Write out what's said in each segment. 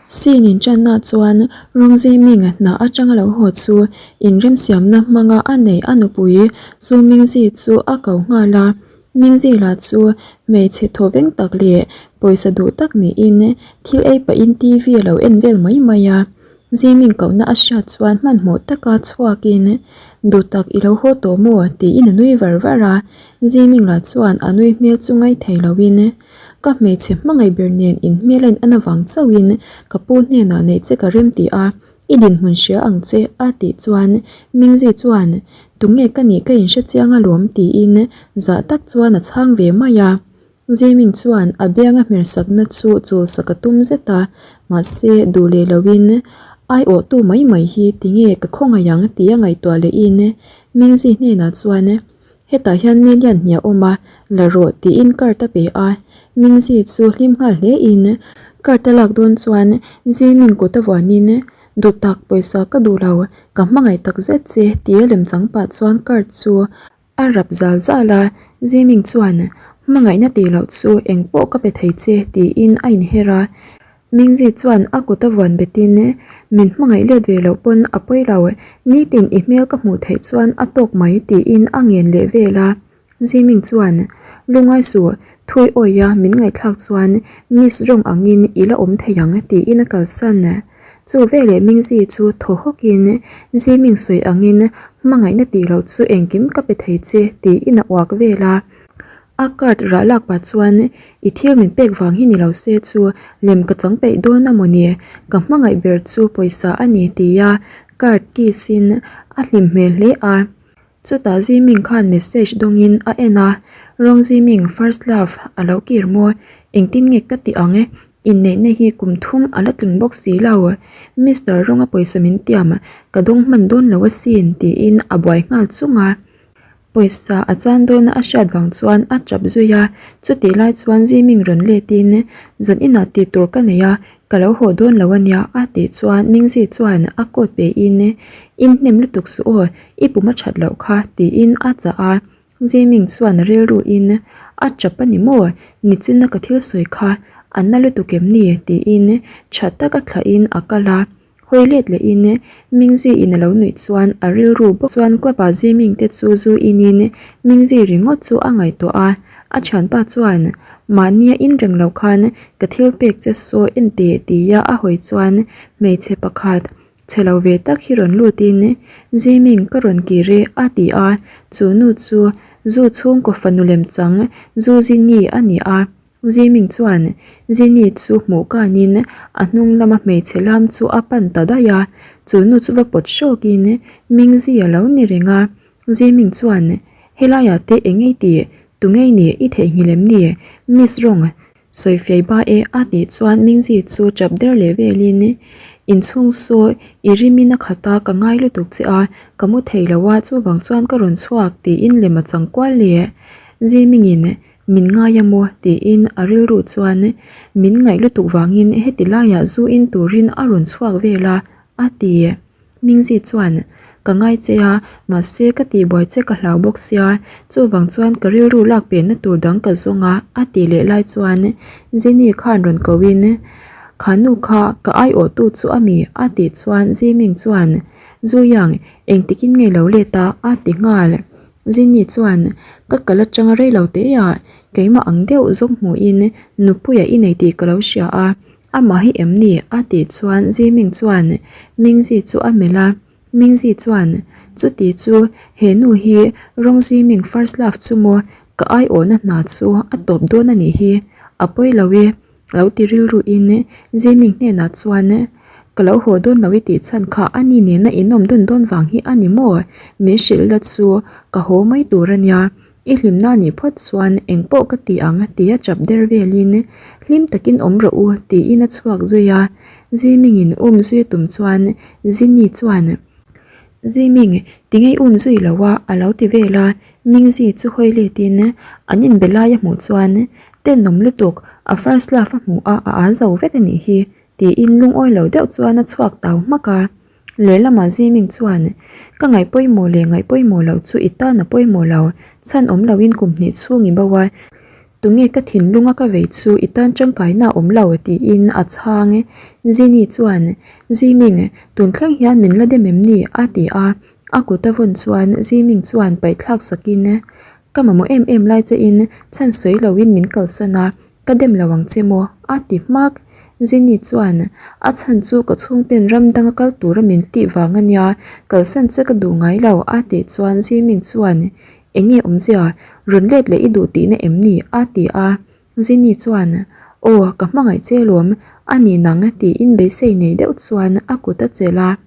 Scene inṭanna chuan Rongziming hna aṭanga lo haw chu inremsiamna hmanga a neih a nupui Su Mingzi chu a ko nghal a. Mingzi lah chu hmeichhe thawveng tak leh pawisa duh tak niin thil ei pahin TV a lo en vel mai mai a. Ziming kohna a hriat chuan hmanhmawh taka chhuakin Duh tak i lo haw tawh maw? tiin a nui var var a. Ziming lah chuan a nui hmel chu ngaithei loin Ka hmeichhe hmangaih ber nen in hmel a in an avang chauhin ka pu hnenah neih che ka rem ti a, i dinhmun hria ang che a tih chuan Mingzi chuan Tunge ka nih ka inhre chiang alawm tiin zah tak chuan a chhang ve mai a. Jiming chuan a bianga hmersakna chu chulsak a tum zet a, mahse duh leh loin aiawhtu mai mai hi tinge ka khawngaih ang tia ngaihtuah lehin Mingzi hnenah chuan hetah hian mi lian hniah awm a, la rawh tiin card a pe a, Mingzi chu hlim nghal hlein card a lak dawn chuan Jiming kut a vuanin duh tak pawisa ka duh lo, ka hmangaih tak zet che tia lemchang pah chuan card chu A rap zal zal a, Ziming chuan, Hmangaihna tih loh chu eng pawh ka pe thei che, tiin a inher a. Mingzi chuan a kut a vuan betin, Min hmangaih let ve loh pawn a pawi lo, nitin i hmel ka hmuh theih chuan a tawk mai, tiin a ngen leh vel a. Ziming chuan, Lungai suh, thui awia min ngaihthlak chuan Miss Rong angin i la awm thei ang, tiin a kalsan. Chu veleh Mingzi chu thaw hawkin Ziming sawi angin hmangaihna tih loh chu engkim ka pe thei che tiin a uak vel a. A card rah lak pah chuan i thil min pek vang hi ni lo se chu lem ka chang peih dawn a mawni, ka hmangaih ber chu pawisa a ni tia card kiss in a hlim hmel hle a. Chutah Ziming khan message dawngin a en a, Rawng Ziming first love a lo kir maw? Engtin nge ka ti ang e? Inneihna hi kum thum a la tling bawk si lo. Mister Rawnga pawisa min tiam ka dawng hman dawn lo asin tiin a buai nghal chung a. Pawisa a chan dawna a hriat vang chuan a tap zui a, chutih lai chuan Ziming rawn letin zan inah tih tur ka nei a, Ka lo haw dawn lo ania a tih chuan Mingzi chuan a coat pe in In hnem lutuk suh aw, i pum a that loh kha tiin a chah a. Jiming chuan a rilru in A chap a ni maw? Nichina ka thil sawi kha a na lutuk em ni? tiin tha taka thlah in a kal a. Hawi let leh in Mingzi in a lo nuih chuan a rilru bawk chuan club ah Jiming te chu zu in in Mingzi ringawt chu a ngaihtuah a. A thianpa chuan mahnia in reng lo khan ka thil pek che saw en teh tia a hawi chuan hmeichhe pakhat chhe lo ve tak hi rawn lut in Jiming ka rawn kir e a ti a, chu nu chu zu chhungkaw fanu lem chang Zu Zini a ni a. Jiming chuan Zini chu hmuh kanin a hnung lama hmeichhe lam chu a pan ta daih a, chu nu chu va pawt hrawkin Mingzi a lo ni reng a. Jiming chuan, Helaiah te eng ei tih? Tu ngei ni i theihnghilh em ni? Miss Rong, sawi fiai ba e a tih chuan Mingzi chu chap der leh velin, Inchhung saw i rimin a khat a, ka ngai lutuk che a, ka mu thei lo a, chuvang chuan ka rawn chhuak tiin lem a chang kual leh. Jimingin, Min ngai a maw? tiin a rilru chuan min ngaih lutuk vangin heti laiah zu in turin a rawn chhuak vel a, a ti. Mingzi chuan, Ka ngai che a, mahse ka tihbuai che ka hlau bawk sia, chuvang chuan ka rilru lak penna tur dang ka zawng a, a tih leh lai chuan Jenny khan rawn ko in, Kha nu kha ka aiawhtu chu a mi? a tih chuan Jiming chuan, Zuyang, engtikin nge lo let a? a ti nghal. Jenny chuan, Ka kal atanga rei lo te ah keimah ang deuh zawng hmuhin nupuia i nei tih ka lo hria a, Amah hi em ni? a tih chuan Ziming chuan Mingzi chu a melh a, Mingzi chuan, Chuti chu he nu hi Rawng Ziming first love chu maw ka aiawhna hna chu a tawp dawn a nih hi, a pawi lo e, lo ti rilru in Ziming hnenah chuan, Ka lo haw dawn lo i tih chhan kha a ni nena inawm dun dawn vang hi a ni maw? Min hrilh la chu ka haw mai tur a nia. I hlimna nih phawt chuan eng pawh ka ti ang tia chap der velin hlim takin awm rawh u tiin a chhuak zui a. Zimingin um zui tum chuan Zini chuan Ziming tingei um zui lo a a lo ti vel a. Mingzi chu hawi letin an inbe lai a hmuh chuan tenawm lutuk a first love a hmuh a a â zo vek a nih hi tiin lungawi lo deuh chuan a chhuak tau hmak a. Lehlamah Ziming chuan, Ka ngaih pawimawh leh ngaih pawimawh loh chu i tan a pawimawh lo, chhan awm loin kum hnih chhung i bo a. Tunge ka thinlunga ka vei chu i tan tangkaina a awm lo tiin a chhang. Zini chuan, Ziming, tun thleng hian min la dem em ni? a ti a. A kut a vawn chuan Ziming chuan paihthlak sakin, Ka mamawh em em lai chein chhan sawi loin min kalsan a, Ka dem lo ang che maw? a ti hmak. Zini chuan, A chhan chu ka chhungten ram danga kal tura min tih vang a nia, kalsan che ka duh ngai lo, a tih chuan Ziming chuan, Eng nge awmzia? Rawn let leh i duh tihna em ni? a ti a. Zini chuan, Aw, ka hmangaih che lawm, a ni nang, tiin beisei nei deuh chuan a kut a chelh a.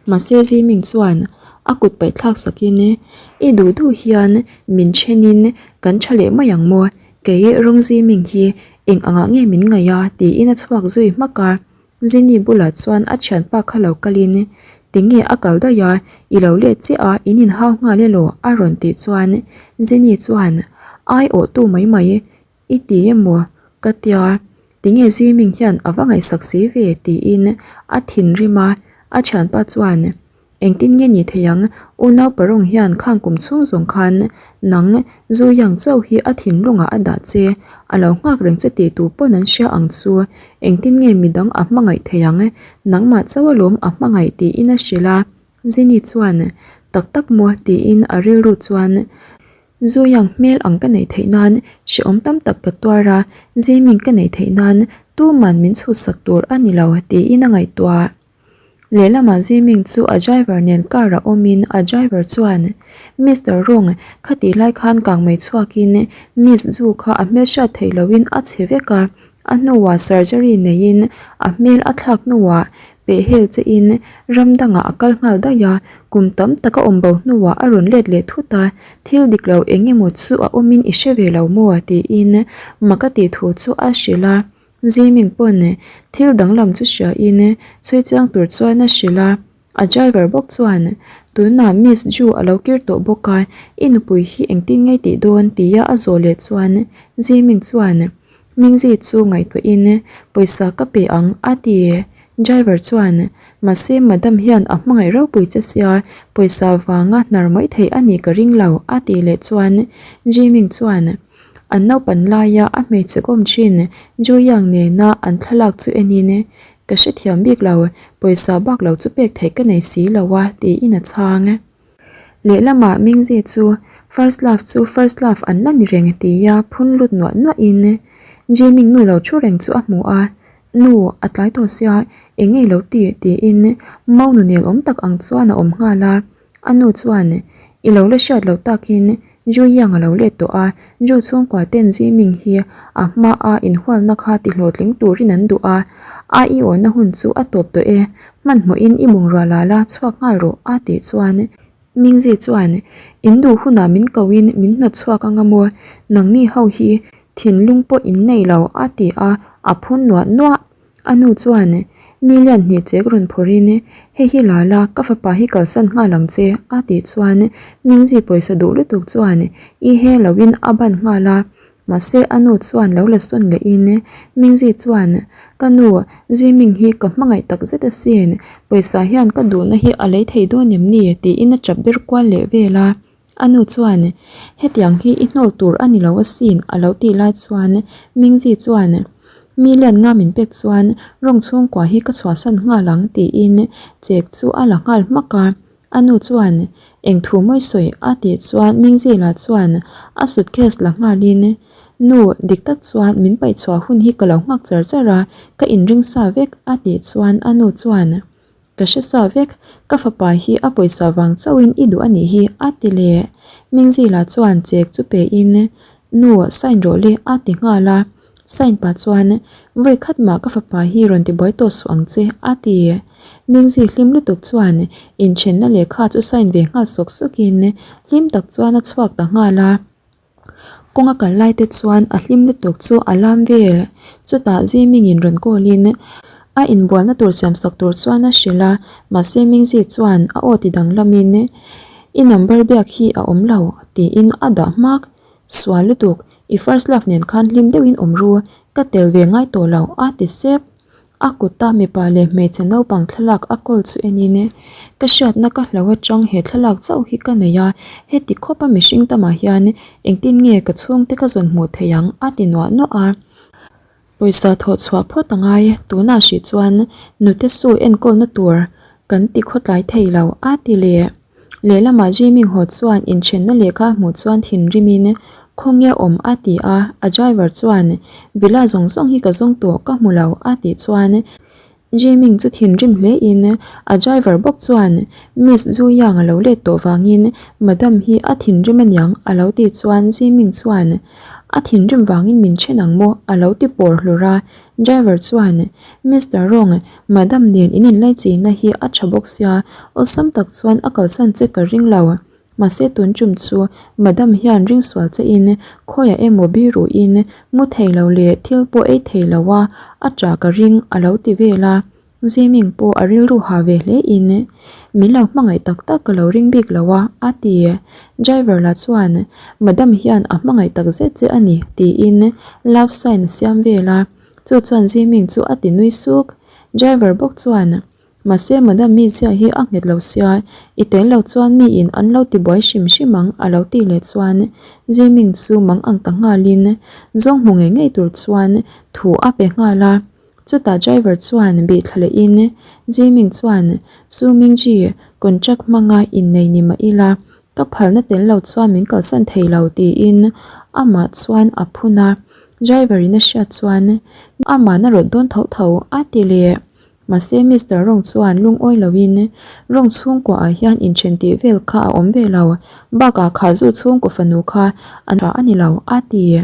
Mahse Ziming chuan a kut paih thlak sakin, I duh duh hian min thenin kan tha leh mai ang maw? Kei Rawng Ziming hi eng angah nge min ngaih a? tiin a chhuak zui hmak a. Zini bulah chuan a thianpa kha lo kalin, Tinge a kal daih a, i lo let chiah a, in inhau nghal elaw? a rawn tih chuan Zini chuan, Ai awhtu mai mai, I ti emaw? Ka tia, tinge Ziming hian a va ngaihsak si ve tiin a thinrim a, a thianpa chuan, Engtin nge ni thei ang, unau parung hian khang kum chhung zawng khan nang Zu Yang chauh hi a thinlungah a dah che, a lo nghak reng che tih tu pawn an hria ang chu, engtin nge midang a hmangaih thei ang, nangmah chauh alawm a hmangaih tiin a hrilh a, Zini chuan, Tak tak maw? tiin a rilru chuan Zuyang hmel ang ka neih theih nan hrehawm tam tak ka tuar a, Ziming ka neih theih nan tuman min chhutsak tur a ni lo tiin a ngaihtuah. Lehlamah Ziming chu a driver nen car ah awmin a driver chuan, Mister Rong, khatih lai khan kangmei chhuakin Miss Zu kha a hmelhriat theih lohin a chhe vek a, A hnuah surgery neiin a hmel a thlak hnuah pehhel chein ram dangah a kal nghal daih a, kum tam tak a awm bo hnuah a rawn let leh thut a, thil dik lo eng emaw chu a awmin i hre ve lo maw tiin mak a tih thu chu a hrilh a, Ziming pawn thil danglam chu hriain chhui chiang tur chuan a hrilh a. A driver bawk chuan, Tunah Miss Ju a lo kir tawh bawk a, i nupui hi engtin nge tih dawn? tia a zawh leh chuan Ziming chuan, Mingzi chu ngaihtuahin pawisa ka pe ang a ti. Driver chuan, Mahse madam hian a hmangaih ropui che sia, pawisa vanga hnar mai theih a nih ka ring lo a tih leh chuan Ziming chuan, An naupan laia a hmeichhe kawm thin Ju Yang nena an thlalak chu enin, Ka hrethiam bik lo, pawisa bak lo chu pek theih ka nei si lo a, tiin a chhang. Lehlamah Mingzi chu First love chu first love an la ni reng tia phun lut nuah nuahin Jiming nu lo thu reng chu a hmu a, Nu, a tlai tawh sia, eng nge lo ti? tiin mau nu nel awm tak ang chuan a awm nghal a. A nu chuan, I lo la hriat loh takin Ju Yang a lo let tawh a, Ju chhungkua ten Ziming hi a hmaa inhualna kha tihlawhtling turin an duh a, a i awhna hun chu a tawp tawh e, hmanhmawhin i bungrua la la chhuak nghal rawh a tih chuan Mingzi chuan, In duh hunah min koin min hnawt chhuak anga maw, nangni ho hi thinlung pawh in nei lo a ti a, a phun nuah nuah. A nu chuan, Mi lian hnih chek rawn phawrhin, Hei hi la la, ka fapa hi kalsan nghal ang che, a tih chuan Mingzi pawisa duh lutuk chuan i he loin a ban nghal a. Mahse a nu chuan lo la sawn lehin Mingzi chuan, Ka nu, Ziming hi ka hmangaih tak zet asin, pawisa hian ka duhna hi a lei thei dawn em ni? tiin a chap ber kual leh vel a. A nu chuan, Hetiang hi i hnawl tur a ni lo asin a lo tih lai chuan Mingzi chuan, Mi lian nga min pek chuan rawng chhungkua hi ka chhuahsan nghal ang tiin chek chu a la nghal hmak a. A nu chuan, Eng thu mawi sawi a tih chuan Mingzi lah chuan a suitcase la nghalin, Nu, dik tak chuan min paih chhuah hun hi ka lo nghak char char a, ka inring sa vek a tih chuan a nu chuan, Ka hre sa vek, ka fapa hi a pawisa vang chauhin i duh a nih hi, a ti leh. Mingzila chuan chek chu pein, Nu, sign rawh le, a ti nghal a. Sign pah chuan, Vawi khat mah ka fapa hi rawn tibuai tawh suh ang che, a ti. Mingzi hlim lutuk chuan inthenna lehkha chu sign ve nghal sawk sawkin hlim tak chuan a chhuak ta nghal a. Kawng a kal lai te chuan a hlim lutuk chu a lam vel. Chutah Zimingin rawn call in a inbualna tur siam sak tur chuan a hrilh a, mahse Mingzi chuan a aw ti danglam in I number biak hi a awm lo tiin a dah hmak. Sual lutuk, i first love nen khan hlim deuhin awm ru, ka tel ve ngai tawh lo a ti sep. A kuta mipa leh hmeichhe naupang thlalak a kawl chu enin, Ka hriatna ka hlo atang he thlalak chauh hi ka nei a, heti khawpa mihring tamah hian engtin nge ka chhungte ka zawn hmuh theih ang? a ti nuah nuah a. Pawisa thawh chhuah phawt a ngai, tunah hrih chuan nute su enkawlna tur kan ti khawtlai thei lo, a ti leh. Lehlamah Jimmy haw chuan inthenna lehkha hmuh chuan thinrimin khawnge awm a ti a, a driver chuan Villa zawng zawng hi ka zawng tawh ka hmu lo a tih chuan Jimmy chu thinrim hlein a driver bawk chuan Miss Zu Yang a lo let tawh vangin Madam hi a thinrim aniang a lo tih chuan Jimmy chuan a thinrim vangin min then ang maw a lo ti pawr hlur a, Driver chuan, Mister Rong, Madam nen in inlaichihna hi a tha bawk sia, awlsam tak chuan a kalsan che ka ring lo. Mahse tun tum chu Madam hian ring sual che in khawiah emaw biru in mu thei lo leh thil pawh ei thei lo a, a tah ka ring a lo ti vel a. Ziming pawh a rilru ha ve hle in, Min lo hmangaih tak tak ka lo ring bik lo a, a ti. Driver lah chuan, Madam hian a hmangaih tak zet che a ni, tiin love sign a siam vel a. Chu chuan Ziming chu a ti nui suk. Driver bawk chuan, Mahse Madam mi ziah hi a nghet lo sia, i tel lo chuan miin an lo ti buai hrim hrim ang, a lo tih leh chuan Ziming chu mang ang ta nghalin zawng hmu ngei ngei tur chuan thu a pe nghal a. Chutah driver chuan bih thla lehin Jiming chuan Su Mingji contract hmanga innei ni mah ila ka phalna tel lo chuan min kalsan thei lo tiin amah chuan a phun a, driver in a hriat chuan amahna rawt dawn tho tho a ti leh. Mahse Mister Rong chuan lungawi loin Rong chhungkua ah hian inthen tih vel kha a awm ve lo, bakah kha zu chhungkaw fanu kha a tha a ni lo a ti.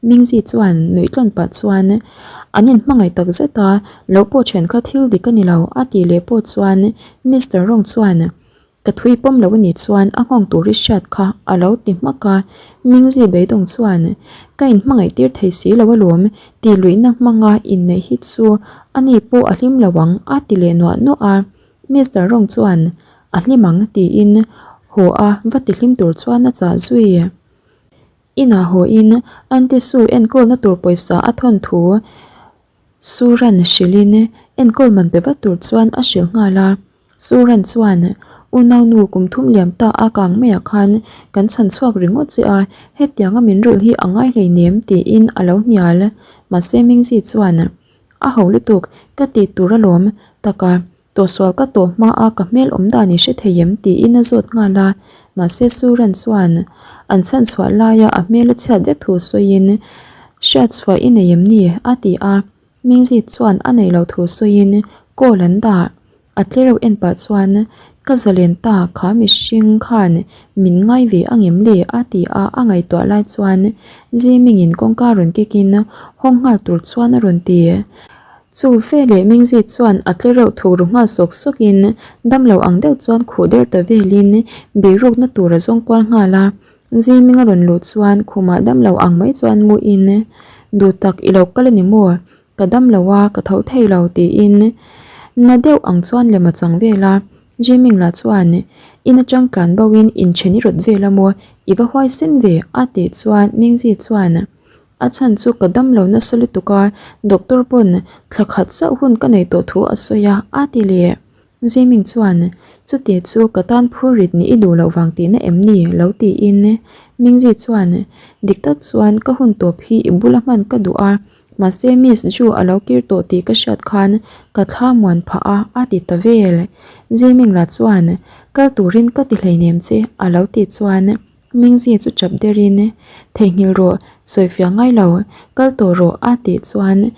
Mingzi chuan nuih tlawn pah chuan an inhmangaih tak zet a, lo pawh then kha thil dik a ni lo a tih leh pawh chuan Mister Rong chuan ka thui pawm lo a nih chuan a nghawng tur i hriat kha a lo ti hmak a, Mingzi beidawng chuan ka inhmangaih tir thei si lo alawm tih luihna hmanga inneih hi chu a ni pawh a hlim lo ang a ti leh nuah nuah a, Mister Rong chuan a hlim ang tiin haw a va ti hlim tur chuan a chah zui. Inah hawiin Aunty Sue enkawlna tur pawisa a thawn thu Suran hrilhin enkawl man pe vat tur chuan a hrilh nghal a. Suran chuan, Unaunu kum thum liam ta a kang maiah khan kan chhan chhuak ringawt che a, hetianga min rulh hi a ngai hleinem tiin a lo hnial. Mahse Mingzi chuan, A ho lutuk, ka tih tur alawm taka. Tawhsual ka tawh hma a ka hmel awm dan i hre thei em tiin a zawt nghal a, mahse Suran chuan an chhan chhuah laia a hmel a chhiat vek thu sawiin hriatchhuah i nei em ni? a ti a, Mingzi chuan a nei lo thu sawiin call an dah. A tlereuh en pah chuan ka zalen ta kha mihring khan min ngai ve angem le? a ti a, a ngaihtuah lai chuan Zimingin kawngka rawn kikin hawng nghal tur chuan a rawn ti. Chu veleh Mingzi chuan a tle reuh thuk ru nghal sawk sawkin damlo ang deuh chuan khuh der ta velin bihrukna tur a zawng kual nghal a. Ziming a rawn luh chuan khumah damlo ang mai chuan muin, Duh tak i lo kal a ni maw? Ka damlo a, ka tho thei lo tiin na deuh ang chuan lem a chang vel a. Jiming lah chuan, In atang tlan boin inthen i rawt vel a maw? I va huaisen ve a tih chuan Mingzi chuan, A chhan chu ka dam lo nasa lutuk a, doctor pawn thla khat zauh hun ka nei tawh thu a sawi a, a ti leh. Jiming chuan, Chuti chu ka tan phur rit nih i duh loh vang tihna em ni? lo tiin Mingzi chuan, Dik tak chuan ka hun tawp hi i bula hman ka duh a, mahse Miss Ju a lo kir tawh tih ka hriat khan ka thla muan phah a, a ti ta vel. Jiming lah chuan, Kal turin ka ti hleinem che, a lo ti chuan, Mingzi chu chap derin, Theihnghilh rawh, sawifiah ngai lo, kal tawh rawh a tih chuan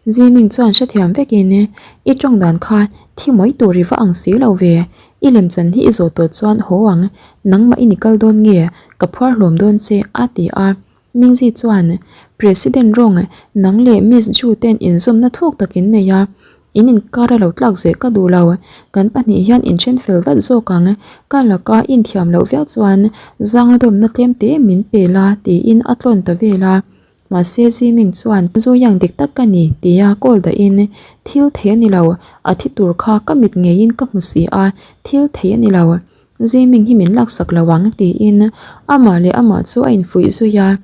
Ziming chuan hrethiam vekin, I tawng dan kha thi mai tur i va ang si lo ve, i lemchan hi i zawh tawh chuan haw ang, nangmah i ni kal dawn nge, ka phuar hlawm dawn che a ti a. Mingzi chuan, President Rong, nang leh Miss Ju ten inzawmna thuk tak in nei a, in inkar a lo tlak zeh ka duh lo, kan pahnih hian inthen fel vat zawk ang, ka laka inthiam loh viau chuan zang dawmna tlem te min pe la tiin a tlawn ta vel a. Mahse Ziming chuan, Zu yang dik tak ka ni tia call dahin, Thil thei a ni lo, a thi tur kha ka mit ngeiin ka hmu si a, thil thei a ni lo. Ziming hi min laksak lo ang tiin amah leh amah chu a infuih zui a.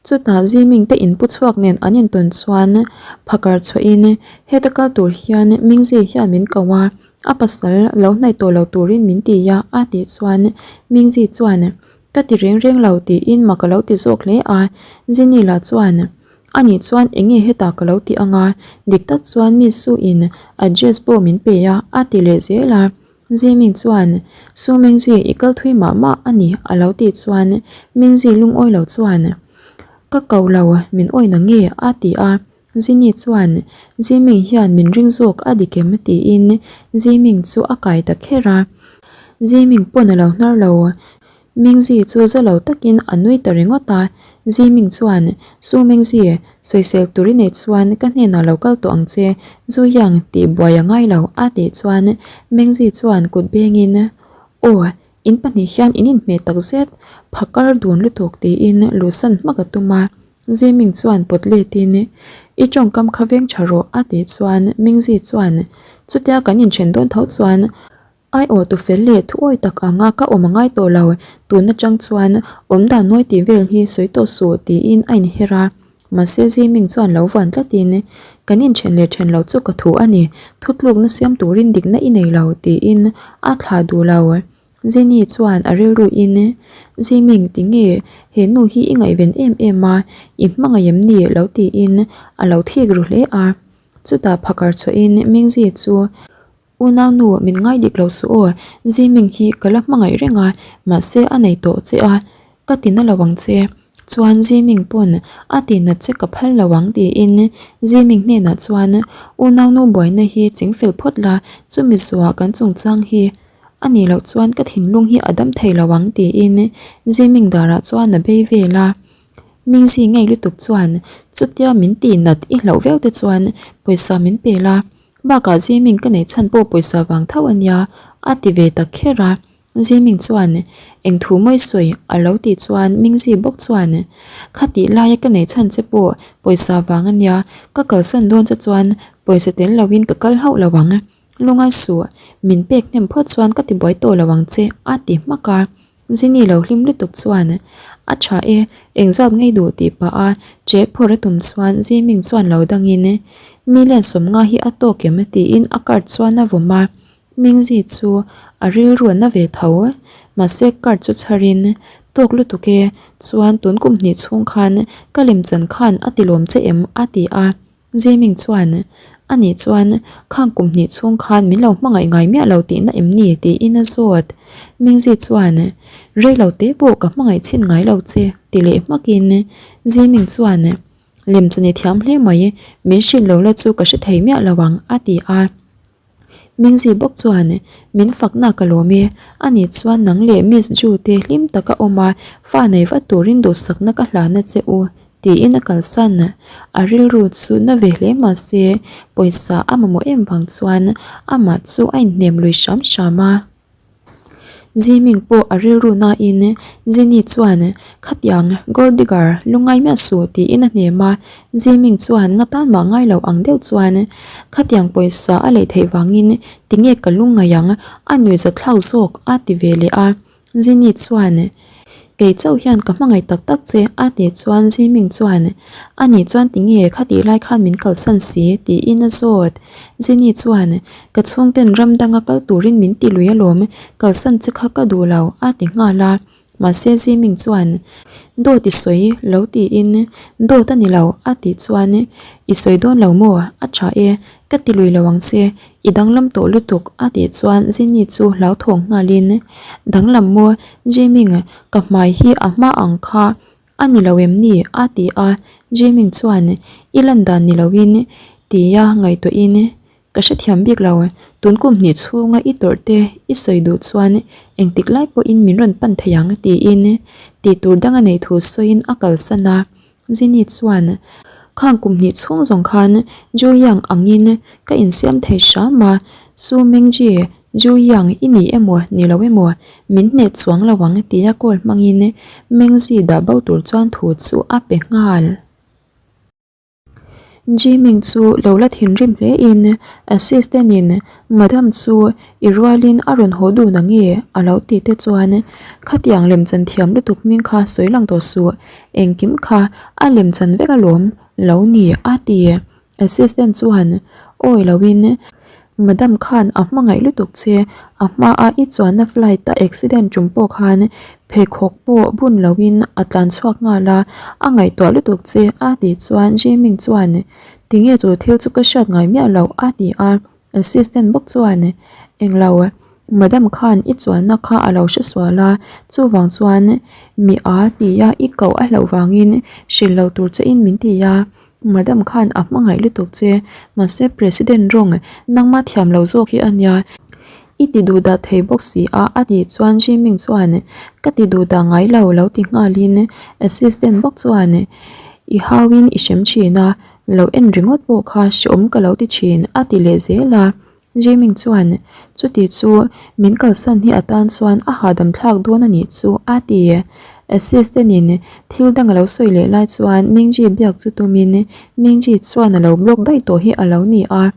Chutah Ziming te inpu chhuak nen an intawn chuan phakar chhuahin heta kal tur hian Mingzi hian min ko a, a pasal lo hnaih tawh lo turin min ti a a tih chuan Mingzi chuan ka ti reng reng lo tiin mak a lo ti zawk hle a, Zini lah chuan Anih chuan enge hetah ka lo ti anga, dik tak chuan mi Su in address pawh min pe a a ti leh zel a. Ziming chuan, Su Mengzi i kal thui mah mah a ni a lo tih chuan Mengzi lungawi lo chuan, Ka ko lo, min awi na nge a ti a. Zini chuan, Ziming hian min ring zawk a dik em tiin Ziming chu a kai ta kher a. Ziming pawn a lo hnar lo. Mingzi chu za lo takin a nui ta ringawt a, Ziming chuan, Su Mingzi, sawisel tur i neih chuan ka hnenah lo kal tawh ang che, Zu Yang tih buai a ngai lo, a tih chuan Mingzi chuan kut bengin, Aw, in pahnih hian in inhmeh tak zet, phakar dun lutuk tiin luhsan hmak a tum a. Ziming chuan pawt letin, I tawngkam kha veng tha rawh, a tih chuan Mingzi chuan, Chutia kan inthen dawn tho chuan, Ai aw tu fel leh thu awi tak anga ka awm a ngai tawh lo, tun atang chuan awm dan nawi tih vel hi sawi tawh suh tiin a inher a. Mahse Ziming chuan lo vuan tlatin, Kan inthen leh then lo chu ka thu a ni, thutlukna siam turin dikna i nei lo tiin a thlah duh lo. Zini chuan a rilruin, Ziming tinge he nu hi i ngaihven em em a, i hmangaih em ni lo tiin a lo thik ru hle a. Chutah phakar chhuahin Mingzi chu Unau nu min ngai dik lo suh aw, Ziming hi ka la hmangaih reng a, mahse a nei tawh che a, ka ti na lo ang che. Chuan Ziming pawn a ti nat che ka phal lo ang tiin Ziming hnenah chuan unau nu buaina hi chingfel phawt la, chumi zuah kan chungchang hi a nih loh chuan ka thinlung hi a dam thei lo ang tiin Ziming darah chuan a bei vel a. Mingzi ngei lutuk chuan chutia min ti nat i hlauh viau te chuan pawisa min pe la, Bakah Ziming ka neih chhan pawh pawisa vang tho a nia, a ti ve tak kher a. Ziming chuan, Eng thu mawi sawi? a lo tih chuan Mingzi bawk chuan, Khatih laia ka neih chhan che pawh pawisa vang a nia, ka kalsan dawn che chuan pawisa tel loin ka kal hauh lo ang. Lungai suh, min pek hnem phawt chuan ka ti buai tawh lo ang che, a ti hmak a. Zini lo hlim lutuk chuan, A tha e, engzat ngei duh tih pah a check phawrh a tum chuan Ziming chuan lo dangin, Mi len sawmnga hi a tawk em? tiin a card chuan a vawm a. Mingzi chu a rilru a na ve tho. Mahse card chu chharin, Tawk lutuk e, chuan tun kum hnih chhung khan ka lemchan khan a tilawm che em? a ti a. Ziming chuan, Ani chuan, Khang kum hnih chhung khan min lo hmangaih ngai miah lo tihna em ni? tiin a zawt. Mingzi chuan, Rei lo te pawh ka hmangaih chhin ngai lo che, ti leh hmakin Ziming chuan, Lem chu ni thiam hle mai, min hrilh lo la chu ka hre thei miah lo ang, a ti a. Mingzi bawk chuan, Min fakna ka lawm e, ani chuan nang leh Miss Ju te hlim taka awm a, fa nei vat turin duhsakna ka hlana che u, tiin a kalsan. A rilru chu na ve hle mah se, pawisa a mamawh em vang chuan amah chu a inhnem lui hram hram a. Ziming pawh a rilru nain Jenny chuan, Khatiang, gold digger, lungngai miah suh tiin a hnem a. Ziming chuan nga tan mah ngai lo ang deuh chuan, Khatiang pawisa a lei theih vangin tinge ka lungngai ang, a nuihzatthlak zawk a ti ve leh a. Jenny chuan, Kei chauh hian ka hmangaih tak tak che a tih chuan Ziming chuan, Anih chuan tinge khatih lai khan min kalsan si? tiin a zawt. Jenny chuan, Ka chhungten ram danga kal turin min ti lui alawm, kalsan che kha ka duh lo a ti nghal a. Mahse Ziming chuan, Dawt i sawi lo tiin, Dawt a ni lo a tih chuan, I sawi dawn lo maw? A tha e, ka ti lui lo ang che, I danglam tawh lutuk a tih chuan Jenny chu hlauthawng nghalin, Danglam maw? Jiming, ka hmai hi a hma ang kha a ni lo em ni? a ti a, Jiming chuan, I lan dan ni loin tia ngaihtuahin, Ka hrethiam bik lo, tun kum hnih chhunga i tawrh te i sawi duh chuan engtik lai pawhin min rawn pan thei ang tiin tih tur dang a neih thu sawiin a kalsan a. Jenny chuan, Khang kum hnih chhung zawng khan Ju Yang angin ka insiam thei hram a, Su Mengji, Ju Yang i ni emaw ni lo emaw min hneh chuang lo ang tia call hmangin Mengzi dah bo tur chuan thu chu a pe nghal. Jiming chu lo la thinrim hle in assistant in madam chu i rualin a rawn haw dun ang nge a lo tih te chuan khatiang lemchan thiam lutuk hming kha sawi lang tawh suh engkim kha a lemchan vek alawm lo ni a ti. Assistant chuan awi loin Madam khan a hmangaih lutuk che, a hmaa i chuanna flight a accident tum pawh khan pheikhawk pawh bun loin a tlan chhuak nghal a, a ngaihtuah lutuk che a tih chuan Jiming chuan tinge chu thil chu ka hriat ngai miah loh a ti a, assistant bawk chuan englo Madam khan i chuanna kha a lo hre sual a, chuvang chuan mi a tia i koh a hlauh vangin hrilh lo tur che in min ti a. Madam khan a hmangaih lutuk che, mahse President rawng nangma thiam lo zawk hi a nia, i ti duh dah thei bawk si a a tih chuan Jiming chuan ka ti duh dah ngai lo lo ti nghalin assistant bawk chuan i hauin i hrem thin a, lo en ringawt pawh kha hreawm ka lo ti thin a ti leh zel a. Jiming chuan, Chuti chu min kalsan hi atan chuan a hahdam thlak dawn a nih chu, a ti. Assistant in thil dang a lo sawi leh lai chuan Mingji biak chu tumin Mingji chuan a lo block daih tawh hi a lo ni a.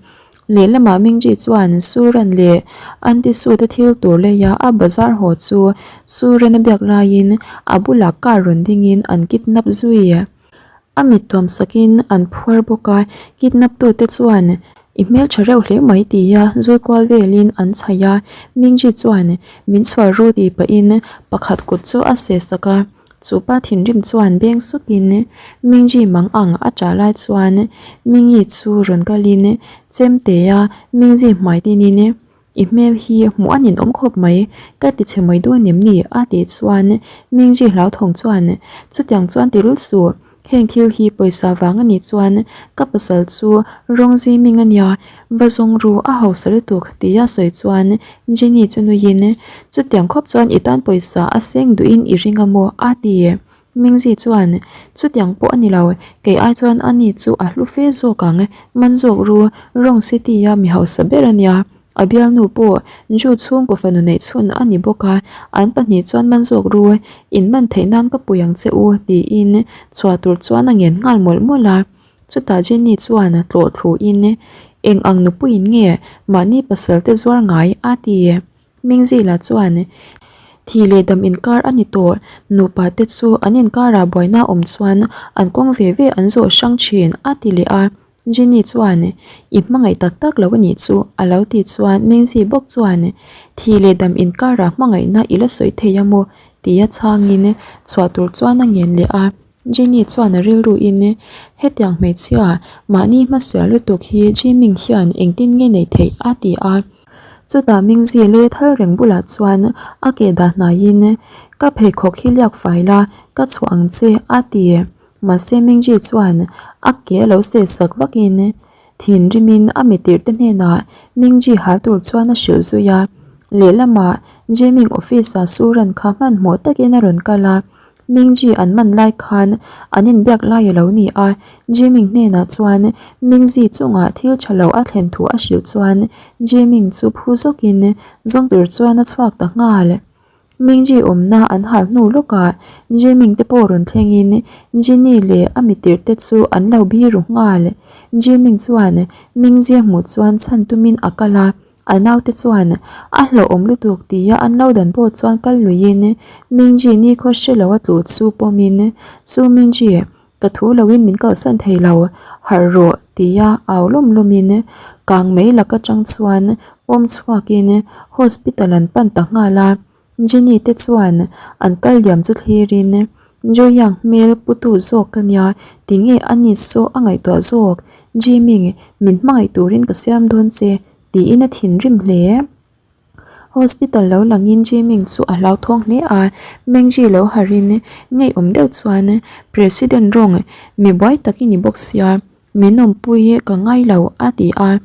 Lehlamah Mingji chuan Suran leh Aunty Su te thil tur leia a bazar haw chu Suran a biak laiin a bulah car rawn dingin an kidnap zui. A mit tuam sakin an phuar bawk a, kidnap tute chuan I hmeltha reuh hle mai tia zui kual velin an chhaih a, Mingji chuan min chhuar ru tih pahin pakhat kut chu a seh sak a, chu pa thinrim chuan beng sukin Mingji mang ang a ṭah lai chuan Mingi chu rawn kalin chemtea Mingji hmai tinin I hmel hi hmuh a ninawm khawp mai, ka ti chhe mai dawn em ni? a tih chuan Mingji hlauthawng chuan, Chutiang chuan ti rul suh, heng thil hi pawisa vang a nih chuan ka pasal chu rawng ziming a nia, va zawng ru a hausa lutuk tia sawi chuan Jenny chu nuiin, Chutiang khawp chuan i tan pawisa a seng duhin i ring a maw? a ti. Mingzi chuan, Chutiang pawh a ni lo, kei ai chuan a ni chu a hlu fe zawk ang, man zawk ru, Rome City-a mi hausa ber a nia, a bialnu pawh Ju chhungkaw fanu neih chhun a ni bawk a, an pahnih chuan man zawk ru, in man theih nan ka pui ang che u, tiin chhuah tur chuan a ngen nghal mawlh mawlh a. Chutah Jenny chuan tlawh thluin, Eng ang nupuiin nge mahni pasal te zuar ngai? a ti. Mingzila chuan, Thih leh dam inkar a ni tawh, nupa te chu an inkarah buaina awm chuan an kawng ve ve an zawh hrang thin, a ti leh a. Jenny chuan, I hmangaih tak tak lo a nih chu, a lo ti chuan Mingzi bawk chuan, Thih leh dam inkarah hmangaihna i la sawi thei a maw? tia chhangin chhuah tur chuan a ngen leh a. Jenny chuan a rilruin, Hetiang hmeichhia, mahni hmasial lutuk hi Jiming hian engtin nge nei theih? a ti a. Chutah Mingzi lei thal reng bulah chuan a ke dah hnaiin, Ka pheikhawk hi liak fai la, ka chhuah ang che, a ti. Mahse Mingzi chuan a ke a lo seh sak vakin, thinrimin a mitirhte hnenah Mingzi hal tur chuan a hrilh zui a. Lehlamah Jiming office-ah Suran kha hmanhmawh takin a rawn kal a. Mingji an man lai khan an inbiak lai a lo ni a, Jiming hnenah chuan Mingji chungah thil tha lo a thlen thu a hrilh chuan Jiming chu phu zawkin zawng tur chuan a chhuak ta nghal. Mingji awmna an hal hnu lawkah Jiming te pawh rawn thlengin Jini leh a mitirh te chu an lo biru nghal. Jiming chuan Mingji a hmuh chuan chhan tumin a kal a, A naute chuan a hlauhawm lutuk tia an lo dan pawh chuan kal luiin Mingji nikhaw hre lo a tluh chu pawmin Chu Mingji, ka thu loin min kalsan thei lo, harh rawh tia au lawm lawmin kang mai lak atang chuan pawm chhuakin hospital an pan ta nghal a. Jenny te chuan an kal liam chu thlirin Joyang hmel putu zawk ka nia tinge a ni saw a ngaihtuah zawk Jiming min hmangaih turin ka siam dawn che tiin a thinrim hle. Hospital lo langin Jiming chu a hlauthawng hle a, Mengji lo harin ngeiawm deuh chuan President rawng mi buai tak i ni bawk sia Min awmpui hi ka ngai lo, a ti a.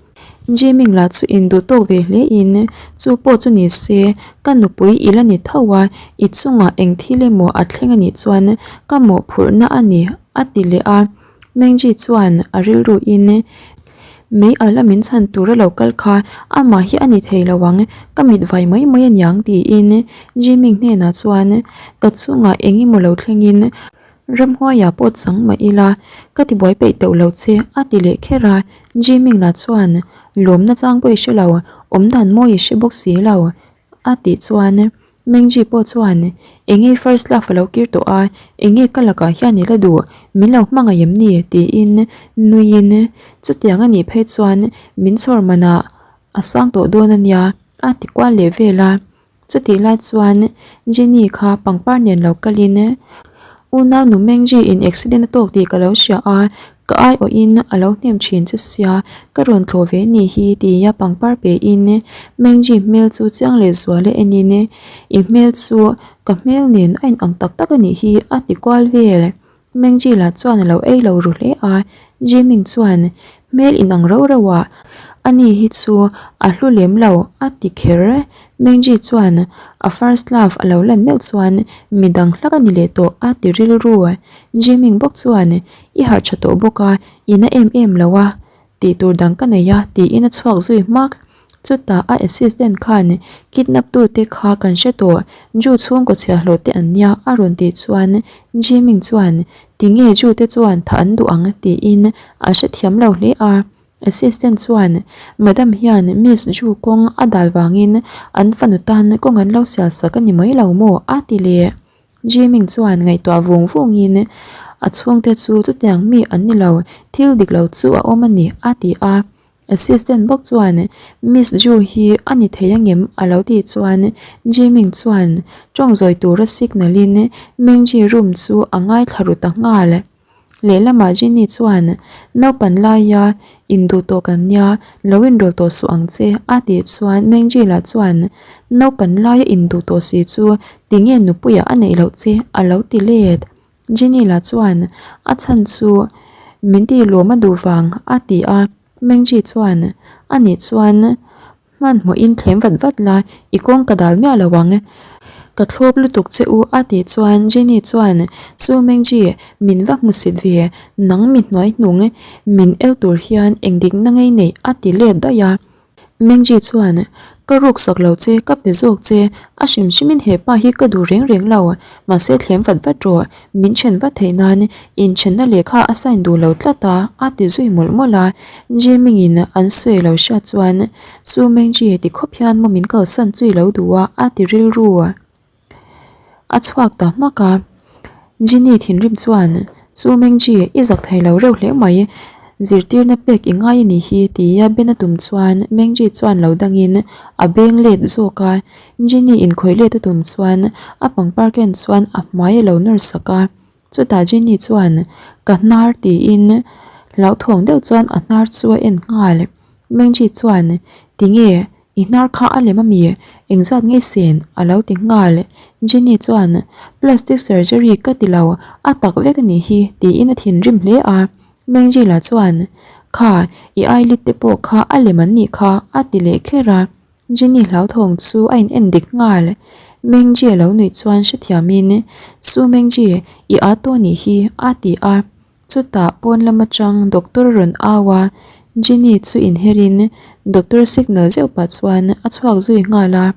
Jiming lah chu induh tawk ve hle in, Chu pawh chu ni se, ka nupui i la ni tho a, i chungah eng thil emaw a thleng a nih chuan ka mawhphurhna a ni, a ti leh a. Mengji chuan a rilru in, Mei a la min chhan tur a lo kal kha amah hi a ni thei lo ang, ka mit vai mai mai a niang tiin Jiming hnenah chuan, Ka chungah eng emaw lo thleng in. Ramhuaiah pawh chang mah ila ka tibuai peih teuh lo che a ti leh kher a, Jiming lah chuan lawmna chang pawh i hre lo, awmdan mawi i hre bawk si lo a tih chuan Mengji pawh chuan enge first love a lo kir tawh a, enge ka lakah hian i la duh, min lo hmangaih em ni? tiin nuiin chutiang a nih phei chuan min chhawr manah a sang tawh dawn a nia a ti kual leh vel a. Chutih lai chuan Jenny kha pangpar nen lo kalin Unau nu Mengji in accident a tawk tih ka lo hria a, ka aiawhin a lo hnem thin che sia, ka rawn thlawh ve ni hi tia pangpar pein Mengji hmel chu chiang leh zual a enin I hmel chu ka hmel nen a inang tak tak a nih hi a ti kual vel. Mengji lah chuan a lo ei lo ru hle a, Jiming chuan hmel inang rauh rauh ah ani hi chu a hlu lem lo a ti kher. Mengji chuan a first love a lo lan meuh chuan midang hlak a ni leh tawh a ti rilru. Jiming bawk chuan i harh tha tawh bawk a, i na em em lo a tih tur dang ka nei a tiin a chhuak zui hmak. Chutah a assistant khan kidnap tute kha kan hre tawh, Ju chhungkaw chhiahhlawh te an nia a rawn tih chuan Jiming chuan tinge Ju te chuan thah an duh ang tiin a hrethiam lo hle a. Assistant chuan Madam hian Miss Ju kawng a dal vangin an fanu tan kawng an lo sial sak a ni mai lo maw a ti leh. Jiming chuan ngaihtuah vung vungin a chhungte chu chutiang mi an ni lo, thil dik lo chu a awm a ni a ti a. Assistant bawk chuan Miss Ju hi a ni thei angem a lo tih chuan Jiming chuan tawng zawi tura signal in Mengji room chu a ngaithla ru ta nghal. Lehlamah Jenny chuan naupan laia induh tawh kan nia lo inrawl tawh suh ang che a tih chuan Mengji lah chuan naupan laia induh tawh si chu tinge nupuiah a neih loh che a lo ti let. Jenny lah chuan a chhan chu min tih lawm a duh vang a ti a, Mengji chuan a nih chuan hmanhmawhin thlem vat vat la i kawng ka dal miah lo ang, ka thlawp lutuk che u a tih chuan Jenny chuan Chu Mengji min va hmu sit ve, nang mi hnuai hnung min el tur hian eng dikna ngei neih a ti let daih a. Mengji chuan, Ka ruk sak lo che, ka pe zawk che, a hrim hrimin he pa hi ka duh reng reng lo, mahse thlem vat vat rawh, min then vat theih nan inthenna lehkha a sign duh lo tlat a, a ti zui mawlh mawlh a. Jiming-in an sawi lo hriat chuan, Chu Mengji ti khawp hian maw min kalsan chui lo duh a, a ti rilru. A chhuak ta hmak a, Jenny thinrim chuan, Chu Mengji, i zak thei lo reuh hle mai, zirtirna pek i ngai a nih hi tia Ben a tum chuan Mengji chuan lo dangin a beng let zawk a, Jenny inkhawih let a tum chuan a pangpar ken chuan a hmai a lo nawr sak a, chutah Jenny chuan, Ka hnar tiin hlauthawng deuh chuan a hnar chu a en nghal. Mengji chuan, Tinge? I hnar kha a lem ami? Engzat nge sen? A lo ti nghal. Jenny chuan, Plastic surgery ka ti lo, a tak vek a nih hi, tiin a thinrim hle a. Mengji-la chuan, Kha, i eyelid te pawh kha a lem an nih kha, a ti leh kher a. Jenny hlauthawng chu a in en dik nghal. Mengji a lo nuih chuan hrethiamin, Su Mengji, i â tawh nih hi, a ti a. Chutah pawn lam atang doctor rawn au a, Jenny chu inherin doctor signal zeuh pah chuan a chhuak zui nghal a.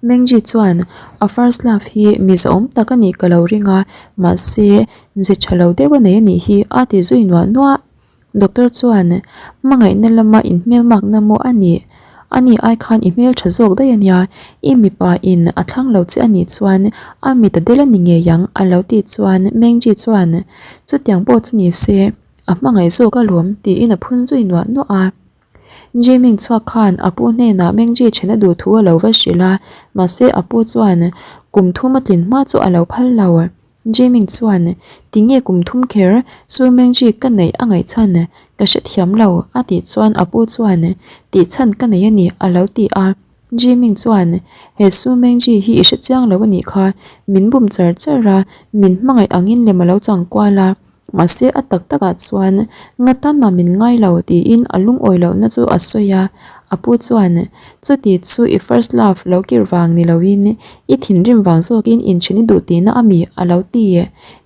Mengji chuan a first love hi mi zahawm tak a nih ka lo ring a, mahse ze tha lo deuh a nei a nih hi a ti zui nuah nuah. Doctor chuan hmangaihna lama inhmelmakna maw a nih? Ani ai khan i hmel tha zawk daih a nia, i mipa in a thlang lo che a nih chuan a mit a del a ni ngei ang a lo tih chuan Mengji chuan chutiang pawh chu ni se a hmangaih zawk alawm tiin a phun zui nuah nuah a. Jiming chhuak khan a pu hnenah Mengji then a duh thu a lo va hrilh a, mahse a pu chuan kum thum a tlin hma chu a lo phal lo. Jiming chuan, Tinge kum thum kher Su Mengji ka neih a ngaih chhan? Ka hrethiam lo, a tih chuan a pu chuan, Tih chhan ka nei a ni, a lo ti a. Jiming chuan, He Su Mengji hi i hrechiang lo a nih kha, min bum char char a, min hmangaih angin lem a lo chang kual a. Mahse a tak takah chuan nga tan mah min ngai lo tiin a lungawi lohna chu a sawi a, a pu chuan chuti chu i first love lo kir vang ni loin i thinrim vang zawkin inthen i duh tihna a mi a lo ti.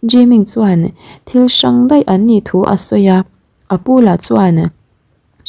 Jiming chuan thil hrang daih an nih thu a sawi a, a pu lah chuan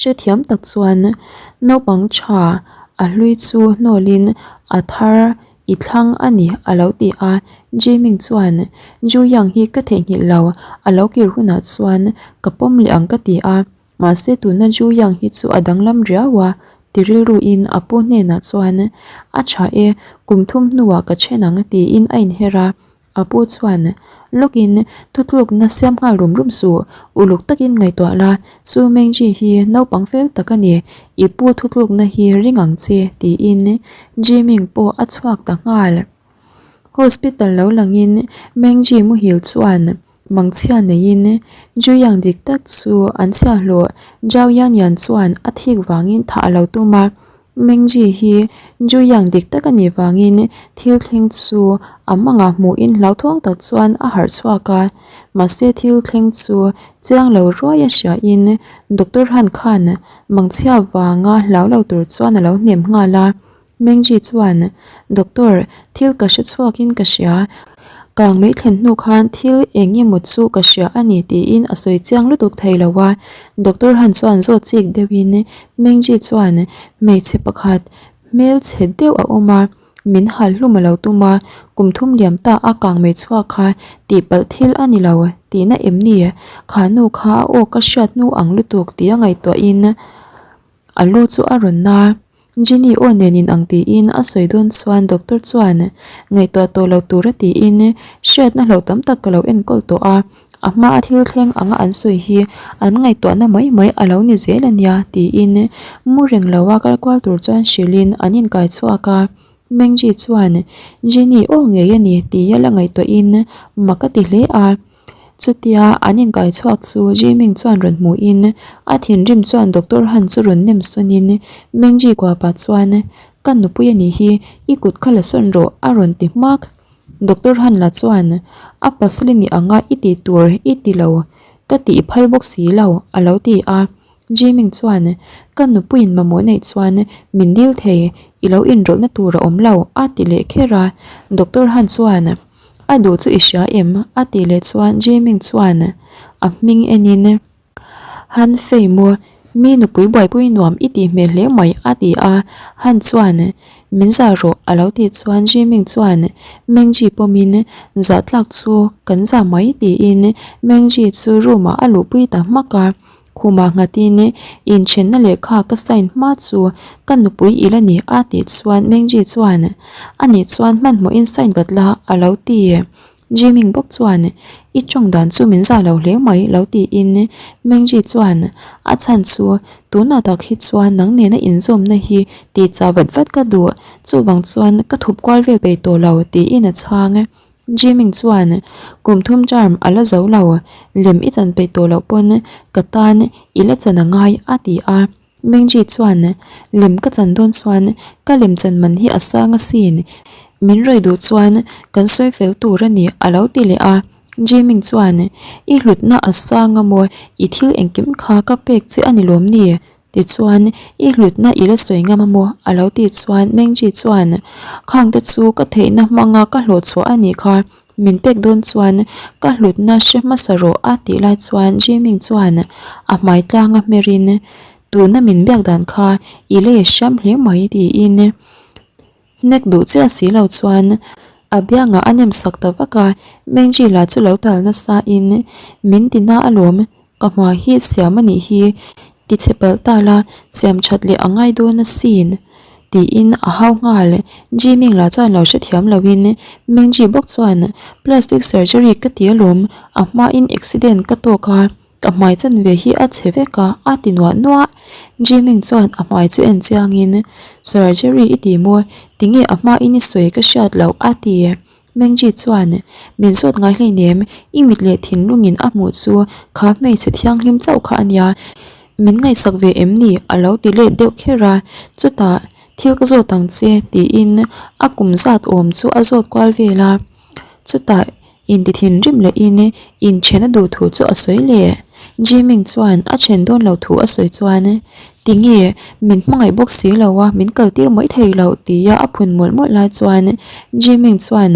Hrethiam tak chuan naupang tha a hlui chu hnawlin a thar I thlang a ni a lo ti a, Jiming chuan Ju Yang hi ka theihnghilh lo, a lo kir hunah chuan ka pawm leh ang ka ti a, mahse tuna Ju Yang hi chu a danglam riau a ti rilruin a pu hnenah chuan A tha e, kum thum hnuah ka then ang tiin a inher a, A pu chuan, Lawkin thutlukna siam nghal rum rum suh, uluk takin ngaihtuah la, Su Mengji hi naupang fel tak a ni, i pu thutlukna hi ring ang che, tiin Jiming pawh a chhuak ta nghal. Hospital lo langin Mengji muhil chuan mangchhia neiin Juyang dik tak chu an chhiahhlawh Zhao Yanyan chuan a thik vangin thah a lo tum a, Mengji hi Juyang dik tak a nih vangin thil thleng chu a mangah hmuhin hlauthawng tak chuan a harh chhuak a, mahse thil thleng chu chiang lo ruai a hriain Doctor Han khan mangchhia vanga hlau lo tur chuan a lo hnem nghal a. Mengji chuan, Doctor, thil ka hre chhuakin ka hria. Kang mai thlen hnu khan thil eng emaw chu ka hria a ni tiin a sawi chiang lutuk thei lo a. Doctor Han chuan zawt chik deuhin Mengji chuan hmeichhe pakhat hmelchhe deuh a awm a, min hal hlum a lo tum a, kum thum liam ta a kang mai chhuak kha tihpalh thil a ni lo tihna em ni? Kha nu kha a aw ka hriat hnu ang lutuk tia ngaihtuahin A lu chu a rawn na. Jenny aw nen in ang tiin a sawi dawn chuan doctor chuan ngaihtuah tawh lo tur a tiin hriatna hlauh tam tak ka lo enkawl tawh a, a hma a thil thleng anga an sawi hi an ngaihtuahna mai mai a lo ni zel a nia tiin mu reng lo a kal kual tur chuan hrilhin an inkai chhuak a. Mengji chuan Jenny aw ngei a ni tia la ngaihtuahin mak a ti hle a. Chutia an inkai chhuak chu Jiming chuan rawn hmuhin a thinrim chuan Doctor Han chu rawn nem sawnin Mengji kua pah chuan Ka nupui a nih hi, i kut kha la sawn rawh a rawn ti hmak. Doctor Han la chuan A pasal i nih anga i tih tur i ti lo, ka tih i phal bawk si lo a lo ti a. Jiming chuan Ka nupuiin mamawh neih chuan min dil thei, i lo inrawlhna tur a awm lo a ti leh kher a. Doctor Han chuan A duh chu i hria em? a tih leh chuan Jiming chuan a hming enin Han Fei maw, mi nupui buaipui nuam i tih hmel hle mai a ti a, Han chuan Min zah rawh a lo tih chuan Jiming chuan Mengji pawmin Zah tlak chu kan zah mai tiin Mengji chu room ah a luhpui ta hmak a. Khumah nghatin inthenna lehkha ka sign hma chu ka nupui i la ni a tih chuan Mengji chuan a nih chuan hmanhmawhin sign vat la a lo ti. Jiming bawk chuan i tawng dan chu min zah lo hle mai lo tiin Mengji chuan a chhan chu tunah tak hi chuan nang nena inzawmna hi tih chah vat vat ka duh chuvang chuan ka thup kual vel peih tawh lo tiin a chhang. Jiming chuan kum thum term a la zo lo, lem i chan peih tawh loh pawn ka tan i la chan a ngai a ti a. Mengji chuan lem ka chan dawn chuan ka lem chan man hi a sang asin, min rawi duh chuan kan sawi fel tur a ni a lo ti leh a. Jiming chuan i hlutna a sang a maw, i thil engkim kha ka pek che a ni lawm ni? Tichuan, i hlutna i la sawi ngam a maw? a lo tih chuan Mengji chuan, Khangte chu ka theihna hmanga ka hlawh chhuah a nih kha, min pek dawn chuan ka hlutna hre hmasa rawh a tih lai chuan Jiming chuan a hmai tlanga hmerin, Tuna min biak dan kha i lei a hriam hle mai tiin Hnek duh chiah si lo chuan a biangah a nem sak ta vak a, Mengji lah chu lo tal nasa in min ti na alawm, ka hma hi siam a nih hi ti chhe palh ta la siam that leh a ngai dawn asin tiin a hau nghal. Jiming lah chuan lo hrethiam lo in Mengji bawk chuan plastic surgery ka ti alawm, a hma in accident ka tawk a. Ka hmai chanve hi a chhe vek a, a ti nuah nuah. Jiming chuan a hmai chu en chiangin, Surgery i ti maw? Tinge a hmain i sawi ka hriat loh? a ti. Mengji chuan, Min zawt ngai hleinem, i mit leh thinlungin a hmuh chu kha hmeichhe thianghlim chauh kha a nia. Min ngaihsak ve em ni? a lo ti let deuh kher a. Chutah, Thil ka zawt ang che, tiin a kum zat awm chu a zawt kual vel a. Chutah, Inti thinrim lehin inthen a duh thu chu a sawi leh. Jiming chuan a then dawn lo thu a sawi chuan, Tinge, min hmangaih bawk si lo a, min kal tir mai thei lo tia a phun mawlh mawlh lai chuan Jiming chuan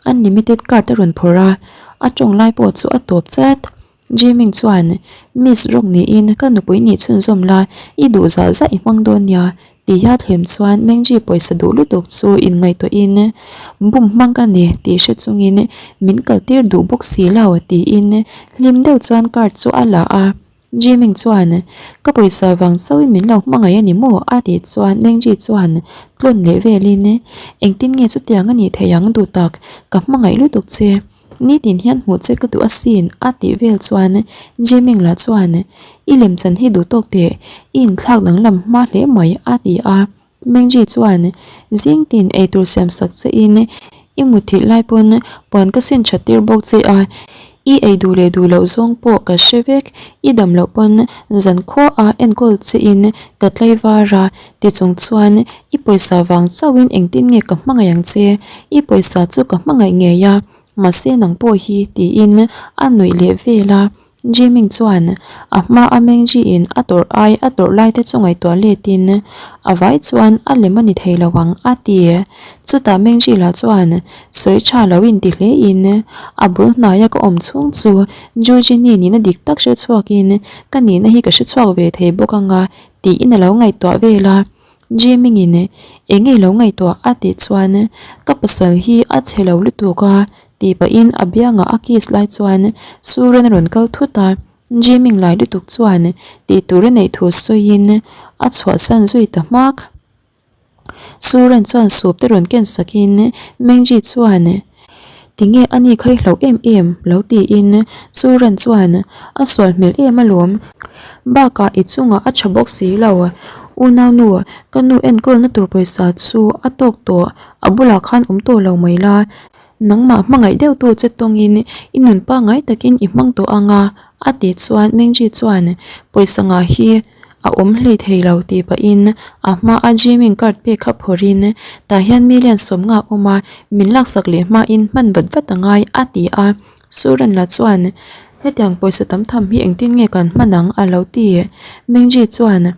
unlimited card a rawn phawrh a, a tawng lai pawh chu a tawp chat. Jiming chuan, Miss Rock niin ka nupui nih chhunzawm la, i duh zah zah i hmang dawn nia. Tia thlem chuan Mengji pawisa duh lutuk chu inngaihtuahin bum hmang ka ni tih hre chungin min kaltir duh bawk si lo tiin hlim deuh chuan card chu a la a. Jiming chuan ka pawisa vang chauhin min lo hmangaih a ni maw? a tih chuan Mengji chuan tlawn leh velin engtin nge chutiang a nih theih ang duh tak ka hmangaih lutuk che. Nitin hian hmuh che ka duh asin a tih vel chuan Jiming lah chuan I lemchan hi duh tawk teh, i inthlak danglam hma hle mai a ti a. Mengji chuan Zing tin eitur siam sak che in i mutthilh lai pawn puan ka sin that tir bawk che a, i ei duh leh duh loh zawng pawh ka hre vek, i dam loh pawn zan khaw a enkawl che in ka tlaivar a ti chung chuan i pawisa vang chauhin engtin nge ka hmangaih ang che, i pawisa chu ka hmangaih ngei a, mahse nang pawh hi tiin a nuih leh vel a, Jiming chuan a hma a Mengji in a tawrh ai a tawrh lai te chu ngaihtuah let in a vai chuan a lem a ni thei lo ang a ti. Chutah Mengji lah chuan sawi tha lo in ti hle in a bul hnaia ka awm chhung chu Jujini nihna dik tak hre chhuak in ka nihna hi ka hre chhuak ve thei bawk anga tiin a lo ngaihtuah vel a. Jiming-in eng nge lo ngaihtuah a tih chuan ka pasal hi a chhe lo lutuk a tih pahin a biangah a kiss lai chuan Suren a rawn kal thut a, Jiming lai lutuk chuan tih tur a neih thu sawiin a chhuahsan zui ta hmak. Suren chuan sup te rawn ken sakin Mengji chuan Tinge a ni kha i hlauh em em? lo tiin Suren chuan a sual hmel em alawm. Bakah i chungah a tha bawk si lo. Unaunu, ka nu enkawlna tur pawisa chu a tawk tawh, a bulah khan awm tawh lo mai la. Nangmah hmangaih deuh tu che tawngin i nun pangngai takin i hmang tawh ang a, a tih chuan Mengji chuan pawisa ngah hi a awm hlei thei lo tih pahin a hma a Jiming card pek kha phawrhin tah hian million sawmnga a awm a, min laksak leh hmain hman vat vat a ngai a ti a. Suran la chuan hetiang pawisa tam tham hi engtin nge kan hman ang a lo ti. Mengji chuan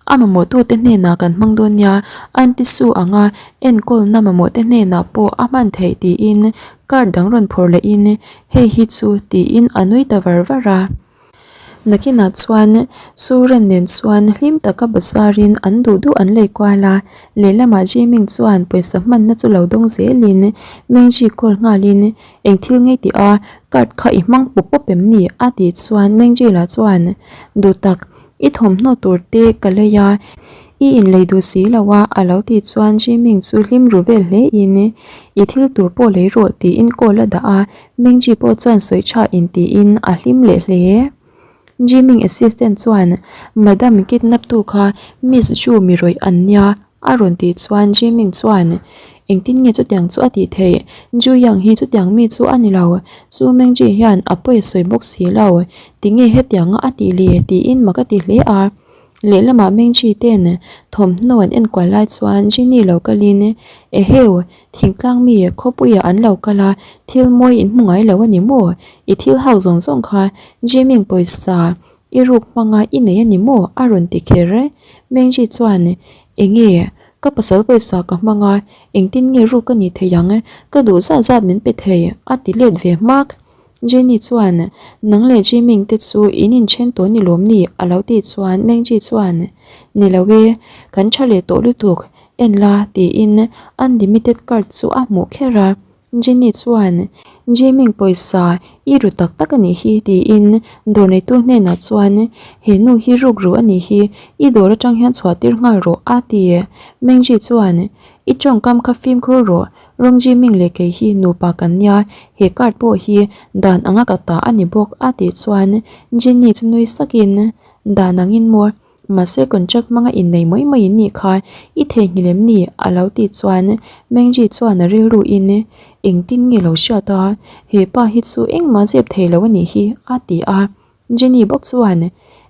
A mamawhtute hnenah kan hmang dawn nia, anti su anga enkawlna mamawhte hnenah pawh a hman theih tiin card dang rawn phawrh lehin hei hi chu tiin a nui ta var var a. Nakinah chuan Suren nen chuan hlim taka bazarin an duh duh an lei kual a, lehlamah Jiming chuan pawisa hmanna chu lo dawng zelin Mengji call nghalin eng thil ngei tih a card kha i hmang pawp pawp em ni a tih chuan Mengji lah chuan duh tak I thawmhnaw tur te ka lei a, i inlei duh si lo a, a lo tih chuan Jiming chu hlim ru vel hle in i thil tur pawh lei rawh tiin call a dah a, Mengji pawh chuan sawi tha in tiin a hlim leh hle. Jiming assistant chuan Madam kidnap tu kha Miss Ju mi rawih an nia A rawn tih chuan Jiming chuan, Engtin nge chutiang chu a tih theih? Ju Yang hi chutiang mi chu a ni lo. Su Mengji hian a pawi a sawi bawk si lo. Tinge hetianga a tih le? tiin mak a ti hle a. Lehlamah Mengji ten thawmhnaw an enkual lai chuan Jini lo kalin, Eheu, thingtlang mi khawpuiah an lo kal a, thil mawi in hmu ngai lo a ni maw? I thil hak zawng zawng kha Jiming pawisa I ruk hmanga i nei a ni maw? a rawn ti kher e. Mengji chuan, Enge, ka pasal pawisa ka hmang a, engtin nge ruk ka nih theih ang? Ka duh zat zat min pe thei, a ti let ve hmak. Jenny chuan, Nang leh Jiming te chu in inthen tawh ni lawm ni? a lo tih chuan Mengji chuan, Ni lo e, kan tha leh tawh lutuk, en la, tiin unlimited card chu a hmuh kher a. Jenny chuan, Jiming pawisa i ru tak tak a nih hi tiin dawr neitu hnenah chuan, He nu hi ruk ru a nih hi, i dawr atang hian chhuah tir nghal rawh a ti. Mengji chuan, I tawngkam kha fimkhur rawh, Rong Jiming leh kei hi nupa kan nia, he card pawh hi dan anga ka ta a ni bawk a tih chuan Jenny chu nui sakin, Dan angin maw? Mahse contract hmanga innei mai mai in nih kha i theihnghilh em ni? a lo tih chuan Mengji chuan a rilru in engtin nge lo hriat a, he pa hi chu engmah zep thei lo a nih hi a ti a. Jenny bawk chuan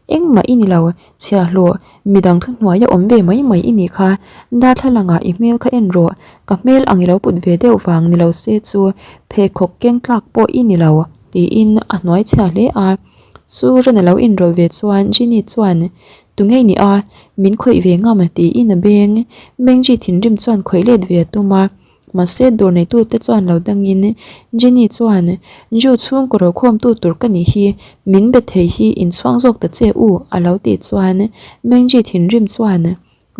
Engmah i ni lo, chhiahhlawh midang thuhnuaia awm ve mai mai i nih kha, darthlalangah i hmel kha en rawh, ka hmel ang i lo put ve deuh vang ni lo se chu pheikhawk keng tlak pawh i ni lo tiin a hnuai chhia hle a. Suran a lo inrawlh ve chuan Ginny chuan, Tunge i nih a, min khawih ve ngam tiin a beng. Mengji thinrim chuan khawih let ve a tum a, mahse dawr neitute chuan lo dangin Ginny chuan, Ju chhungkaw rokhawmtu tur ka nih hi, min be thei hi inchhuang zawk ta che u a lo tih chuan Mengji thinrim chuan.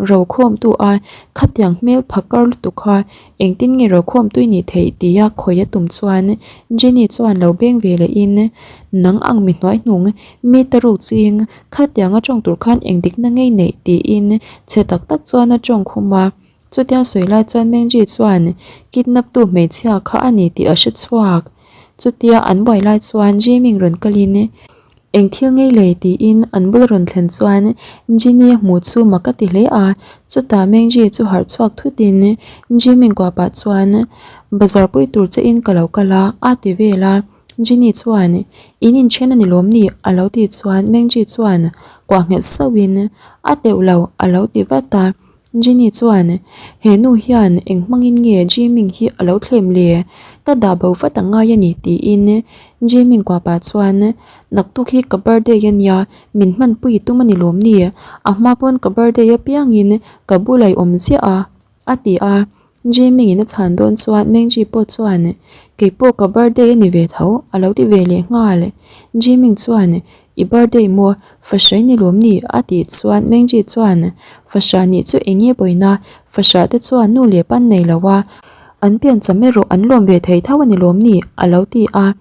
Rokhawmtu a khatiang hmel phakar lutuk kha engtin nge rokhawmtu i nih theih tia khawi a tum chuan Jenny chuan lo beng ve lehin nang ang mi hnuaihnung mi ta ruk ching khatiang a tawng tur khan eng dikna ngei neih tiin chhe tak tak chuan a tawng khum a. Chutia sawi lai chuan Mengji chuan kidnap tu hmeichhia kha a ni tih a hre chhuak. Chutia an buai lai chuan Jiming rawn kalin Eng thil ngei lei tiin an bul rawn thlen chuan Jinny a hmuh chu mak a ti hle a, chutah Mengji chu harh chhuak thutin Jiming kuah pah chuan Bazar pui tur che in ka lo kal a a ti vel a. Jinny chuan In inthen a ni lawm ni? a lo tih chuan Mengji chuan kuah nghet sauhin A teuh lo a lo ti vat a. Jenny chuan, He nu hian eng hmangin nge Jiming hi a lo thlem le? Ka dah bo vat a ngai a ni tiin Jiming kuah pah chuan, Naktuk hi ka birthday a nia, min hmanpui i tum a ni lawm ni? A hma pawn ka birthday apiangin ka bulai awm ziah a, a ti a. Jiming in a chhan dawn chuan Mengji pawh chuan, Keipawh ka birthday a ni ve tho, a lo ti ve leh nghal. Jiming chuan, I birthday maw? Fahrah i ni lawm ni? a tih chuan Mengji chuan, Fahrah nih chu eng nge pawina? Fahrah te chuan nu leh pan nei lo a, an piancham erawh an lawm ve thei tho a ni lawm ni? a lo ti a.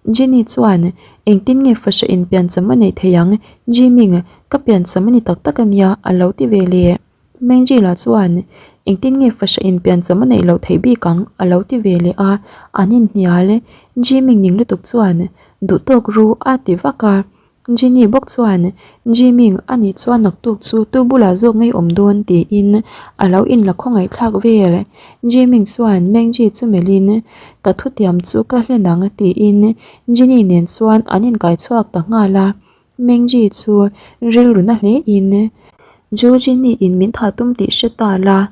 Jenny chuan, Engtin nge fahrah in piancham a neih theih ang? Jiming, ka piancham a ni tak tak a nia, a lo ti ve leh. Mengji-la chuan, Engtin nge fahrah in piancham a neih loh theih bik ang? a lo ti ve leh a, an inhnial. Jimmy ning lutuk chuan, Duh tawk ru a ti vak a. Jenny bawk chuan, Jimmy a nih chuan naktuk chu tu bulah zawk ngei awm dawn tiin a lo inla khawngaih thlak vel. Jimmy chuan Mengji chu melhin, Ka thutiam chu ka hlen ang tiin Jenny nen chuan an inkai chhuak ta nghal a. Mengji chu rilru na hle in, Georgini in min thah tum tih hre ta la,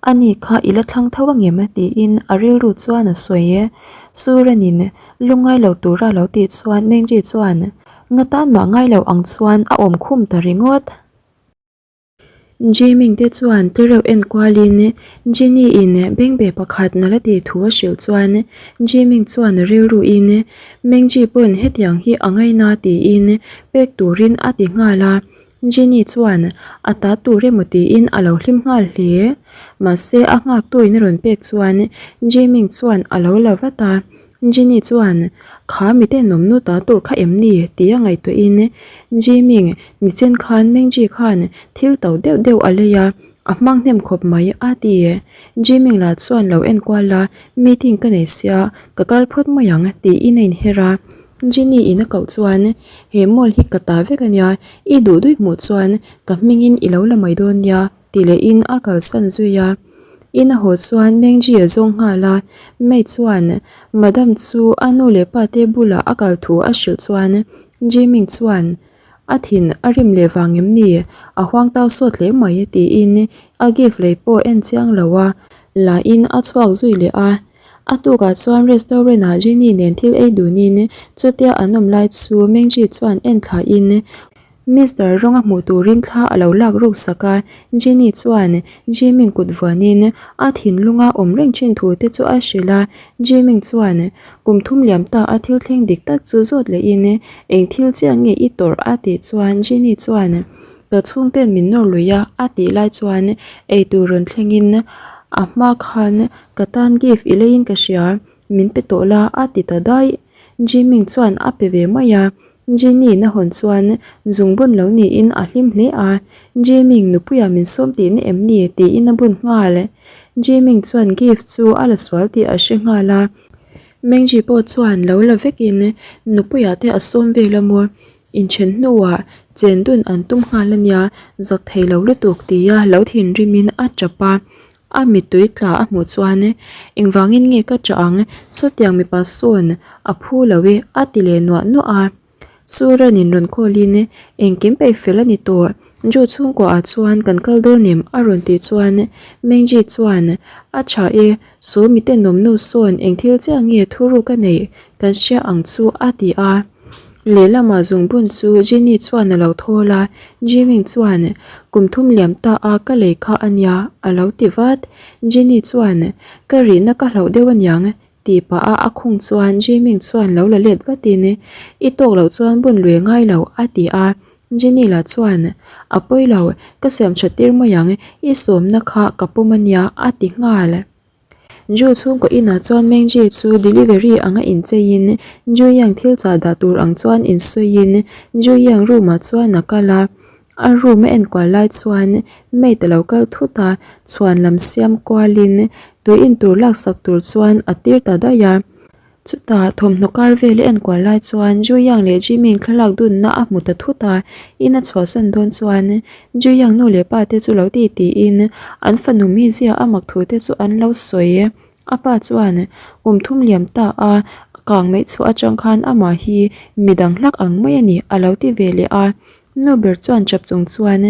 ani kha i la thlang tho angem? tiin a rilru chuan a sawi e. Suran in lungngai lo tura lo tih chuan Mengji chuan nga tan mah ngai lo ang chuan a awm khum ta ringawt. Jiming te chuan tereuh en kualin Jenny in bengbeh pakhat na la tih thu a hrilh chuan Jiming chuan rilru in Mengji pawn hetiang hi a ngaina tiin pek turin a ti nghal a, Jenny chuan a ta tur emaw tiin a lo hlim nghal hle. Mahse a nghaktu in a rawn pek chuan Jiming chuan a lo la vat a. Jenny chuan, Kha mite nawmnu ta tur kha em ni? tia ngaihtuahin Jiming nichen khan Mengji khan thil to deuh deuh a lei a, a hmang hnem khawp mai a ti. Jiming lah chuan lo enkual a, Meeting ka nei sia, ka kal phawt mai ang tiin a inher a. Jenny in a koh chuan, He mall hi ka ta vek a nia, i duh duih hmuh chuan ka hmingin i lo la mai dawn nia. Ti lehin a kalsan zui a. In a haw chuan Mengji a zawng nghal a, May chuan Madam chu a nu leh pa te bulah a kal thu a hrilh chuan Jiming chuan a thin a rim leh vang em ni, a huang tau sawt hle mai tiin a gift lei pawh en chiang lo a la in a chhuak zui leh a. A tukah chuan restaurant ah Jenny nen thil ei dunin chutia an awm lai chu Mengji chuan en thla in Mister rawnga hmuh turin thla a lo lak ruk sak a, Jenny chuan Jiming kut vuanin a thinlunga awm reng thin thu te chu a hrilh a, Jiming chuan kum thum liam ta a thil thleng dik tak chu zawt lehin eng thil chiah nge i tawrh a tih chuan Jenny chuan ka chhungten min nawr lui a a tih lai chuan eitur rawn thlengin a hma khan ka tan gift i leiin ka hria min pe tawh la a ti ta daih, Jiming chuan a pe ve mai a. Jenny na hawn chuan zungbun lo niin a hlim hle a, Jiming nupuia min sawm tihna em ni tiin a bun nghal. Jiming chuan gift chu a la sual tih a hre nghal a, Mengji pawh chuan lo la vekin nupuia te a sawm vel a maw, inthen hnuah chen dun an tum nghal a nia, zak thei lo lutuk tia lo thinrimin a tap a. A mittui tla a hmuh chuan engvangin nge ka ṭah ang, sawtiang mipa sawn a phu lo e a ti leh nuah nuah a. Suranin rawn call in engkim peih fel a ni tawh, Joe chhungkua ah chuan kan kal dawn em a rawn tih chuan Mengji chuan a ṭha e, saw mite nawmnu sawn eng thil chiah nge thuruk a neih kan hria ang chu a ti a. Lehlamah zungbun chu Jenny chuan a lo thawl a, Jiming chuan, Kum thum liam ta a ka lei kha a nia, a lo ti vat. Jenny chuan, Ka rihna ka hlauh deuh aniang, tih pah a a khung chuan Jiming chuan lo la let vatin, I tawk loh chuan bun lui ngai lo, a ti a. Jenny lah chuan, A pawi lo, ka siam that tir mai ang, i sawmna kha ka pawm a nia a ti nghal. Ju chhungkaw inah chuan Mengji chu delivery anga incheiin Ju Yang thil chah dah tur ang chuan insawiin Ju Yang room ah chuan a kal a. A room a enkual lai chuan maid a lo kal thut a, chhuan lam siam kualin tui in tur laksak tur chuan a tir ta daih a. Chutah thawmhnaw kar vel a enkual lai chuan Juyang leh Jimin thlalak dunna a hmu ta thut a, in a chhuahsan dawn chuan Juyang nu leh pa te chu lo ti tiin an fanu mizia a mak thu te chu an lo sawi. A pa chuan kum thum liam ta a kang mai chhuah atang khan amah hi midang hlak ang mai a ni a lo ti ve leh a. Nu ber chuan chap chung chuan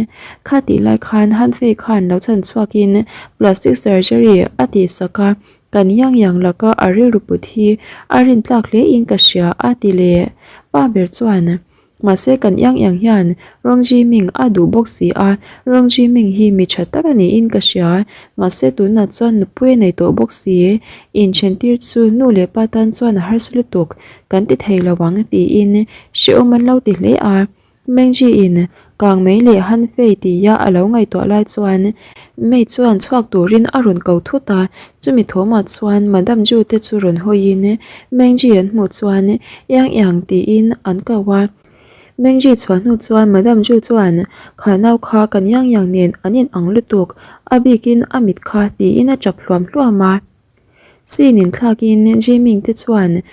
kha tih lai khan Hanfei khan lo chhan chhuakin plastic surgery a tihsak a. Kan Yang Yang laka a rilru put hi a rin tlak hle in ka hria a ti leh. Pa ber chuan, Mahse kan Yang Yang hian Rong Ji Ming a duh bawk si a, Rong Ji Ming hi mi tha tak a niin ka hria, mahse tunah chuan nupui a nei tawh bawk si, inthen tir chu nu leh pa tan chuan a harsa lutuk, kan ti thei lo ang tiin hrehawm an lo ti hle a. Mengji-in kang mai leh han fei tia a lo ngaihtuah lai chuan maid chuan chhuak turin a rawn ko thut a, chumi thawmah chuan Madam Ju te chu rawn hawiin Mengji an hmuh chuan Iang iang tiin an ko a. Mengji chhuah hnu chuan Madam Ju chuan Kha nau kha kan Iang iang nen an in ang lutuk, a bikin a mit kha tiin a tap hluam hluam a. Scene in thlakin Jiming te chuan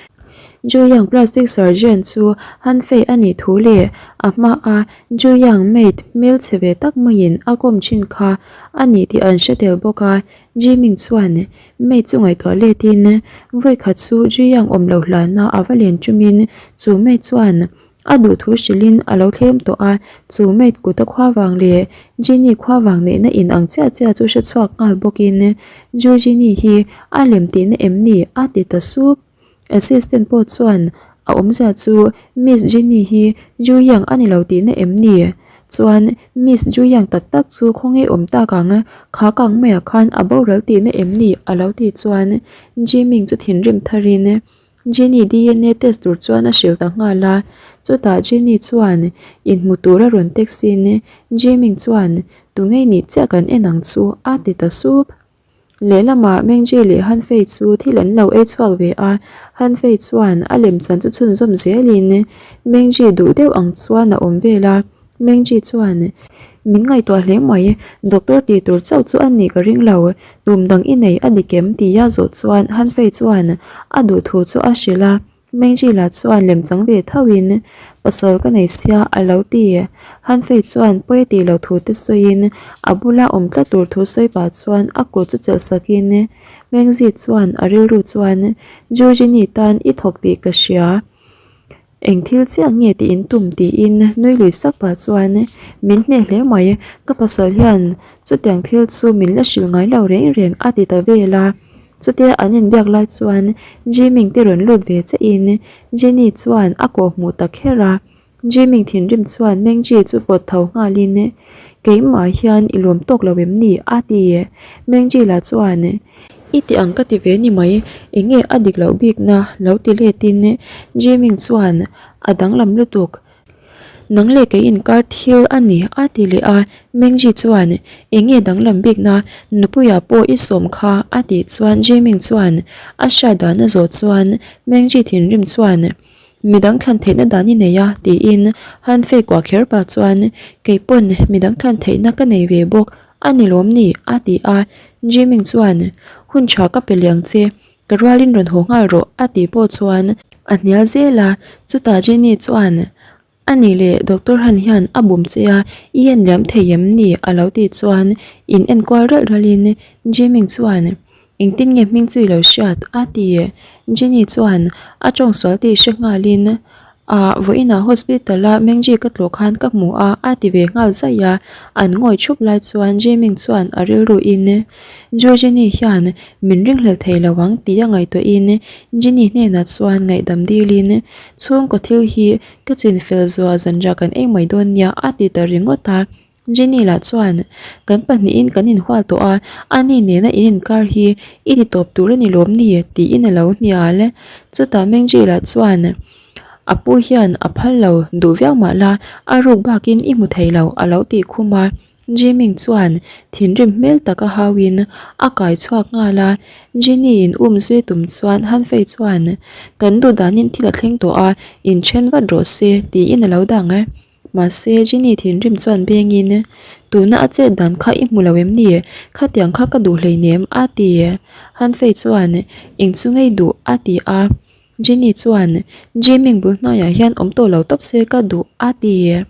Juyang plastic surgeon chu Han Fei a nih thu leh a hmaa Juyang maid hmelchhe ve tak maiin a kawm thin kha a nih tih an hre tel bawk a. Jiming chuan maid chu ngaihtuah letin vawikhat chu Juyang awm lo hlana a va len tumin chu maid chuan A duh thu hrilhin a lo thlem tawh a, chu maid kuta khua vang leh Jenny khua vang neihna in ang chiah chiah chu hre chhuak nghal bawkin Ju Jenny hi a lem tihna em ni? a ti ta sup. Assistant pawh chuan a awmzia chu Miss Jenny hi Ju Yang a ni lo tihna em ni? Chuan Miss Ju Yang tak tak chu khawnge awm tak ang? Kha kang maiah khan a boral tihna em ni? a lo tih chuan Jiming chu thinrim tharin Jenny DNA test tur chuan a hrilh ta nghal a, chutah Jenny chuan inhmu tur a rawn text in Jiming chuan tungei nih chiah kan en ang chu a ti ta sup. Lehlamah Mengji leh Hanfei chu thil an lo ei chhuak ve a, Hanfei chuan a lemchan chu chhunzawm zelin Mengji duh deuh ang chuan a awm vel a. Mengji chuan, Min ngaihtuah hle mai, doctor tih tur chauh chu a nih ka ring lo, tum dang i nei a ni kem tia zawh chuan Hanfei chuan a duh thu chu a hrilh a, Mengji lah chuan lem chang ve thoin pasal ka nei sia a lo ti. Hanfei chuan pawi a tih loh thu te sawiin a bula awm tlat tur thu sawi pah chuan a kut chu chelh sakin Mengji chuan a rilru chuan Georgini tan i thawk tih ka hria. Eng thil chiah nge tih in tum tiin nui lui sak pah chuan min hneh hle mai, ka pasal hian chutiang thil chu min la hrilh ngai lo reng reng a ti ta vel a. Chutia an inbiak lai chuan Jiming te rawn lut ve che in Jenny chuan a kawh hmuh ta kher a, Jiming thinrim chuan Mengji chu pawt tho nghalin Keimah hian i lawm tawk lo em ni? a ti. Mengji lah chuan. I ti ang ka ti ve ni mai, eng nge a dik loh bikna lo ti letin Jiming chuan a danglam lutuk. Nang leh kei inkar thil a ni a ti leh a, Mengji chuan eng nge danglam bikna nupuia pawh i sawm kha a tih chuan Jiming chuan a hriat dan a zawh chuan Mengji thinrim chuan Midang thlan theihna dan i nei a tiin han fei kuah kher pah chuan keipawn midang thlan theihna ka nei ve bawk a ni lawm ni a ti a, Jiming chuan hun tha ka pe liang che ka rualin rawn haw nghal rawh a tih pawh chuan a hnial zel a, chutah Jenny chuan a nih leh Doctor Han hian a bum che a i en liam thei em ni a lo tih chuan in enkual ralh ralhin Jiming chuan Engtin nge hming chu i lo hriat? a ti. Jenny chuan a tawng sual tih hre nghalin, Ah, vawiinah hospital a Mengji ka tlawh khan ka hmu a, a ti ve nghal zaih a. An ngawi thup lai chuan Jiming chuan a rilruin, Ju Jenny hian min ringhlel thei lo ang tih a ngaihtuahin Jenny hnenah chuan ngaihdam dilin, Chhungkaw thil hi ka chinfel zuah zanriah kan ei mai dawn nia, a ti ta ringawt a. Jenny lah chuan, Kan pahnihin kan inhual tawh a, ani nena in inkar hi i ti tawp tur a ni lawm ni? tiin a lo hnial. Chutah Mengji lah chuan, A pu hian a phal lo duh viau mah la, a ruk bakin i hmu thei lo a lo tih khum a. Jiming chuan thinrim hmel taka hauin a kai chhuak nghal a. Jenny in um zui tum chuan Hanfei chuan, Kan duh danin thil a thleng tawh a, inthen vat rawh se tiin a lo dang a. Mahse, Jenny thinrim chuan bengin, Tuna a chet dan kha i hmu lo em ni? Khatiang kha ka duh hleinem, a ti. Hanfei chuan, Eng chu ngei duh? a ti a. Jenny chuan, Jiming bul hnaiah hian awm tawh lo tawp se ka duh, a ti.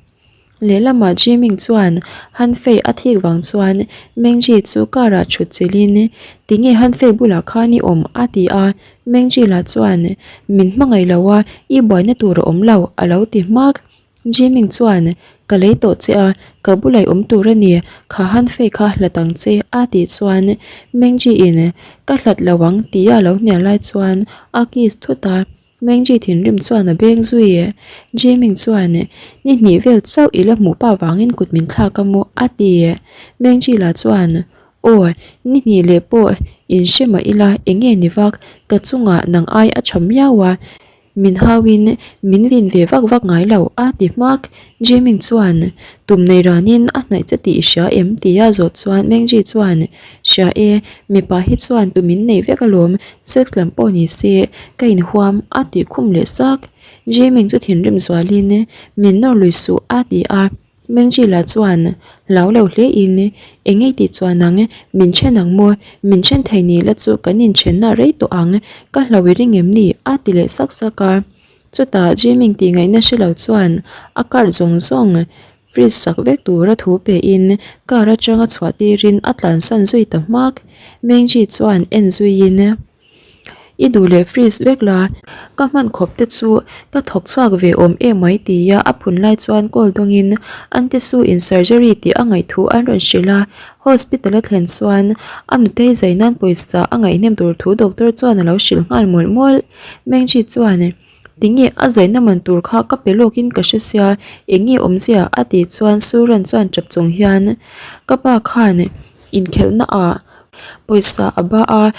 Lehlamah Jiming chuan Hanfei a thik vang chuan Mengji chu car ah thut chilhin, Tinge Hanfei bulah khan i awm? a ti a. Mengji lah chuan, Min hmangaih lo a, i buaina tur a awm lo, a lo ti hmak. Jiming chuan, Ka lei tawh che a, ka bulah i awm tur a ni, kha Hanfei kha hlat ang che, a tih chuan Mengji in, Ka hlat lo ang, tia a lo hnial lai chuan a kiss thut a. Mengji thinrim chuan a beng zui. Jiming chuan, Ni hnih vel chauh i la hmuh pah vangin kut min thlak a maw? a ti. Mengji lah chuan, Aw, ni hnih leh pawh in hre mah ila eng nge ni vak, ka chungah nang ai a tha miau a, min hauin min vin ve vak vak ngai lo, a ti hmak. Jiming chuan, Tum nei ranin a hnaih che tih i hria em? tia zawh chuan Mengji chuan, Hria e, mipa hi chuan tu min nei vek alawm, sex lam pawh ni se, ka inhuam a tih khum leh sak. Jiming chu thinrim zualin, Min nawr lui suh a ti a. Mengji-la chuan hlau lo hle in, Eng ngei tih chuan ang, min then ang maw? Min then thei ni la chu kan inthenna rei tawh ang, ka hlau i ring em ni? a ti leh sak sak a. Chutah Jiming tih ngaihna hre lo chuan a card zawng zawng freeze sak vek tura thu pe in car atanga chhuah tirin a tlansan zui ta hmak. Mengji chuan en zuiin, I duh leh freeze vek la, ka hman khawp te chu ka thawk chhuak ve awm em mai tia a phun lai chuan call dawngin Aunty Su in surgery tih a ngaih thu an rawn hrilh a. Hospital a thlen chuan a nutei zai nan pawisa a ngaihnem tur thu doctor chuan a lo hrilh nghal mawlh mawlh. Mengji chuan, Tinge a zaina man tur kha ka pe lawkin ka hre sia, eng nge awmzia? a tih chuan Suran chuan tap chung hian, Ka pa khan inkhelhna ah pawisa a ba a,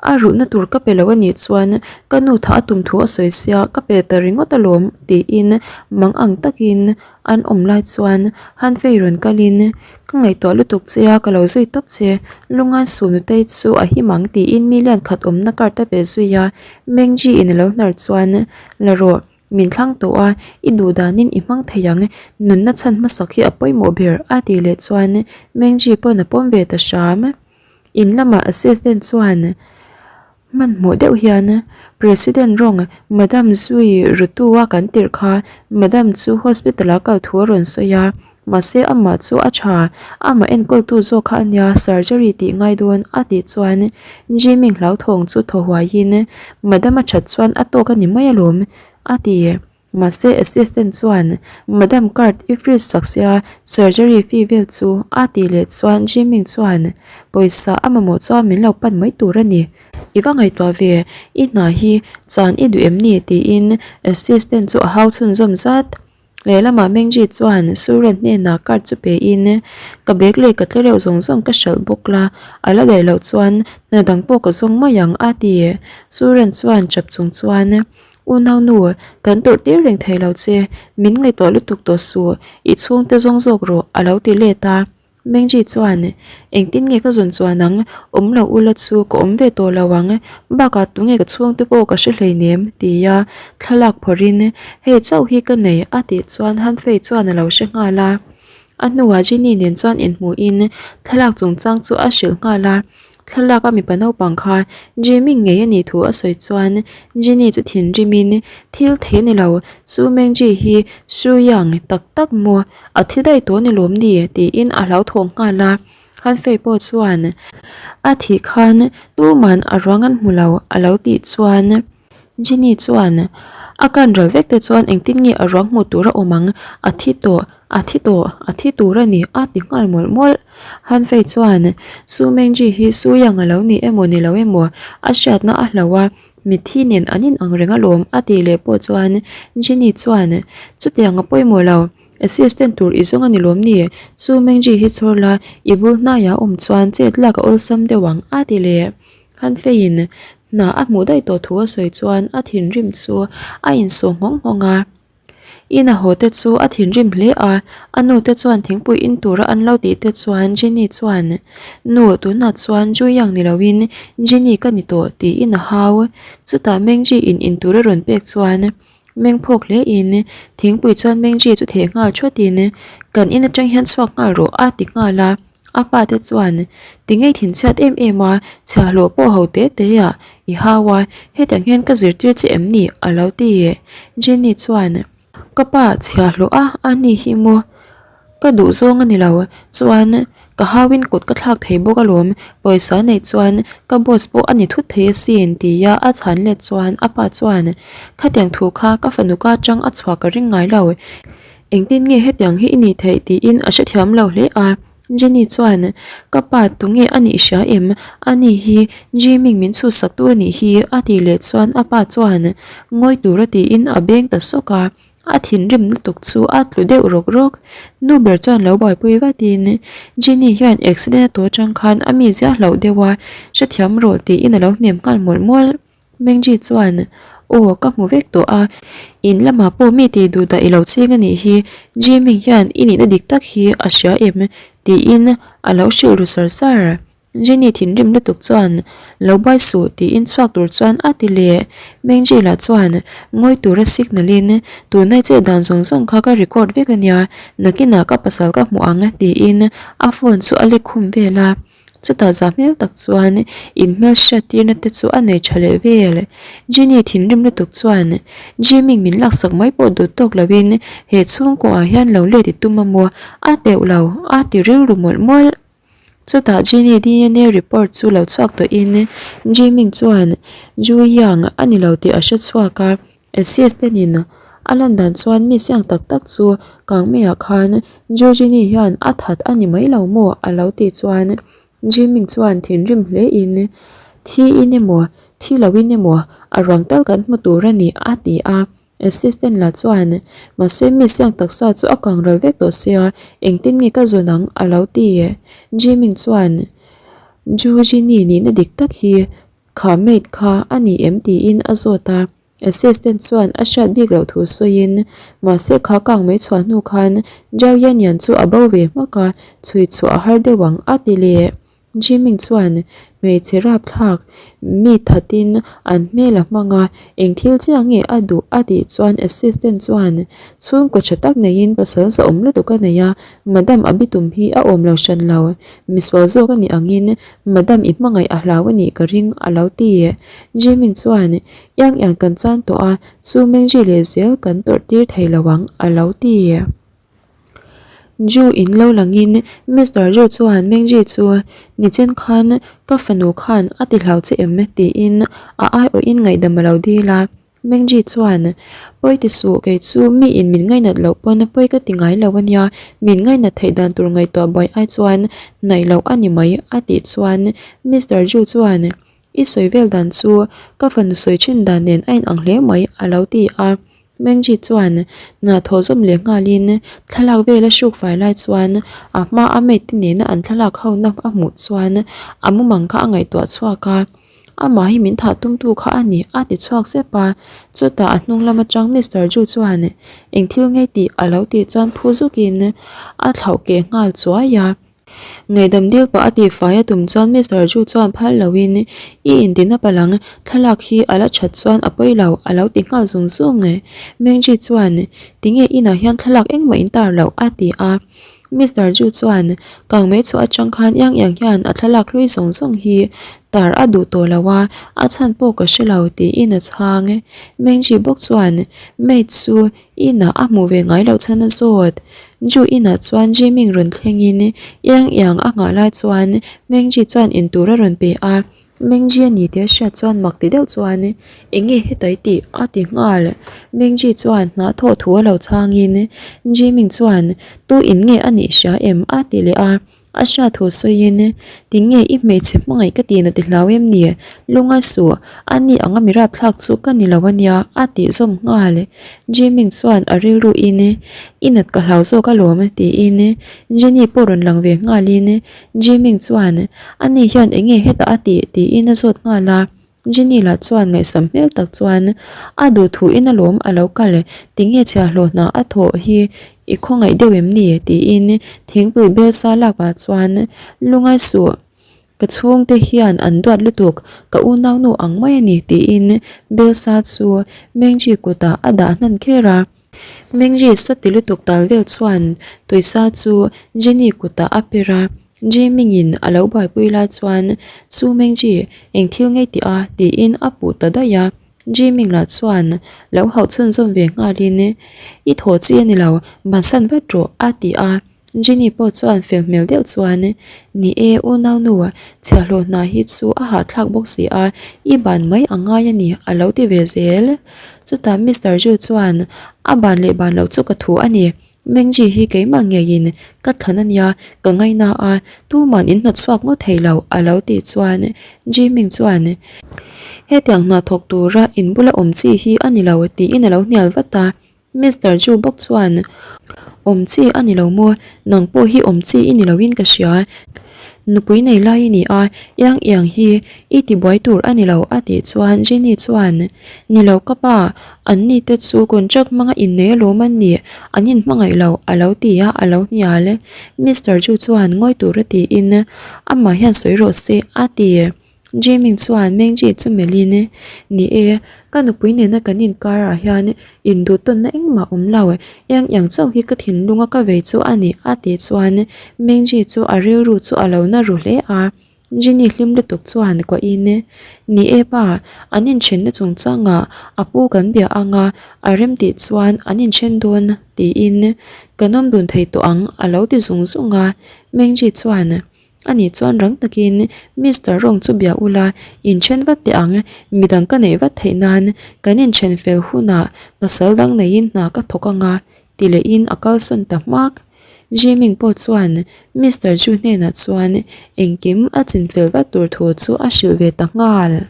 a ruhna tur ka pe lo a nih chuan ka nu thah a tum thu a sawi sia, ka pe ta ringawt alawm tiin mang ang takin An awm lai chuan Hanfei rawn kalin, Ka ngaihtuah lutuk che a, ka lo zui tawp che. Lungan su nutei chu a him ang tiin million khat awmna card a pe zui a. Mengji in a lo hnar chuan, La rawh, min thlang tawh a, i duh danin i hmang thei ang, nunna chhan hmasak hi a pawimawh ber a tih leh chuan Mengji pawn a pawm ve ta hram. In lamah assistant chuan hmanhmawh deuh hian President rawng Madam Zui Rutu a kan tirh kha Madam chu hospital ah kal thu a rawn sawi a, mahse amah chu a tha, amah enkawltu zawk kha ania surgery tih ngai dawn a tih chuan Jimmy hlauthawng chu thaw huaiin Madam a that chuan a tawk a ni mai alawm a ti. Mahse assistant chuan Madam card i freeze sak sia surgery fee vel chu a tih leh chuan Jiming chuan pawisa a mamawh chuan min lo pan mai tur a ni. I va ngaihtuah ve, i hna hi chan i duh em ni? tiin assistant chu a hau chhunzawm zat. Lehlamah Mengji chuan Suren hnenah card chu pe in ka bag leh ka tlereuh zawng zawng ka hralh bawk la, a la daih loh chuan hna dang pawh ka zawng mai ang a ti. Suren chuan chap chung chuan Unaunu, kan tawrh tir reng thei lo che, min ngaihtuah lutuk tawh suh, i chhungte zawng zawk rawh, a lo ti let a. Mengji chuan, Engtin nge ka zawn chuan ang, awm lo ula chu ka awm ve tawh lo ang, bakah tunge ka chhungte pawh ka hre hleinem, tia thlalak phawrhin, Hei chauh hi ka nei, a tih chuan Hanfei chuan a lo hre nghal a. A hnuah Jenny nen chuan inhmuhin thlalak chungchang chu a hrilh nghal a. Thlalak a mipa naupang kha Jimmy ngei a nih thu a sawi chuan Jenny chu thinrimin thil thei a ni lo, Su Mengji hi Su Yang tak tak maw a thi daih tawh a ni lawm ni tiin a hlauthawng nghal a. Hanfei pawh chuan a thih khan tuman a ruang an hmu lo a lo tih chuan Jenny chuan a kan ral vek te chuan engtin nge a ruang hmuh tur a awm ang, a thi tawh. A thi tawh, a thi tur a ni, a ti nghal mawlh mawlh. Han Fei chuan, Su Mengji hi Su Yang a lo ni emaw ni lo emaw, a hriatna a hlo a, mitthi nen an in ang reng alawm, a tih leh pawh chuan Jenny chuan, Chutiang a pawimawh lo, assistant tur i zawng a ni lawm ni, Su Mengji hi chhawr la, i bul hnaiah a awm chuan chet lak a awlsam deuh ang, a ti leh. Han Feiin. Hna a hmuh daih tawh thu a sawi chuan a thinrim chu a insawh nghawng nghawng a. In a haw te chu a thinrim hle a, a nu te chuan thingpui in tura an lo tih te chuan Jenny chuan, Nu, tunah chuan Juyang ni loin Jenny ka ni tawh tiin a hau. Chutah Mengji in in tur a rawn pek chuan meng phawk hle in thingpui chuan Mengji chu theh nghal thawt in, Kan in atang hian chhuak nghal rawh a ti nghal a. A pa te chuan, Ti ngei thinchhiat em em a, chhiahhlawh pawh ho te te a, i hau a, hetiang hian ka zirtir che em ni? a lo ti. Jenny chuan, Ka pa chhiahhlawh a, a ni hi maw? Ka duh zawng a ni lo, chuan ka hauin kut ka thlak thei bawk alawm, pawisa neih chuan ka boss pawh a ni thut thei asin tia a chhan let chuan a pa chuan, Khatiang thu kha ka fanu ka atang a chhuah ka ring ngai lo, Engtin nge hetiang hi i nih theih tiin a hrethiam lo hle a. Jenny chuan, Ka pa tunge a nih hria em? Ani hi Jiming min chhutsak tu a nih hi a tih leh chuan a pa chuan ngawi tura tiin a beng ta sawk a. A thinrim lutuk chu a tlu deuh rawk rawk. Nu ber chuan lo buaipui vatin, Jenny hian accident a tawh atang khan a mizia hlauh deuh a, hrethiam rawh tiin a lo hnem nghal mawlh mawlh. Mengji chuan, Aw, ka hmu vek tawh a, in lamah pawh mi tih duh dah i lo ching a nih hi, Jimmy hian i nihna dik tak hi a hria em? tiin a lo hrilh ru sar sar. Jenny thinrim lutuk chuan, Lo buai suh tiin chhuak tur chuan a ti leh. Mengji lah chuan, Ngawi tura signal in, tunai chet dan zawng zawng kha ka record vek a nia, nakinah ka pasal ka hmu ang tiin a phone chu a lek khum vel a. Chutah zah hmel tak chuan inhmel hriat tirna te chu a nei tha leh vel. Jenny thinrim lutuk chuan Jimmy min laksak mai pawh duh tawk loin he chhungkaw ah hian lo let i tum a maw? A teuh lo, a ti rilru mawlh mawlh. Chutah Jenny DNA report chu lo chhuak tawhin Jimmy chuan Ju Yang a ni lo tih a hre chhuak a. Assistant in a lan dan chuan mi siang tak tak chu Kangmeiah khan Georgini hian a that a ni mai lo maw a lo tih chuan Jimmy chuan thinrim hle in thi in emaw thi lo in emaw a ruang tal kan hmu tur a ni a ti a. Assistant lah chuan mahse mi siang taksa chu a kang ral vek tawh sia engtin nge ka zawn ang a lo ti. Jimmy chuan Georgini nihna dik tak hi Kha maid kha a ni em tiin a zawt a, assistant chuan a hriat bik loh thu sawiin mahse kha kang mai chhuah hnu khan Zhao Yanyan chu a bo ve hmak a, chhui chhuah a har deuh ang a ti leh. Jiming chuan hmeichhe rapthlak mi thatin an hmel a hmang a, eng thil chiah nge a duh a tih chuan assistant chuan chhungkaw tha tak neiin pasal zahawm lutuk a nei a, madam a bitum hi a awm lo hran lo, misual zawk a nih angin Madam i hmangaih a hlau a nih ka ring a lo ti. Jimin chuan, Iang iang kan chan tawh a, Su Mengji leh zel kan tawrh tir thei lo ang a lo ti. Ju in lo langin Mister Ju chuan Mengji chu, Nichen khan ka fanu khan a ti hlau che em? tiin a aiawhin ngaihdam a lo dil a. Mengji chuan, Pawi ti suh, kei chu mi in min ngainat loh pawn pawi ka ti ngai lo a nia, min ngainat theih dan tur ngaihtuah buai ai chuan hnaih loh a ni mai a tih chuan Mister Ju chuan, I sawi vel dan chu ka fanu sawi thin dan nen a inang hle mai a lo ti a. Mengji chuan hna thawh zawm leh nghalin thlalak vel a hruk fai lai chuan a hma a mate te nena an thlalak ho na a hmuh chuan a mumang kha a ngaihtuah chhuak a. Amah hi min thah tumtu kha a ni, a ti chhuak zep a. Chutah a hnung lam atang Mister Ju chuan eng thil ngei tih a lo tih chuan phu zukin a thlauh keh nghal chuai a. Ngaihdam dil pah a tih fai a tum chuan Mister Ju chuan phal loin I intina palang thlalak hi a la that chuan a pawi lo a lo ti nghal zung zung. Mengji chuan Tinge inah hian thlalak engmah in tar loh a ti a. Mister Ju chuan kang mai chhuah atang khan iang iang hian a thlalak hlui zawng zawng hi tar a duh tawh lo a, a chhan pawh ka hre lo tiin a chhang. Mengji bawk chuan maid chu inah a hmuh ve ngai loh chhan a zawt. Ju inah chuan Jiming rawn thlengin iang iang a nghah lai chuan Mengji chuan intur a rawn pe a. Mengji a ni tih a hriat chuan mak ti deuh chuan eng nge heta i tih a ti nghal. Mengji chuan hna thawh thu a lo chhangin Jiming chuan tu in nge a nih hria em a ti leh a, a hriat thu sawiin tinge i hmeichhe hmangaih ka tihna ti hlau em ni? Lunga suh a ni anga mi rapthlak chu ka ni lo a nia a tih zawm nghal. Jiming chuan a rilru in i nat ka hlau zawk alawm tiin Jenny pawh rawn lang ve nghalin Jiming chuan, Ani hian eng nge hetah a tih? tiin a zawt nghal a. Jenny lah chuan ngaihsam hmel tak chuan a duh thu in alawm a lo kal tinge chhiahhlawh hna a thawh hi i khawngaih deuh em ni tiin thingpui bel sa lak ah chuan lungai suh ka chhungte hian an duat lutuk ka unaunu ang mai a ni tiin bel sa chu Mengji kutah a dah hnan kher a. Mengji sati lutuk tal vel chuan tuisa chu Jenny kutah a per a. Jiming-in a lo buaipui lai chuan Su Mengji, eng thil ngei tih a? tiin a puh ta daih a. Jiming lah chuan lo hauh chhunzawm ve nghalin, I thaw chi a ni lo, bansan vat rawh, a ti a. Jenny pawh chuan fel hmel deuh chuan, Ni e, unaunu, chhiahhlawh hna hi chu a hahthlak bawk si a, i ban mai a ngai a ni, a lo ti ve zel. Chutah Mister Ju chuan, A ban leh ban loh chu ka thu a ni. Mengji hi keimah ngeiin ka thlan a nia, ka ngaina a, tuman in hnawtchhuak ngawt thei lo a lo tih chuan Jiming chuan hetiang hna thawk tura in bula awm chi hi a ni lo tiin a lo hnial vat a, Mister Ju bawk chuan awm chi a ni lo maw, nang pawh hi awm chi i ni loin ka hria, nupui nei lai i ni a, iang iang hi i tibuai tur a ni lo a tih chuan Jenny chuan ni lo ka pa, An ni te chu contract hmanga innei alawm an nih, an inhmangaih lo, a lo ti a, a lo hnial. Mister Ju chuan ngawi tura tiin, Amah hian sawi rawh se, a ti. Jiming chuan Mengji chu melhin, Ni e, ka nupui nena kan inkarah hian induhtawnna engmah awm lo, eng eng chauh hi ka thinlunga ka vei chu a ni, a tih chuan Mengji chu a rilru chu a lo na ru hle a. Jenny hlim lutuk chuan kuahin, Ni e pa, an inthenna chungchangah a pu kan bia ang a, a rem tih chuan an inthen dawn tiin kan awm dun thei tawh ang a lo ti zung zung a. Mengji chuan, Ani chuan rang takin Mister Rong chu bia ula, inthen vat teh ang, midang ka neih vat theih nan kan inthen fel hunah pasal dang neiin hna ka thawk ang a ti lehin a kalsawn ta hmak. Jiming pawh chuan Mister Ju hnenah chuan engkim a chinfel vat tur thu chu a hrilh ve ta nghal.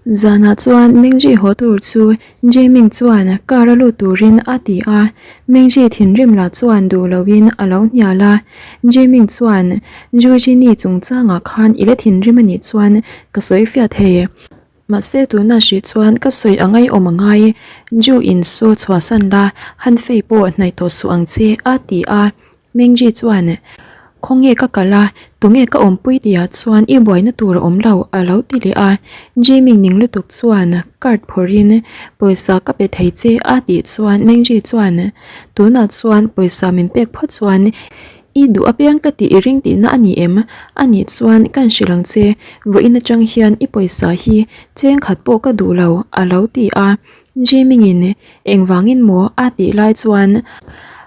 Zanah chuan Mengji haw tur chu Jiming chuan car a lut turin a ti a, Mengji thinrim lah chuan duh loin a lo hnial a. Jiming chuan Ju Jini chungchangah khan i la thinrim a nih chuan ka sawi fiah thei. Mahse tuna hrih chuan ka sawi a ngaihawm a ngai, Ju in saw chhuahsan la, han fei pawh hnaih tawh suh ang che, a ti a. Mengji chuan, Khawnge ka kal a, tunge ka awmpui tihah chuan i buaina tur a awm lo, a lo ti leh a. Jiming ning lutuk chuan card phawrhin, Pawisa ka pe thei che, a tih chuan Mengji chuan, Tunah chuan pawisa min pek phawt chuan I duh apiang ka tih i ring tihna a ni em? A nih chuan kan hrilh ang che, vawiin atang hian i pawisa hi cheng khat pawh ka duh lo, a lo ti a. Jiming-in engvangin maw a tih lai chuan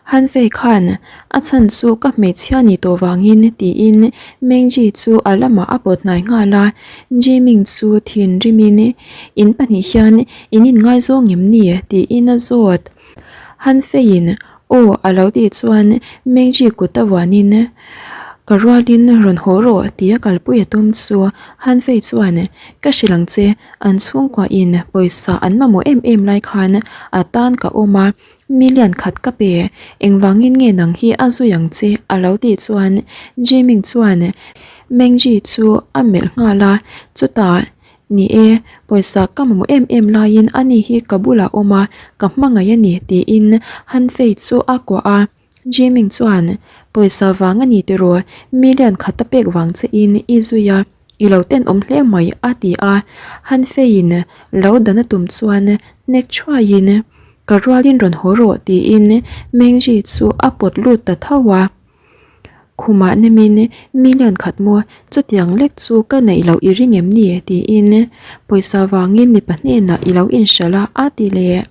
Hanfei khan a chhan chu ka hmeichhia ni tawh vangin tiin Mengji chu a lamah a pawt hnai nghal a. Jiming chu thinrimin In pahnih hian in inngaizawng em ni? tiin a zawt. Hanfeiin Aw a lo tih chuan Mengji kut a vuanin ka rualin rawn haw rawh tia kalpui a tum chu Hanfei chuan ka hrilh ang che an chhungkua in pawisa an mamawh em em lai khan a tan ka awm a million khat ka pe engvangin nge nang hi a zui ang che a lo tih chuan Jiming chuan Mengji chu a melh nghal a chutah Ni e, pawisa ka mamawh em em laiin ani hi ka bulah awm a, ka hmangaih a ni tiin Hanfei chu a kuah a. Jiming chuan, Pawisa vang a ni tiraw, million khat a pek vang che in i zui a, i lo tenawm hle mai a ti a. Hanfeiin lo dan a tum chuan hnek thuaiin, Ka rualin rawn haw rawh tiin Mengji chu a pawt lut ta tho a. Khumah nemin million khat maw chutiang lek chu ka neih loh i ring em ni tiin pawisa vangin mipa hnenah i lo inhralh a a ti leh.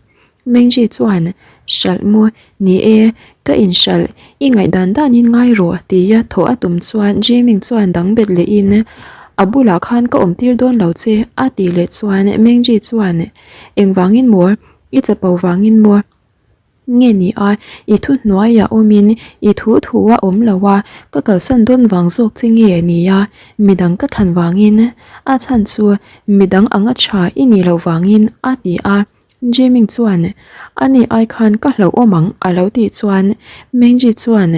Mengji chuan hralh maw ni e ka inhralh i ngaihdan danin ngai rawh tia thawh a tum chuan Jiming chuan dang bet lehin a bulah khan ka awm tir dawn lo che a tih leh chuan Mengji chuan engvangin maw i chapo vangin maw Nge ni a, i thu hnuaiah awmin i thu thu a awm lo a, ka kalsan dawn vang zawk che nge ni a, midang ka thlan vangin, a chhan chu midang anga tha i nih loh vangin a ti a. Jiming chuan, Ani ai khan ka hlauhawm ang a lo tih chuan Mengji chuan,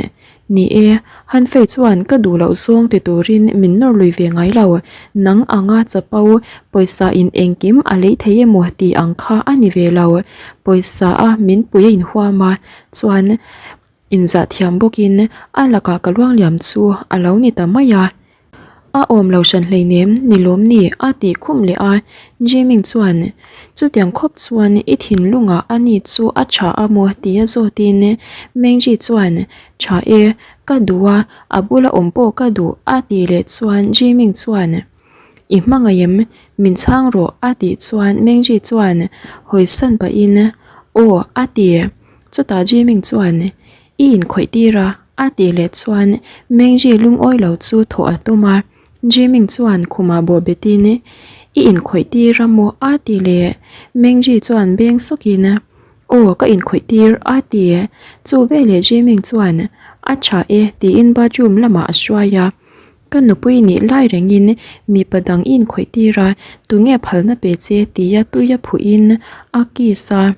Ni e, Hanfei chuan ka duh loh zawng ti turin min nawr lui ve ngai lo, nang anga chapo pawisa in engkim a lei thei emaw tih ang kha a ni ve lo, pawisa a min pui a inhuam a, chuan inzah thiam bawkin a lakah ka luangliam chu a lo ni ta mai a. A awm lo hran hleinem ni lawm ni a tih khum leh a, Jiming chuan chutiang khawp chuan i thinlungah a ni chu a tha a maw tia zawtin Mengji chuan tha e, ka duh a, a bula awm pawh ka duh a tih leh chuan Jiming chuan i hmangaih em min chhang rawh a tih chuan Mengji chuan hawisan pahin aw a ti, chutah Jiming chuan I inkhawih tir a, a tih leh chuan Mengji lungawi lo chu thawh a tum a, Jiming chuan khumah bawh betin I inkhawih tir a maw a ti leh, Mengji chuan beng sawkin Aw ka inkhawih tir a ti, chu veleh Jiming chuan A tha e tiin bathroom lamah a hruai a, ka nupui nih lai rengin mipa dang i inkhawih tir a, tunge phalna pe che tia tuia phuhin a kiss a.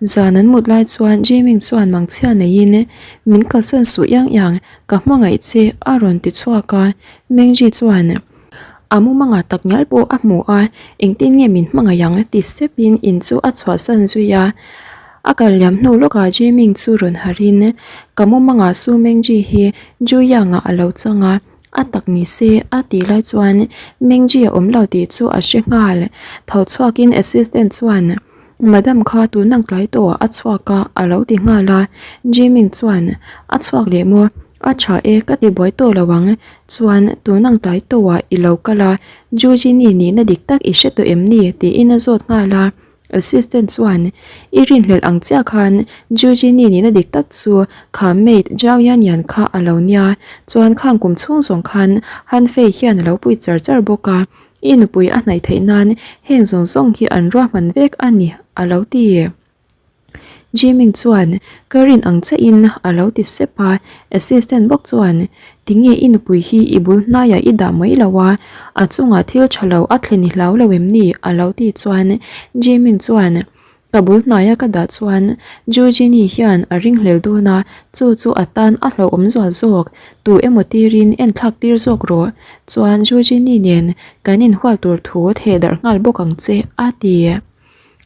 Zan an mut lai chuan Jiming chuan mangchhia neiin, Min kalsan suh iang iang, ka hmangaih che a rawn ti chhuak a. Mengji chuan a mumanga tak ngial pawh a hmu a, Engtin nge min hmangaih ang? ti sepin in chu a chhuahsan zui a. A kal liam hnu lawkah Jiming chu rawn harhin, Ka mumanga Su Mengji hi Ju Yang-ah a lo chang a, a tak ni se a tih lai chuan Mengji a awm lo tih chu a hre nghal. Tho chhuakin assistant chuan, Madam kha tun ang tlai tawh a chhuak a a lo ti nghal a, Jiming chuan a chhuak leh maw? A tha e ka ti buai tawh lo ang, chuan tun ang tlai tawhah i lo kal a, Jujini nihna dik tak i hre tawh em ni? tiin a zawt nghal a, assistant chuan i rinhlelh ang chiah khan Jujini nihna dik tak chu kha maid Zhao Yan Yan kha a lo nia, chuan khang kum chhung zawng khan Han Fei hian a lo pui char char bawk a, I nupui a hnaih theih nan heng zawng zawng hi an ruahman vek a ni, a lo ti. Jiming chuan ka rin ang chiahin a lo ti sep a, assistant bawk chuan tinge i nupui hi i bul hnaiah i dah mai lo a, a chungah thil tha lo a thlen i hlau lo em ni? a lo ti chuan Jiming chuan Ka bul hnaia ka dah chuan Georgini hian a ringhlel dawn a, chu chu a tan a hlauhawm zual zawk. Tu emaw tirin en thlak tir zawk rawh. Chuan Georgini nen kan inhual tur thu theh darh nghal bawk ang che, a ti.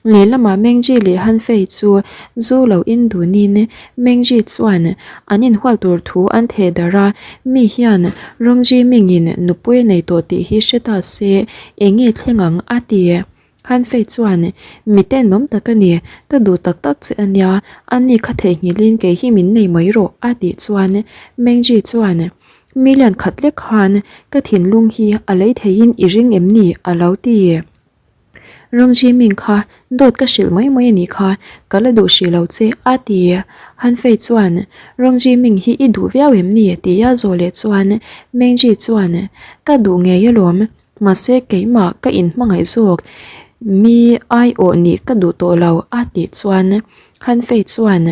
Lehlamah Mengji leh Hanfei chu zu lo in dunin Mengji chuan an inhual tur thu an theh darh a, mi hian Rongji Mingin nupui a nei tawh tih hi hre ta se eng nge thleng ang, a ti. Hanfei chuan, Mi tenawm tak a ni, ka duh tak tak che a nia, a ni kha theihnghilhin kei hi min nei mai rawh, a tih chuan Mengji chuan, Million khat lek khan ka thinlung hi a lei theihin i ring em ni? a lo ti. Rongji Ming kha dawt ka hrilh mai mai a nih kha, ka la duh hrih lo che, a ti. Hanfei chuan, Rongji Ming hi i duh viau em ni? tia zawh leh chuan Mengji chuan, Ka duh ngei alawm, Mahse keimah ka inhmangaih zawk, mi aiawh nih ka duh tawh lo a tih chuan Hanfei chuan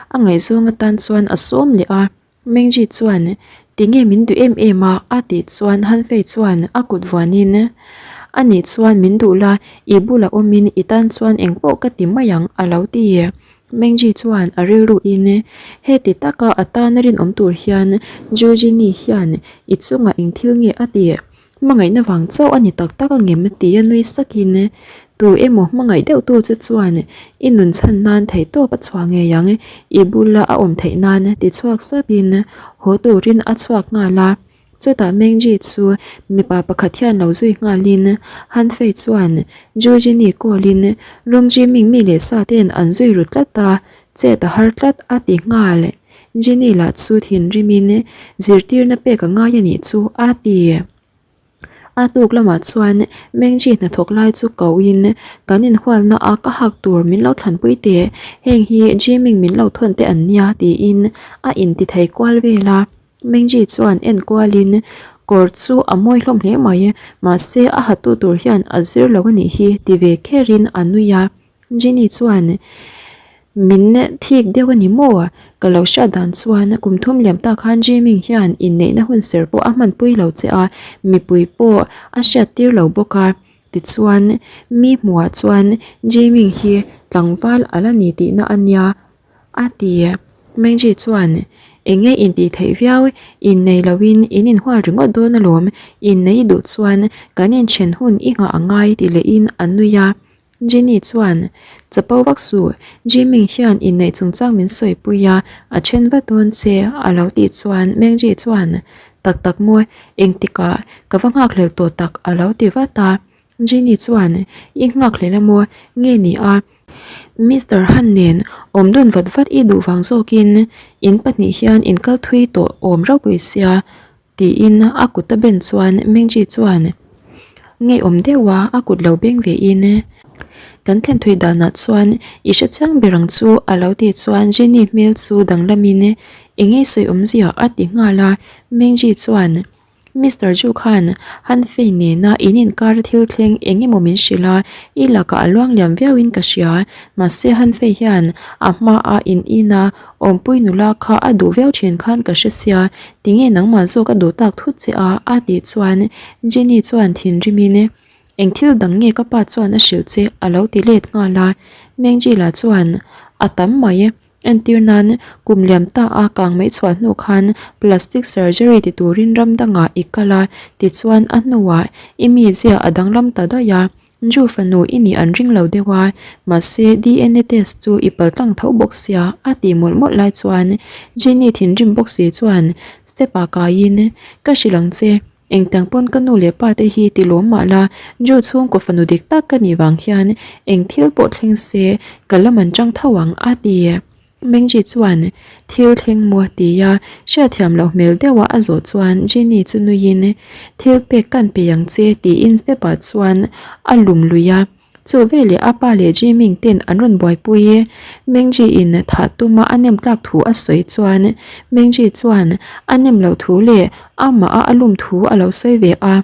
a ngaihzawng atan chuan a sawm leh a, Mengji chuan tinge min duh em em a a tih chuan Hanfei chuan a kut vuanin a nih chuan min duh la, i bulah awmin i tan chuan engpawh ka ti mai ang a lo ti. Mengji chuan a rilruin heti taka a tana rinawm tur hian Georgini hian i chungah eng thil nge a tih? Hmangaihna vang chauh a ni tak tak angem tia nui sakin tu emaw hmangaih deuh tu che chuan i nun chhan nan theihtawp a chhuah ngei ang, i bula a awm theih nan ti chhuak sapin haw turin a chhuak nghal a. Chutah Mengji chu mipa pakhat hian lo zui nghalin Han Fei chuan Georgini call-in Rongji Ming mi leh sa ten an zui ru tlat a, chet a har tlat a ti nghal. Jenny lah chu thinrimin zirtirna pek a ngai a nih chu a ti. A tuk lamah chuan Mengji hnathawk lai chu koin kan inhualna a ka hak tur min lo thlanpui teh, heng hi Jiming min lo thawn te an nia tiin a inti thei kual vel a. Mengji chuan en kualin kawr chu a mawi hlawm hle mai, mahse a hatu tur hian a zir lo a nih hi ti ve kherin a nui a. Jenny chuan, Min thik deuh a ni maw? Ka lo hriat dan chuan kum thum liam tak khan Jiming hian inneihna hun ser pawh a hmanpui lo che a, mipui pawh a hriat tir lo bawk a. Tichuan, mi hmuhah chuan Jiming hi tlangval a la ni tihna a nia, a ti. Mengji chuan. Eng nge intih theih viau, innei loin in inhual ringawt dawn alawm, innei duh chuan kan inthen hun i nghah a ngai ti lehin a nui a. Jenny chuan, Chapo vak suh, Jimmy hian inneih chungchang min sawipui a, a then vat dawn che a lo tih chuan Mengji chuan, Tak tak maw, engtikah ka va nghakhlel tawh tak a lo ti vat a. Jenny chuan, I nghakhlel a maw, nge ni a? Mister Han nen awm dun vat vat i duh vang zawkin in pahnih hian in kal thui tawh awm ropui sia Tiin a kut a ben chuan Mengji chuan ngeiawm deuha a kut lo beng ve in kan thlen thui danah chuan i hre chiang ber ang chu a lo tih chuan Jenny hmel chu danglamin eng nge sawi awmzia a ti nghal a, Mengji chuan Mister Ju khan Han Fei nena in inkar thil thleng eng emaw min hrilh a, i lakah a luang liam viauin ka hria, mahse Han Fei hian a hmaa in ina Awmpui nula kha a duh viau thin khan ka hre sia, tinge nangmah zawk a duh tak thut che a? a tih chuan Jenny chuan thinrimin, Eng thil dang nge ka pa chuan a hrilh che? a lo ti let nghal a. Mengji lah chuan, A tam mai, entir nan kum liam ta a kang mai chhuah hnu khan plastic surgery ti turin ram dangah i kal a, tichuan a hnuah i mizia a danglam ta daih a, Ju fanu i nih an ring lo deuh a, mahse DNA test chu i pal tlang tho bawk sia a tih mawlh mawlh lai chuan Jenny thinrim bawk si chuan step ah kaiin ka hrilh ang che, engtiang pawn ka nu leh pa te hi ti lawm mah la, Ju chhungkaw fanu dik tak ka nih vang hian eng thil pawh thleng se ka la man chang tho ang a ti. Mengji chuan thil thleng maw tia hriatthiam loh hmel deuha a zawh chuan Jenny chu nuiin thil pek kan pe ang che tiin step ah chuan a lum lui a, chu veleh a pa leh Jiming ten an rawn buaipui i Mengji in thah tuma a nem tlak thu a sawi chuan Mengji chuan a nem loh thu leh amah a a lum thu a lo sawi ve a.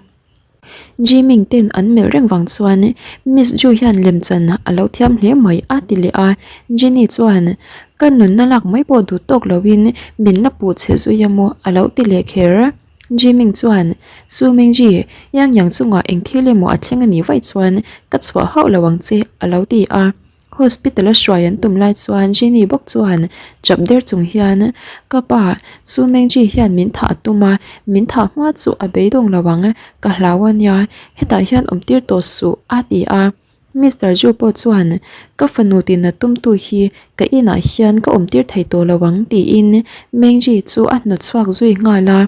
Jiming ten an melh reng vang chuan Miss Ju hian lemchan a lo thiam hle mai a ti leh a, Jenny chuan ka nunna lak mai pawh duh tawk loin min la puh chhe zui a maw a lo ti leh kher. Jiming chuan Su Mingji, Yang Yang chungah eng thil emaw a thleng a nih vaih chuan ka chhuah hauh lo ang che a lo ti a. Hospital a hruai an tum lai chuan Jenny bawk chuan chap der chung hian, Ka pa, Su Mengji hian min thah a tum a, min thah hma chu a beidawng lo ang, ka hlau a nia, hetah hian awm tir tawh suh, a ti a. Mister Ju pawh chuan, Ka fanu tina tumtu hi ka inah hian ka awm tir thei tawh lo ang, tiin Mengji chu a hnawt chhuak zui nghal a.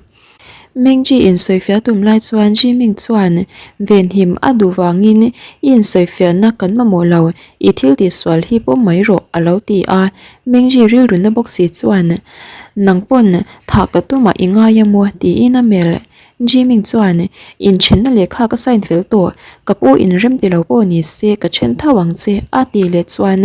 Mengji insawifiah tum lai chuan Jiming chuan venhim a duh vangin i insawifiahna kan mamawh lo, i thil tihsual hi pawm mai rawh a lo ti a. Mengji rilruna bawk si chuan nang pawn thah ka tumah i ngai a maw tiin a melh. Jiming chuan inthenna lehkha ka sign fel tawh, ka pu inrem ti lo pawh ni se ka then tho ang che a tih leh chuan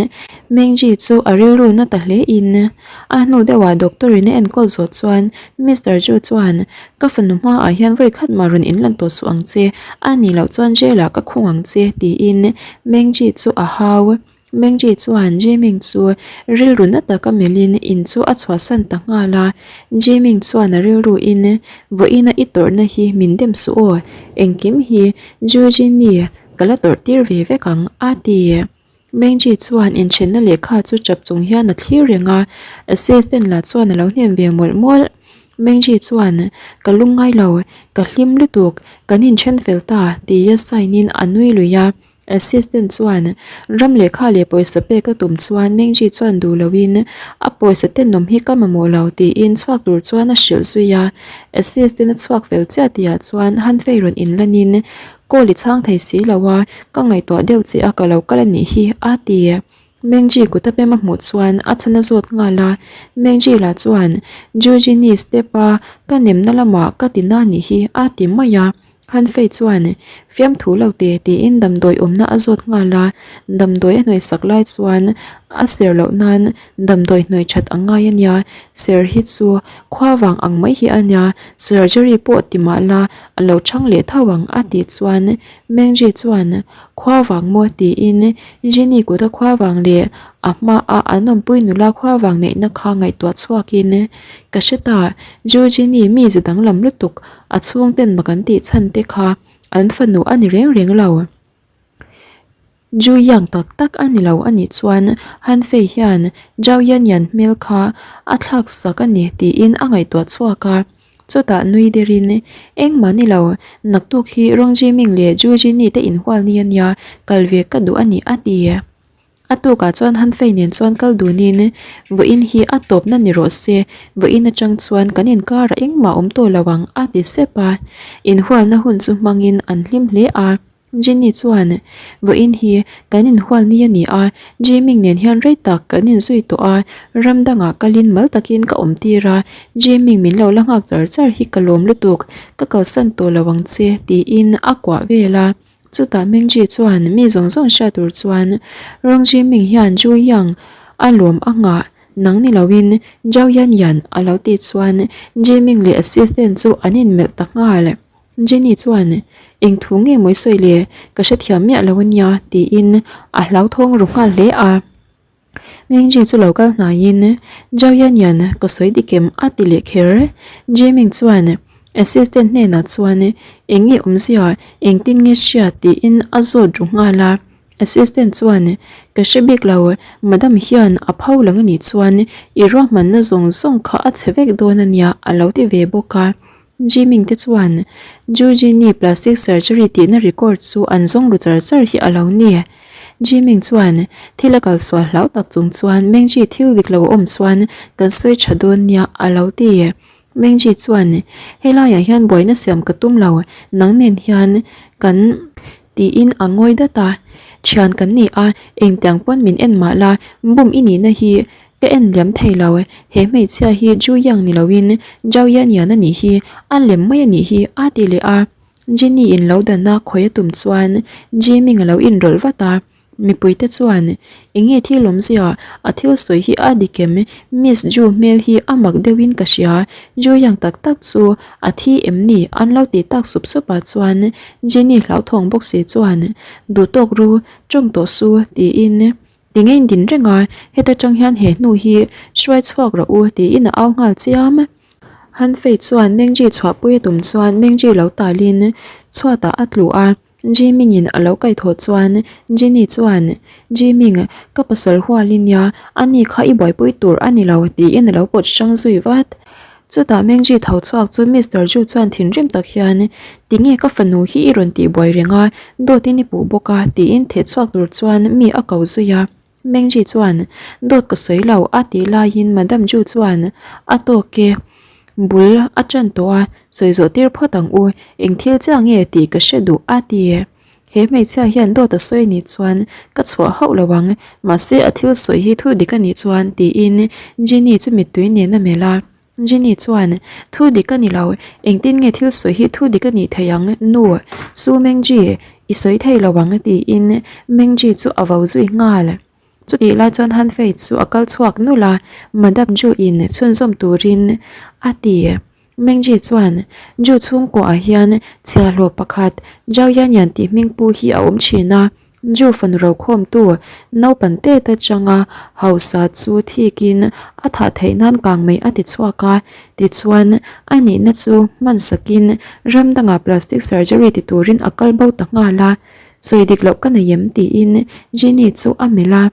Mengji chu a rilru na ta hle in A hnu deuhah doctor in a enkawl zawh chuan Mister Ju chuan Ka fanu hmaah hian vawi khat mah rawn inlan tawh suh ang che, a nih loh chuan jail ah ka khung ang che tiin Mengji chu a hau. Mengji chuan Jiming chu rilru na taka melhin in chu a chhuahsan ta nghal a. Jiming chuan a rilru in Vawiina i tawrhna hi min dem suh aw, engkim hi Ju Jin-i ka la tawrh tir ve vek ang a ti. Mengji chuan inthenna lehkha chu chap chung hian a thlir reng a, assistant lah chuan a lo hnem ve mawlh mawlh. Mengji chuan, Ka lungngai lo, ka hlim lutuk, kan inthen fel ta, tia sign in a nui lui a. Assistant chuan, Ram lehkha leh pawisa pek a tum chuan Mengji chuan duh loin, A pawisa tenawm hi ka mamawh lo, tiin chhuak tur chuan a hrilh zui a. Assistant a chhuak fel chiah tihah chuan Hanfei rawn inlanin, Call i chhang thei si lo a, ka ngaihtuah deuh che a ka lo kal a nih hi, a ti. Mengji kut a pem a hmuh chuan a chhan a zawt nghal a, Mengji lah chuan Jujini step a ka nemna lamah ka ti na nih hi, a ti mai a. Hanfei chuan fiamthu lo te tiin damdawi awmna a zawt nghal a, damdawi a hnawih sak lai chuan a ser loh nan damdawi hnawih that a ngai a nia, ser hi chu khua vang ang mai hi a nia, surgery pawh ti mah la A lo chhang leh tho ang a tih chuan Mengji chuan khua vang maw tiin Jenny kuta khua vang leh a hmaa an awmpui nula khua vang neihna kha ngaihtuah chhuakin ka hre ta, Ju Jenny mi ze danglam lutuk a chhungten mak an tih chhan te kha an fanu a ni reng reng lo. Zhu Yang tak tak a ni lo a nih chuan Han Fei hian Zhao Yan Yan hmel kha a thlak sak a ni tiin a ngaihtuah chhuak a. Chutah nui derin, Engmah ni lo, naktuk hi Rong Jiming leh Zhu Jini te inhual ni a nia, kal ve ka duh a ni a ti. A tukah chuan Han Fei nen chuan kal dunin, Vawiin hi a tawpna ni rawh se, vawiin atang chuan kan inkarah engmah awm tawh lo ang a ti sep a. Inhualna hun chu hmangin an hlim hle a. Jenny chuan, Vawiin hi kan inhual ni a ni a, Jiming nen hian rei tak kan inzui tawh a, ram dangah kalin mal takin ka awm tir a, Jiming min lo la nghak char char hi ka lawm lutuk, ka kalsan tawh lo ang che tiin a kuah vel a. Chutah Mengji chuan mi zawng zawng hriat tur chuan Rong Jiming hian Zhu Yang a lawm a nghah nang ni loin Zhao Yan Yan a lo tih chuan Jiming leh assistant chu an inmelh ta nghal. Jenny chuan Eng thu nge mawi sawi le ka hrethiam miah lo ania tiin a hlauthawng ru nghal hle a. Mingji chu lo kal hnaiin Zhao Yanyan ka sawi dik em a ti leh kher. Jiming chuan assistant hnenah chuan eng nge awmzia engtin nge hria tiin a zawt ru nghal a. Assistant chuan ka hre bik lo madam hian a pho lang anih chuan i ruahmanna zawng zawng kha a chhe vek dawn ania a lo ti ve bawk a. Jiming te chuan Jujini plastic surgery tihna record chu an zawng ru char char hi a lo ni. Jiming chuan thil a kalsual hlau tak chung chuan Mengji thil dik lo a awm chuan kan sawi tha dawn nia a lo ti. Mengji chuan helaiah hian buaina siam ka tum lo, nang nen hian kan tiin a ngawi dat a. Thian kan ni a, engtiang pawn min en mah la, bum i nihna hi Ka en liam thei lo, he hmeichhia hi Ju Yang ni loin Zhao Yan Yan a nih hi, a lem mai a nih hi a ti leh a. Jenny in lo dan a khawi a tum chuan Jiming a lo inrawlh vat a, mipui te chuan eng nge thil awmzia, a thil sawi hi a dik em, Miss Ju hmel hi a mak deuhin ka hria, Ju Yang tak tak chu a thi em ni an lo ti tak sup sup ah chuan Jenny hlauthawng bawk si chuan duh tawk ru, tawng tawh su tiin Ti ngei din reng a, heta tang hian he hnu hi hruai chhuak rawh u tiin a au nghal chiam. Han Fei chuan Mengji chhuahpui a tum chuan Mengji lo talin chhuatah a tlu a, Jiming-in a lo kaihthawh chuan Jenny chuan, Jiming, ka pasal hual i nia, ani kha i buaipui tur a ni lo tiin a lo pawt hrang zui vat. Chutah Mengji tho chhuak chu Mister Ju chuan thinrim tak hian, Tinge ka fanu hi i rawn tih buai reng a, dawtin i puh bawk a, tiin theh chhuak tur chuan mi a ko zui a. Mengji chuan, Dawt ka sawi lo, a tih laiin Madam Ju chuan, A tawk e, bul a tan tawh a, sawi zawh tir phawt ang u, eng thil chiah nge tih ka hre duh, a ti. He hmeichhia hian dawt a sawi anih chuan ka chhuah hauh lo ang, mahse a thil sawi hi thu dik anih chuan tiin Jenny chu mittui nen a melh a. Jenny chuan, Thu dik a ni lo, engtin nge thil sawi hi thu dik anih theih ang, nu, Su Mengji, i sawi thei lo ang tiin Mengji chu a vo zui nghal. Chutih lai chuan Han Fei chu a kal chhuak nulh a, Madam Ju in chhunzawm turin a ti. Mengji chuan, Ju chhungkuaah hian chhiahhlawh pakhat Zhao Yanyan tih hming pu hi a awm thin a, Ju fanu rokhawmtu naupan tet atanga hausa chu thikin a thah theih nan kang mai a ti chhuak a, tichuan a nihna chu hman sakin ram dangah plastic surgery ti turin a kal bo ta nghal a, sawi dik loh ka nei em tiin Jenny chu a melh a.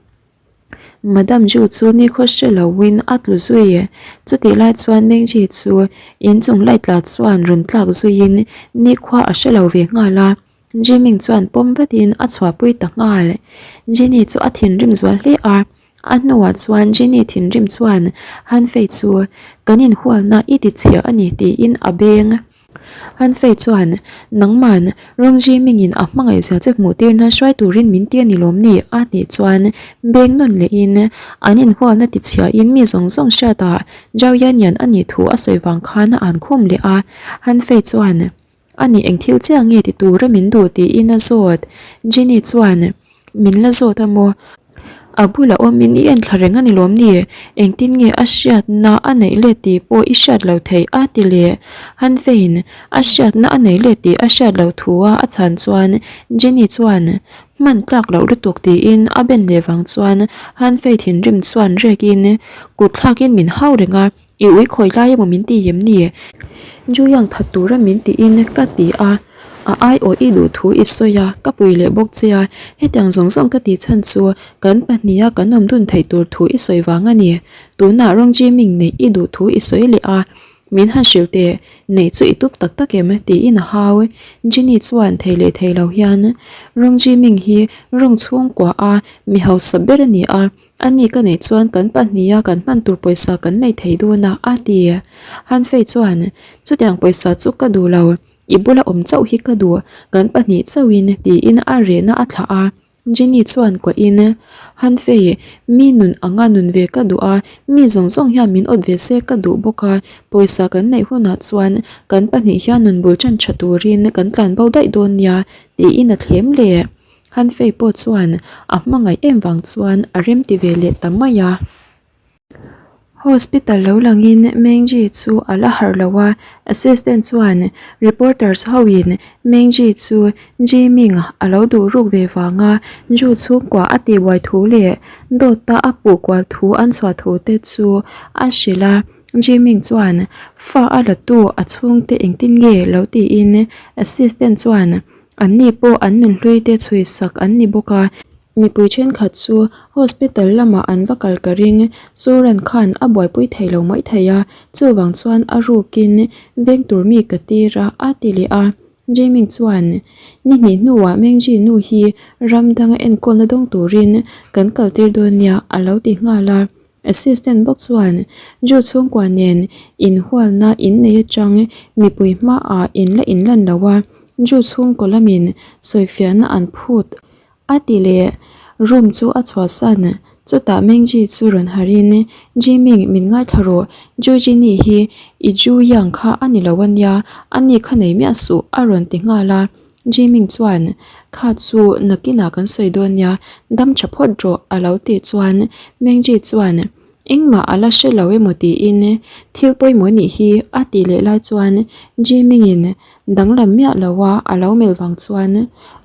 Madam Ju chu nikhaw hre loin a tlu zui. Chutih lai chuan Mengji chu inchung light tla chuan rawn tlak zuiin nikhua a hre lo ve nghal a. Jiming chuan pawm vatin a chhuahpui ta nghal. Jenny chu a thinrim zual hle a. A hnuah chuan Jenny thinrim chuan Han Fei chu kan inhualna i ti chhia a ni tiin a beng. Han Fei chuan, Nangman, Rong Ji Mingin a hmangaih zia che hmuh tir nan hruai turin min ti a ni lawm ni? a tih chuan beng nawn lehin an inhualna ti chhiahin mi zawng zawng hriatah Zhao Yanyan a nih thu a sawi vang khan a an khum leh a. Han Fei chuan, A nih eng thil chiah nge ti tura min duh tiin a zawt. Jenny chuan, Min la zawt a maw? A bulah awmin i en thla reng a ni lawm ni? Engtin nge a hriatna a neih let tih pawh i hriat lo theih a ti leh. Han Fein a hriatna a nei let tih a hriat lo thu a a chhan chuan Jenny chuan hman tlak loh lutuk tiin a ben leh vang chuan Han Fei thinrim chuan rekin kut thlakin min hau reng a. I ui khawi lai emaw min ti em ni? Ju Yang that tura min tiin ka ti a. A aiawh i duh thu i sawi a, ka pui leh bawk che a, hetiang zawng zawng ka tih chhan chu kan pahniha kan awm dun theih tur thu i sawi vang a ni. Tunah Rong Jiming neih i duh thu i sawi leh a, min han hrilh teh, neih chu i tup tak tak em? tiin a hau. Jenny chuan thei leh thei lo hian Rong Jiming hi Rong chhungkua a mi hausa ber a ni a, A ni ka neih chuan kan pahniha kan hman tur pawisa kan nei thei dawn a, a ti. Hanfei chuan, Chutiang pawisa chu ka duh lo, i bula awm chauh hi ka duh, kan pahnih chauhin, tiin a rehna a thlah a. Jenny chuan kuahin, Hanfei, mi nun anga nun ve ka duh a, mi zawng zawng hian min awt ve se ka duh bawk a, pawisa kan neih hunah chuan kan pahnih hian nun bul ṭan ṭha turin kan tlanbo daih dawn nia, tiin a thlem leh. Hanfei pawh chuan a hmangaih em vang chuan a remti ve leh ta mai a. Hospital lo langin Mengji chu a la harh lo a, assistant chuan reporters hoin Mengji chu Jiming a lo duh ruk ve vanga Ju chhungkua a tihbuai thu leh dawta a puh kual thu an chhuah thu te chu a hrilh a. Jiming chuan fa a la tu a chhungte engtin nge lo tiin assistant chuan An ni pawh an nunhlui te chhui sak an ni bawk a, mipui thenkhat chu hospital lamah an va kal ka ring, Suran khan a buaipui thei lo mai thei a, chuvang chuan a rukin veng tur mi ka tir a, a ti leh a. Jiming chuan, Ni hnih hnuah Mengji nu hi ram danga enkawlna dawng turin kan kal tir dawn nia, a lo ti nghal a. Assistant bawk chuan Ju chhungkua nen inhualna in nei atang mipui hmaah in la inlan lo a, Ju chhungkaw lamin sawifiahna an phut a ti leh room chu a chhuahsan. Chutah Mengji chu rawn harhin, Jiming min ngaithla rawh, Ju Jini hi i Ju Yang kha a ni lo a nia, a ni kha nei miah suh a rawn ti nghal a. Jiming chuan, Kha chu nakinah kan sawi dawn nia, dam tha phawt rawh a lo tih chuan Mengji chuan, Engmah a la hre lo emaw tiin thil pawimawh nih hi a tih leh lai chuan Jimingin danglam miah lo a a lo melh vang chuan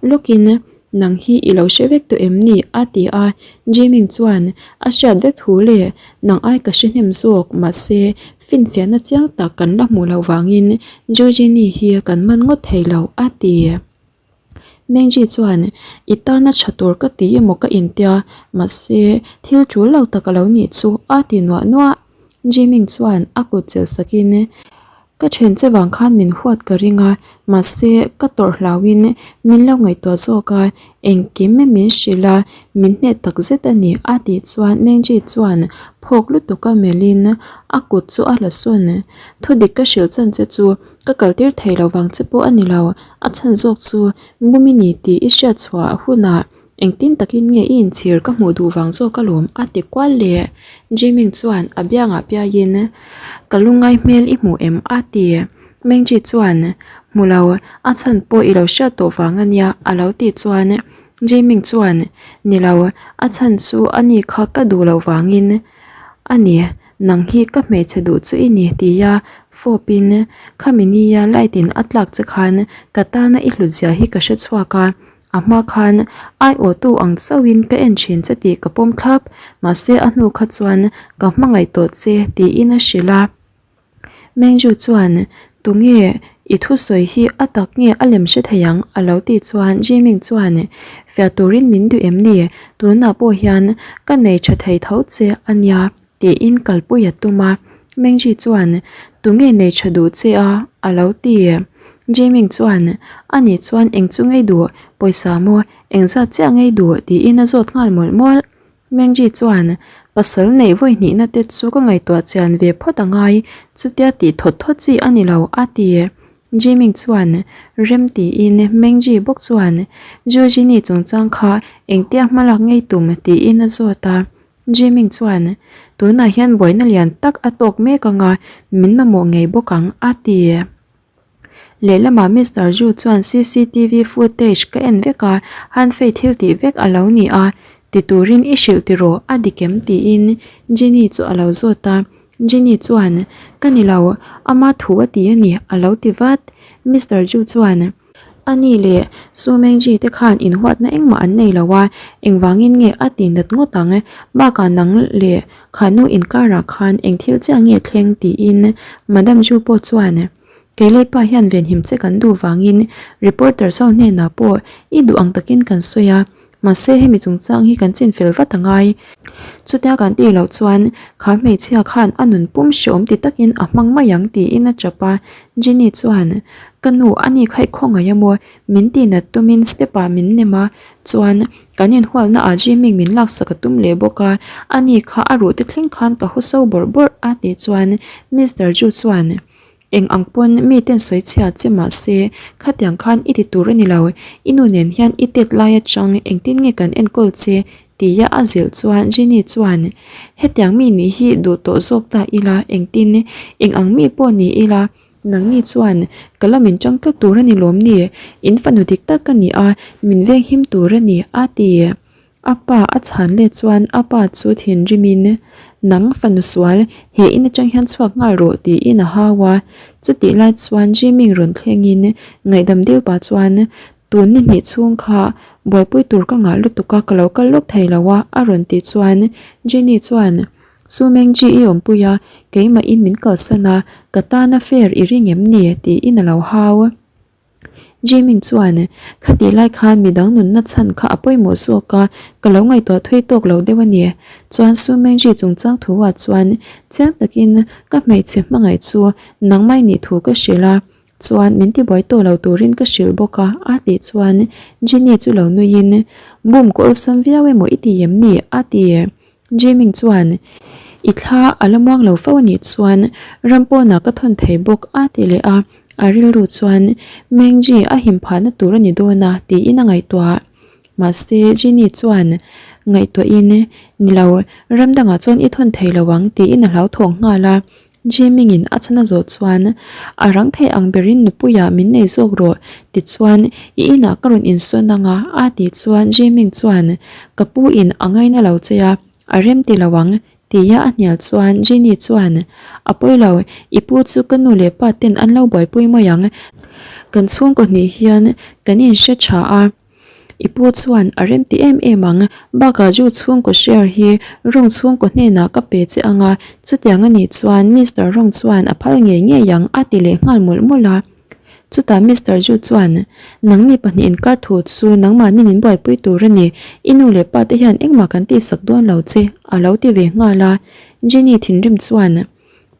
lawkin Nang hi i lo hre vek tawh em ni? a ti a, Jiming chuan a hriat vek thu leh nang ai ka hre hnem zawk mahse finfiahna chiang tak kan la hmuh loh vangin Georgini hi kan man ngawt thei lo a ti. Mengji chuan i tana tha tur ka ti emaw ka intia mahse thil tul lo tak a lo nih chu a ti nuah nuah. Jiming chuan a kut chelh sakin Ka then che vang khan min huat ka ring a, mahse ka tawrh hlauhin min lo ngaihtuah zawk a, engkim min hrilh a, min hneh tak zet a ni a tih chuan Mengji chuan phawk lutuk a melhin a kut chu a hla sawn. Thudik ka hrilh chan che chu ka kaltir thei lo vang che pawh a ni lo, a chhan zawk chu Mumi ni tih i hriat chhuah hunah Engtin takin nge i inchhir ka hmuh duh vang zawk alawm a ti kual leh. Jiming chuan a biangah piaiin Ka lungngai hmel i hmuh em? a ti. Mengji chuan Hmu lo, a chhan pawh i lo hriat tawh vang a nia a lo tih chuan Jiming chuan Ni lo, a chhan chu a ni kha ka duh loh vangin a ni, nang hi ka hmeichhe duh chu i ni tia fawpin khami nia light in a tlak che khan ka tana i hlut zia hi ka hre chhuak a, A hma khan aiawhtu ang chauhin ka en thin che tih ka pawm thlap, mahse a hnu kha chuan ka hmangaih tawh che tiin a hrilh a. Mengju chuan, Tunge i thusawi hi a tak nge a lem hre thei ang? a lo tih chuan Jiming chuan, Fiah turin min duh em ni? Tunah pawh hian ka nei tha thei tho che a nia. Tiin kalpui a tum a, Mengji chuan, Tunge nei tha duh che a? a lo ti. Jiming chuan, Ani chuan eng chu ngei duh, pawisa maw, engzat chiah ngei duh? tiin a zawt nghal mawlh mawlh. Mengji chuan, Pasal neih vawi hnihna te chu ka ngaihtuah chian ve phawt a ngai, chutia tih thawt thawt chi a ni lo, a ti. Jiming chuan, Rem tiin Mengji bawk chuan, Jujini chungchang kha engtia hmalak ngei tum? tiin a zawt a. Jiming chuan, Tunah hian buaina lian tak a tawk mek ang a, min mamawh ngei bawk ang, a ti. Lehlamah Mister Zhu chuan cctv footage ka en vek a, Hanfei thil tih vek a lo ni a, ti turin i hrilh tiraw a dik em tiin Jenny chu a lo zawt a. Jenny chuan, Ka ni lo, ama thu a ti a ni, a lo ti vat. Mister Zhu chuan. A ni leh Su Mengji te khan inhuatna engmah an nei lo a, engvangin nge a ti nat ngawt ang? Bakah nang leh kha nu inkarah khan eng thil chiah nge thleng? tiin Madam Ju pawh chuan. Keilei pa hian venhim che kan duh vangin reporters ho hnenah pawh i duh ang takin kan sawi a, mahse hemi chungchang hi kan chinfel vat a ngai. Chutia kan tih loh chuan kha hmeichhia khan a nun pum hreawm ti takin a hmang mai ang tiin a tap a, Jenny chuan, Ka nu, ani kha i khawngaih a maw? Min tihnat tumin step ah min nem a, chuan kan inhualna ah Jimmy min laksak a tum leh bawk a, ani kha a ruh te thleng khan ka haw so bawrh bawrh a tih chuan Mister Ju chuan, Eng ang pawn mi ten sawi chhia che mah se khatiang khan i ti tur a ni lo, i nu nen hian i tet lai atang engtin nge kan enkawl che tia a zilh chuan Jenny chuan hetiang mi nih hi duh tawh zawk ta ila engtin eng ang mi pawh ni ila nangni chuan ka la min tang tlat tur a ni lawm ni, in fanu dik tak ka ni a min venghim tur a ni a ti. A pa a chhan let chuan a pa chu thinrimin, Nang fanu sual, he in atang hian chhuak nghal rawh tiin a hau a. Chutih lai chuan Jiming rawn thlengin ngaihdam dil pah chuan, Tun ni hnih chhung kha buaipui tur ka ngah lutuk a, ka lo kal lawk thei lo a a rawn tih chuan Jenny chuan, Su Mengji i awmpui a, keimahin min kalsan a, ka tana fair i ring em ni? tiin a lo hau. Jiming chuan, Khatih lai khan midang nunna chhan kha a pawimawh zawk a, ka lo ngaihtuah thui tawk lo deuh a ni. Chuan Su Mengji chungchang thu ah chuan chiang takin ka hmeichhe hmangaih chu nangmah i nih thu ka hrilh a, chuan min tibuai tawh lo turin ka hrilh bawk a, a tih chuan Jenny chu lo nuiin, Bum ka awlsam viau emaw i ti em ni? a ti. Jiming chuan, I thla a la muang lo fo anih chuan ram pawnah ka thawn thei bawk a ti leh a, a rilru chuan Mengji a him phahna tur a ni dawn a tiin a ngaihtuah. Mahse Jenny chuan ngaihtuahin, Ni lo, ram dangah chuan i thawn thei lo ang tiin a hlauthawng nghal a. Jiming-in a chhan a zawh chuan, A rang thei ang berin nupuiah min nei zawk rawh, tichuan i inah ka rawn insawn ang a, a tih chuan Jiming chuan, Ka pu in a ngaina lo che a, a rem ti lo ang, tia a hnial chuan Jenny chuan, A pawi lo, i pu chu ka nu leh pa ten an lo buaipui mai ang, kan chhungkaw hnih hian kan inhre tha a. I pu chuan a rem ti em em ang, bakah Ju chhungkaw share hi Rong chhungkaw hnenah ka pe che ang a, chutiang a nih chuan Mister Rong chuan a phal ngei ngei ang a ti leh nghal mawlh mawlh a. Chutah Mister Ju chuan, Nangni pahnihin kar thu chu nangmahni min buaipui tur a ni, i nu leh pa te hian engmah kan tihsak dawn lo che a lo ti ve nghal a. Jenny thinrim chuan,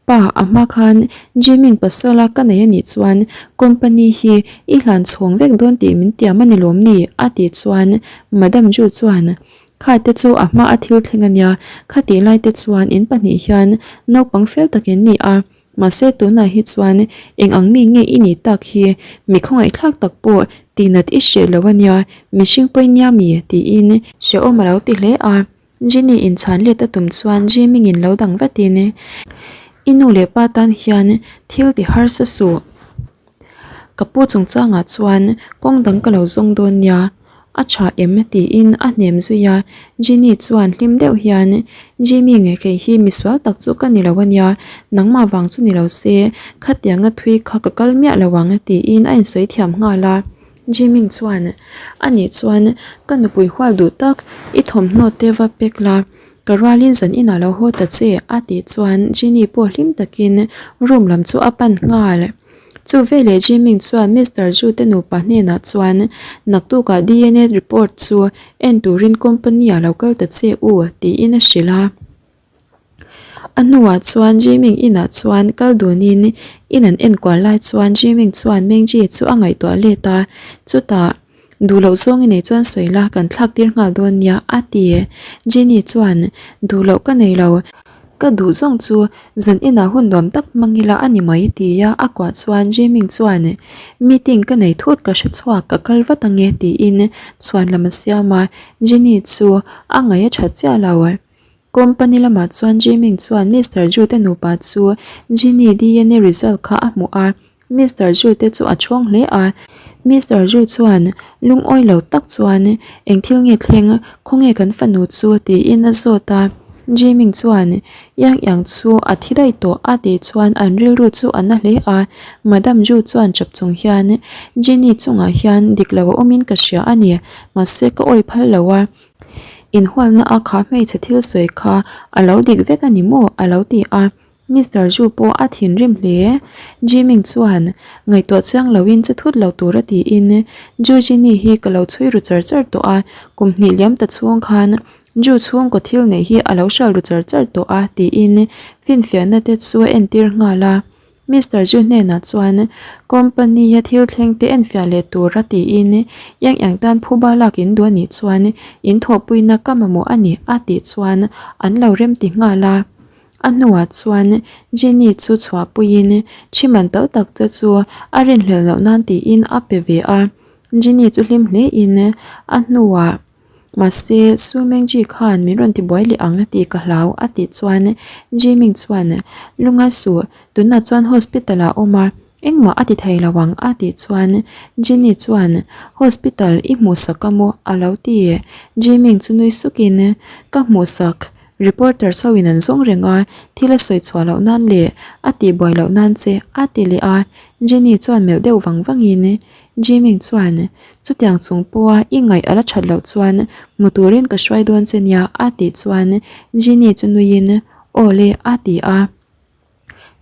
Pa, a hma khan Jiming pasala ka nei anih chuan company hi i hlan chhawng vek dawn tih min tiam a ni lawm ni? a tih chuan Madam Ju chuan, Kha te chu a hma a thil thleng ania, khatih lai te chuan in pahnih hian naupang fel tak in ni a, mahse tunah hi chuan eng ang mi nge i nih tak hi mi khawngaihthlak tak pawh tihnat i hreh lo ania, mihring pawi nia mi? tiin hrehawm a lo ti hle a. Jenny in chhan let a tum chuan Jiming in lo dang vatin, I nu leh pa tan hian thil ti harsa suh. Ka pu chungchangah chuan kawng dang ka lo zawng dawn nia, a tha em? tiin a hnem zui a. Jenny chuan hlim deuh hian, Jimmy nge kei hi misual tak chu ka ni lo ania, nangmah vang chu ni lo se, khatianga thui kha ka kal miah lo ang tiin a insawi thiam nghal a. Jiming chuan, A nih chuan ka nupui hual duh tak, i thawmhnaw te va pek la, ka rualin zan inah lo haw ta che, a tih chuan Jenny pawh hlim takin room lam chu a pan nghal. Chu veleh Jiming chuan Mister Ju te nupa hnenah chuan, Naktukah DNA report chu en turin company ah lo kal ta che u, tiin a hrilh a. A hnuah chuan Jiming inah chuan kal dunin in an enkual lai chuan Jiming chuan Mengji chu a ngaihtuah let a, chutah duh loh zawng i nei chuan sawi la kan thlak tir nghal dawn nia a ti. Jenny chuan duh loh ka nei lo, ka duh zawng chu zan inah hun nuam tak hmang ila a ni mai tia a kuah chuan Jiming chuan meeting ka nei thut ka hre chhuak ka kal vat ange tiin chhuan lam a siam a, Jenny chu a ngaih a tha chiah lo. Company lamah chuan Jiming chuan Mister Ju te nupa chu Jenny DNA result kha a hmuh a, Mister Ju te chu a chhawng hle a. Mister Ju chuan lungawi lo tak chuan eng thil nge thleng, khawnge kan fanu chu tiin a zawt a. Jiming chuan Yang Yang chu a thi daih tawh a tih chuan an rilru chu a na hle a. Madam Ju chuan chap chung hian Jenny chungah hian dik lo a awmin ka hria a ni, mahse ka awi phal lo a. Inhualna a kha hmeichhe thil sawi kha a lo dik vek a ni maw? a lo ti a. Mister Zhu pawh a thinrim hle. Jiming chuan ngaihtuah chiang loin che thut lo tura tiin Zhu Jini hi ka lo chhui ru char char tawh a, kum hnih liam ta chhung khan Zhu chhungkaw thil neih hi a lo hral ru char char tawh a tiin finfiahna te chu a entir nghal a. Mister Zhu hnenah chuan company-a thil thleng te enfiah leh tura tiin Yang Yang tan phuba lak in duh a nih chuan in thawhpuina ka mamawh a ni a tih chuan an lo remti nghal a. A hnuah chuan Jenny chu chhuahpuiin thi man to tak te chu a rinhlelh loh nan tiin a pe ve a. Jenny chu hlim hlein a hnuah Mahse Su Mengji khan min rawn tibuai leh ang tih ka hlau a tih chuan Jiming chuan Lunga suh tunah chuan hospital ah a awm a engmah a ti thei lo ang a tih chuan Jenny chuan hospital i hmuhsak a maw a lo ti. Jiming chu nui sukin ka hmuhsak Reporters ho in an zawng reng a, thil a sawi chhuah loh nan leh a tihbuai loh nan che a ti leh a, Jenny chuan melh deuh vang vang in Jiming chuan chutiang chung pawha i ngaih a la that loh chuan hmu turin ka hruai dawn che nia a tih chuan Jenny chu nui in aw le a ti a.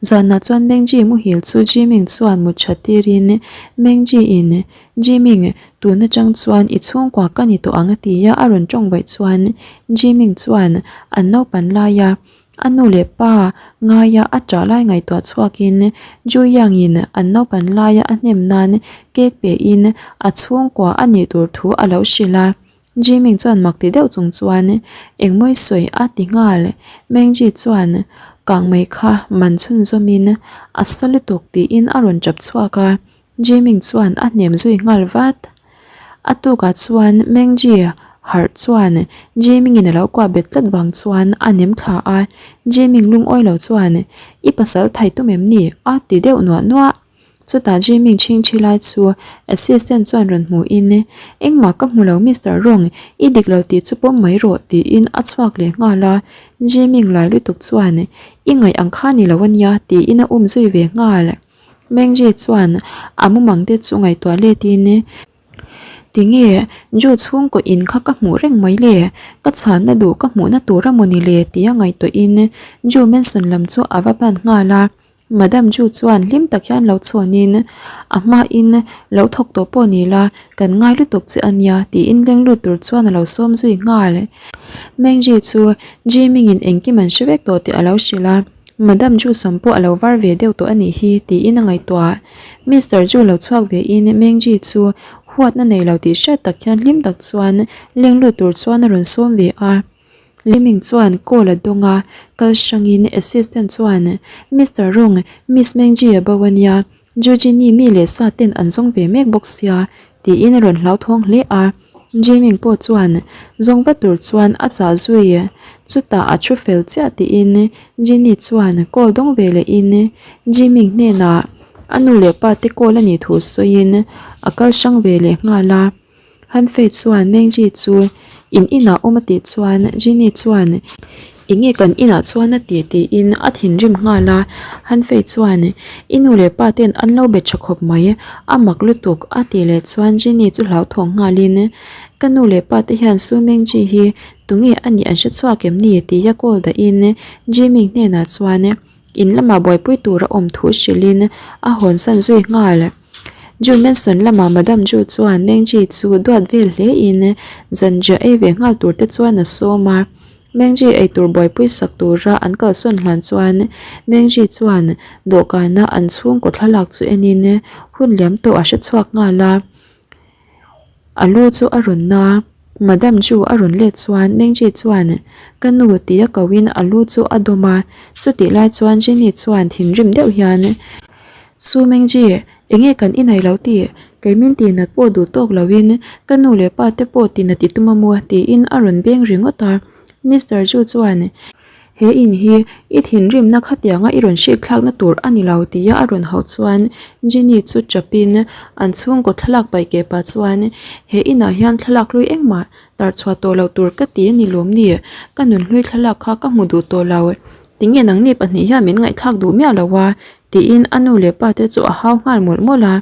Zanah chuan Mengji muhil chu Jiming chuan mut that tirin Mengji in Jiming tun atang chuan i chhungkua ka ni tawh ang a ti a, a rawn tawng vaih chuan Jiming chuan an naupan laia a nu leh pa ngaia a ṭah lai ngaihtuah chhuakin Ju Yang in an naupan laia a hnem nan cake pe in a chhungkua a nih tur thu a lo hrilh a. Jiming chuan mak ti deuh chung chuan engmawi sawi a ti nghal. Mengji chuan kang mai kha man chhunzawmin a sa lutuk tiin a rawn tap chhuak a, Jiming chuan a hnem zui nghal vat. A tukah chuan Mengji harh chuan Jiming-in a lo kuah bet tlat vang chuan a nem thla a, Jiming lungawi lo chuan I pasal thai tum em ni? a ti deuh nuah nuah. Chutah Jimmy chhingchhi lai chu assistant chuan rawn hmuhin, Engmah ka hmu lo Mister Rong, i dik lo tih chu pawm mai rawh tiin a chhuak leh nghal a. Jimmy lai lutuk chuan, I ngaih ang kha ni lo a nia tiin a um zui ve nghal. Mengji chuan a mumang te chu ngaihtuah letin, Tinge Ju chhungkaw in kha ka hmuh reng mai le? Ka chhanna duh ka hmuhna tur a maw ni le tia ngaihtuahin Ju Mansion lam chu a va pan nghal a. Madam Ju chuan hlim tak hian lo chhuanin a hmain lo thawk tawh pawh ni la, kan ngai lutuk che a nia tiin leng lut tur chuan a lo sawm zui nghal. Mengji chu Jiming-in engkim an hre vek tawh tih a lo hrilh a, Madam Ju sam pawh a lo var ve deuh tawh a nih hi tiin a ngaihtuah. Mister Ju lo chhuak ve in Mengji chu huatna nei lo tih hriat tak hian hlim tak chuan leng lut tur chuan a rawn sawm ve a. Liming chuan call a dawng a, kal hrangin assistant chuan Mister Rong, Miss Mengji a bo a nia, Jujini mi leh sa ten an zawng ve mek bawk sia tiin a rawn hlauthawng hle a. Jiming pawh chuan zawng va tur chuan a chah zui. Chutah a thu fel chiah tiin Jinny chuan call dawng ve lehin Jiming hnenah a nu leh pa te call a nih thu sawiin a kal hrang ve leh nghal a. Hanfei chuan Mengji chu in inah awm a tih chuan Jinny chuan enge kan inah chuan a ti tiin a thinrim nghal a, Hanfei chuan i nu leh pa ten an lo be tha khawp mai a mak lutuk a tih leh chuan Jinny chu hlauthawng nghalin ka nu leh pa te hian Su Mengji hi tunge a nih an hre chhuak em ni tia call dahin Jimmy hnenah chuan In lamah buaipui tur a awm thu hrilhin a hawnsan zui nghal. Ju Manson lamah Madam Ju chuan Mengji chu duat vel hlein zanriah ei ve nghal tur te chuan a sawm a. Mengji eitur buaipui sak tura an kalsawn hlan chuan Mengji chuan dawhkana an chhungkaw thlalak chu enin hun liam tawh a hre chhuak nghal a. A lu chu a rawn na. Madam chu a rawn let chuan Mengji chuan ka nu tia ko in a lu chu a dawm a, chutih lai chuan Jenny chuan thinrim deuh hian Su Mengji, enge kan inei lo tih? Kei min tihnat pawh duh tawk lo in ka nu leh pa te pawh tihnat i tum a maw? tiin a rawn beng ringawt a. Mister Chu chuan He in hi i thinrimna khatianga i rawn hriat thlakna tur a ni lo tia a rawn hauh chuan Jenny chu chapin an chhungkaw thlalak paih keh pah chuan he inah hian thlalak hlui engmah tar chhuah tawh loh tur ka ti a ni lawm ni? Ka nunhlui thlalak kha ka hmu duh tawh lo. Tinge nangni pahnih hian min ngaihthlak duh miah lo a? tiin a nu leh pa te chu a hau nghal mawlh mawlh a.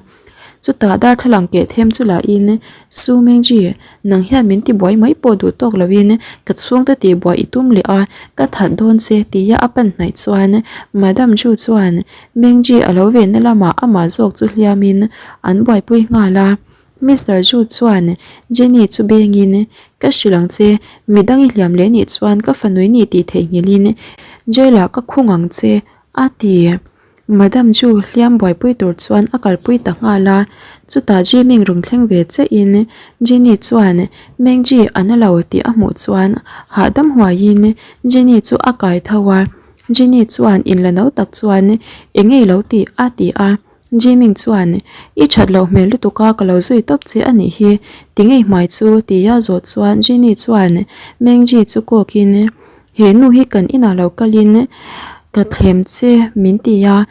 Chutah darthlalang keh them chu lahin, Su Mengji, nang hian min tibuai mai pawh duh tawk loin ka chhungte tihbuai i tum leh a, ka that dawn che tia a pan hnaih chuan Madam Ju chuan Mengji a lo venna lamah amah zawk chu hliamin an buaipui nghal a. Mister Ju chuan Jenny chu bengin, Ka hrilh ang che, midang i hliam leh nih chuan ka fanui ni tih theihnghilhin jail ah ka khung ang che, a ti. Madam Ju hliam buaipui tur chuan a kalpui ta nghal a, chutah Jiming rawn thleng ve chiahin Jenny chuan Mengji a na lo tih a hmuh chuan hahdam huaiin Jenny chu a kai tho a, Jenny chuan inla no tak chuan Eng nge i lo tih? a ti a. Jiming chuan, I that loh hmel lutuk a, ka lo zui tawp che a nih hi, ti ngei hmai chu ti a zawh chuan Jenny chuan Mengji chu kawkin, He nu hi kan inah lo kalin ka thlem che min ti a,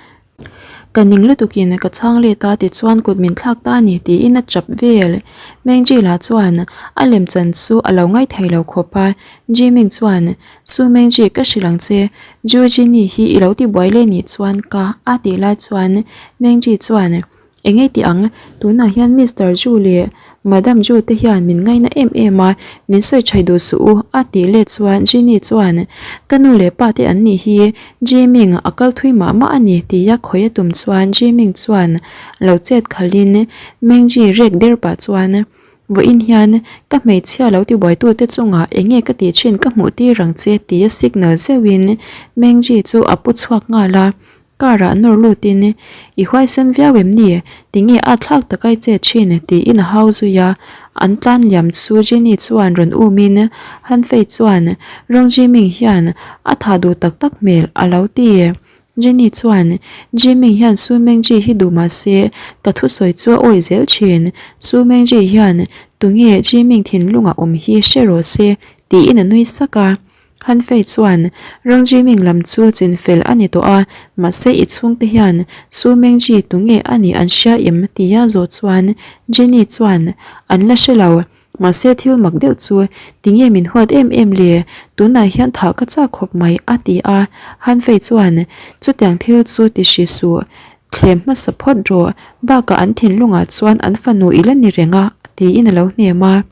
ka ning lutukin ka chhang let a tichuan kut min thlak ta a ni tiin a chap vel. Mengji lah chuan a lemchan chu a lo ngaithei lo khawp a, Jiming chuan Su Mengji ka hrilh ang che, Ju Jini hi i lo ti buai leh nih chuan ka a tih lai chuan Mengji chuan Eng nge tih ang, tunah hian Mister Ju leh Madam Ju te hian min ngaina em em a, min sawi chhai duh suh u a tih let chuan Jini chuan Ka nu leh pa te an nih hi Jiming a kal thui mah mah a ni tia khawi a tum chuan Jiming chuan lo chet khalhin Mengji rek der pah chuan Vawiin hian ka hmeichhia lo tibuaitute chungah eng nge ka tih thin ka hmuh tir ang che tia signal zeuhin Mengji chu a pu chhuak nghal a, car ah nawr lutin I huaisen viau em ni? Tinge a thlak taka i chet thin? tiin a hau zui a, an tlan liam chu Jenny chuan rawn umin Hanfei chuan Rong Jiming hian a tha duh tak tak hmel a lo ti. Jenny chuan, Jimmy hian Su Mengji hi duh mah se, ka thusawi chu a awih zel thin. Su Mengji hian tunge Jimmy thinlungah awm hi hre rawh se, tiin a nui sak a. Han Fei chuan, Rang Jimmy lam chu chinfel a ni tawh a, mahse i chhungte hian Su Mengji tunge a nih an hria em? tia zawh chuan Jenny chuan, An la hre lo. Mahse thil mak deuh chu tinge min huat em em le, tunah hian thah ka chak khawp mai a ti a, Hanfei chuan chutiang thil chu ti hri suh, thlem hmasa phawt rawh, bakah an thinlungah chuan an fanu i la ni reng a tiin a lo hnem a.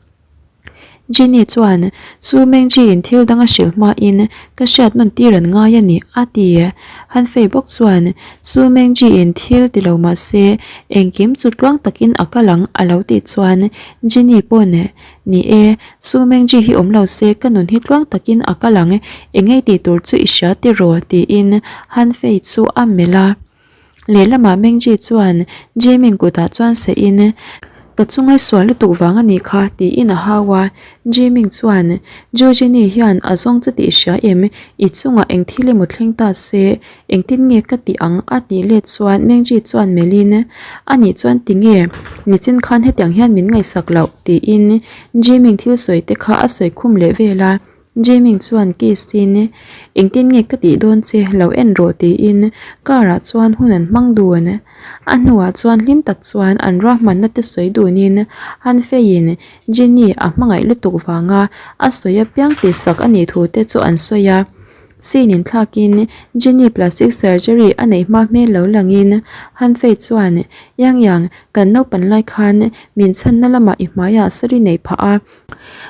Jenny chuan Su Mengji-in thil dang a hrilh hmain ka hriat nawn tir an ngai a ni a ti. Hanfei bawk chuan Su Mengji-in thil ti lo mah se engkim chu tluang takin a kal ang a lo tih chuan Jenny pawn Ni e, Su Mengji hi awm lo se ka nun hi tluang takin a kal ang, engei tih tur chu i hria tiraw? tiin Han Fei chu a melh a. Lehlamah Mengji chuan Jimin kutah chuan seh in, Ka chungai sual lutuk vang a nih kha tiin a hau a. Jimin chuan, Ju Jenny hian a zawng che tih i hria em? I chungah eng thil emaw thleng ta se, Engtin nge ka tih ang? a tih let chuan Mengji chuan melhin, A nih chuan tinge? Nichin khan hetiang hian min ngaihsak loh, tiin Jiming thil sawi te kha a sawi khum leh vel a. Jiming chuan kiss in, Engtin nge ka tih dawn che? Lo en rawh, tiin car ah chuan hun an hmang dun. A hnuah chuan hlim tak chuan an ruahmanna te sawi dunin Han Feiin Jenny a hmangaih lutuk vanga a sawi apiang tihsak a nih thu te chu an sawi a. Scene in thlakin Jenny plastic surgery a neih hma hmel lo langin Han Fei chuan, Yang Yang, kan naupan lai khan min chhanna lamah i hmaiah sari nei phah a,